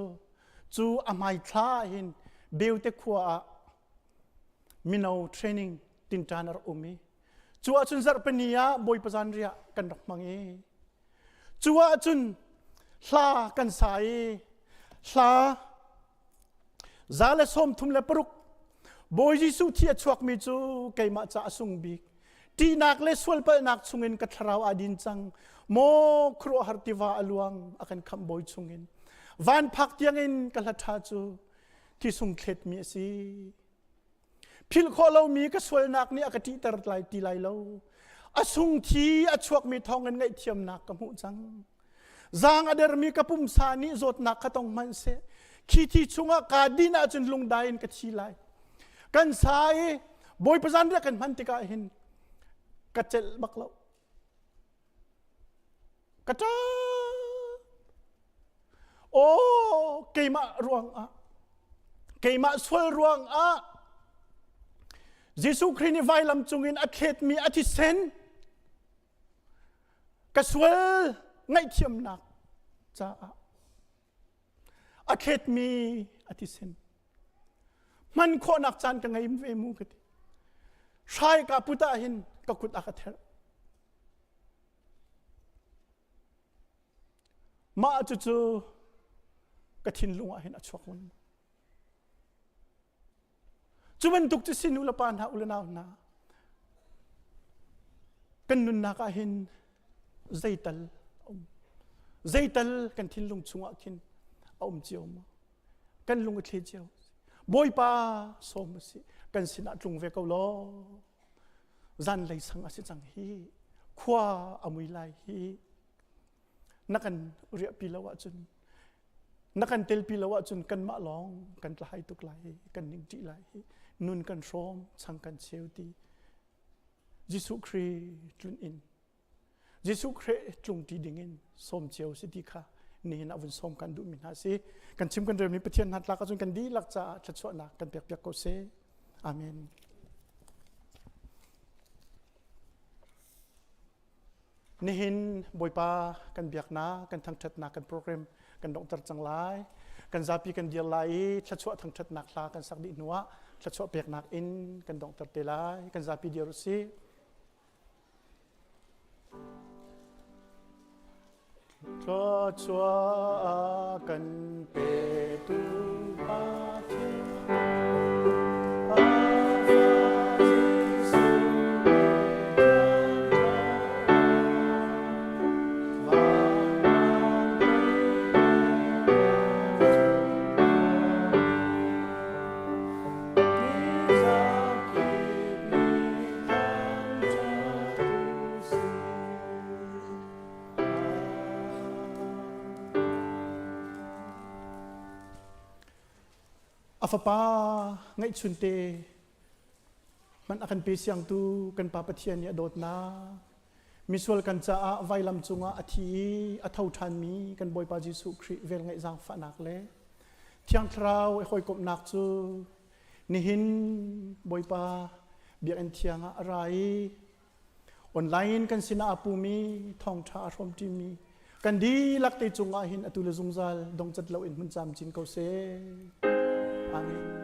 S15: cu a hmai thla ah hin Beute khua ah mino training tinṭan a rak um i cu ahcun zarhpini ah Bawipa zanriah kan rak hmang i Cu ahcun hla kan sa i hla 136 Bawi Jesuh thi a chuakmi cu keimah ca a sung bik. Ṭihnak le sualpalhnak chungin ka thlarau aa din cang. Maw khuaruahhar tiva a luang a kan khamh bawi chungin. Van phak tiangin ka hla ṭha cu thisung thletmi a si. Philh khawh lomi ka sualnak nih a ka ṭihter lai ti lai lo. A sung thi a chuakmi thawngin ngaihthiamnak ka hmuh cang. Zaang a dermi ka pumsa nih zawtnak kha tong hmanh seh. Khi thi chungah kaa din ahcun lungdai in ka thi lai. Kan sa i Bawipa zanriah kan hman tikah hin ka celh bak lo. Ka ṭap. Aw, keimah ruangah, keimah sual ruangah Jesuh Khrih nih vailam cungin a thletmi a thisen ka sual ngaihthiamnak caah a thletmi a thisen hman khawhnak caan ka ngei ve mu ka ti. Hrai ka put ah hin ka kut a ka therh. Mah cucu ka thinlung ah hin a chuak lengmang. Cu bantuk cu si nu le pa hna u le nau hna kan nunnak ah hin zeital a um zeital kan thinlung chungah khin a um cio maw kan lung a thli cio Bawipa sawm a si kan sinah tlung ve ko law zanlei sang a si cang hi khua a mui lai hi na kan riahpi lo ahcun na kan telpi lo ahcun kanmah lawng kan tlahai tuk lai hi kan ning ṭih lai hi nun kan hrawm chang kan cheu ti Jesuh Khrih tlun in Jesuh Khrih tlung ti ding in sawm cio si ti kha nihin ah vun sawm kan duhmi hna si kan chim kan relmi Pathian hna tlak ahcun kan dihlak caah thluachuahnak kan pek piak ko seh amen Nihin Bawipa kan biaknak, kan thangṭhatnak, kan program kan donghter cang lai. Kan zapi kan dir lai i thluachuah thangṭhatnak hla kan sak dih hnuah thluachuah peknak in kan donghter te lai. Kan zapi dir u sih. Thluachuah kan petu Pathian. A fapa ngeihchunte hmanh a kan pe siangtu kan Pa Pathian nih a dawtnak misual kan caah vailam cungah a thi i a tho ṭhanmi kan Bawipa Jesuh Khrih velngeih zaangfahnak le Thiang Thlarau i hawikomhnak cu nihin Bawipa biakinn thiang ah a ra i Online in kan sinah a pumi thawngṭha a hrawmṭimi kan dihlak te cungah hin atu le zungzal dongcat loin hmun camcin ko seh. Amen.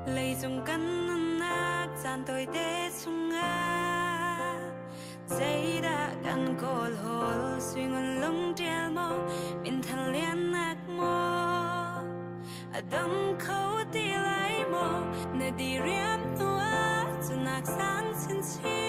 S16: Leicung kan nunnak caan tawite chungah zeidah kan kawl hawl suingun lung ṭial maw minthang liannak maw A dam kho ti lai maw na diriam hnu ah cunak sang chinchin.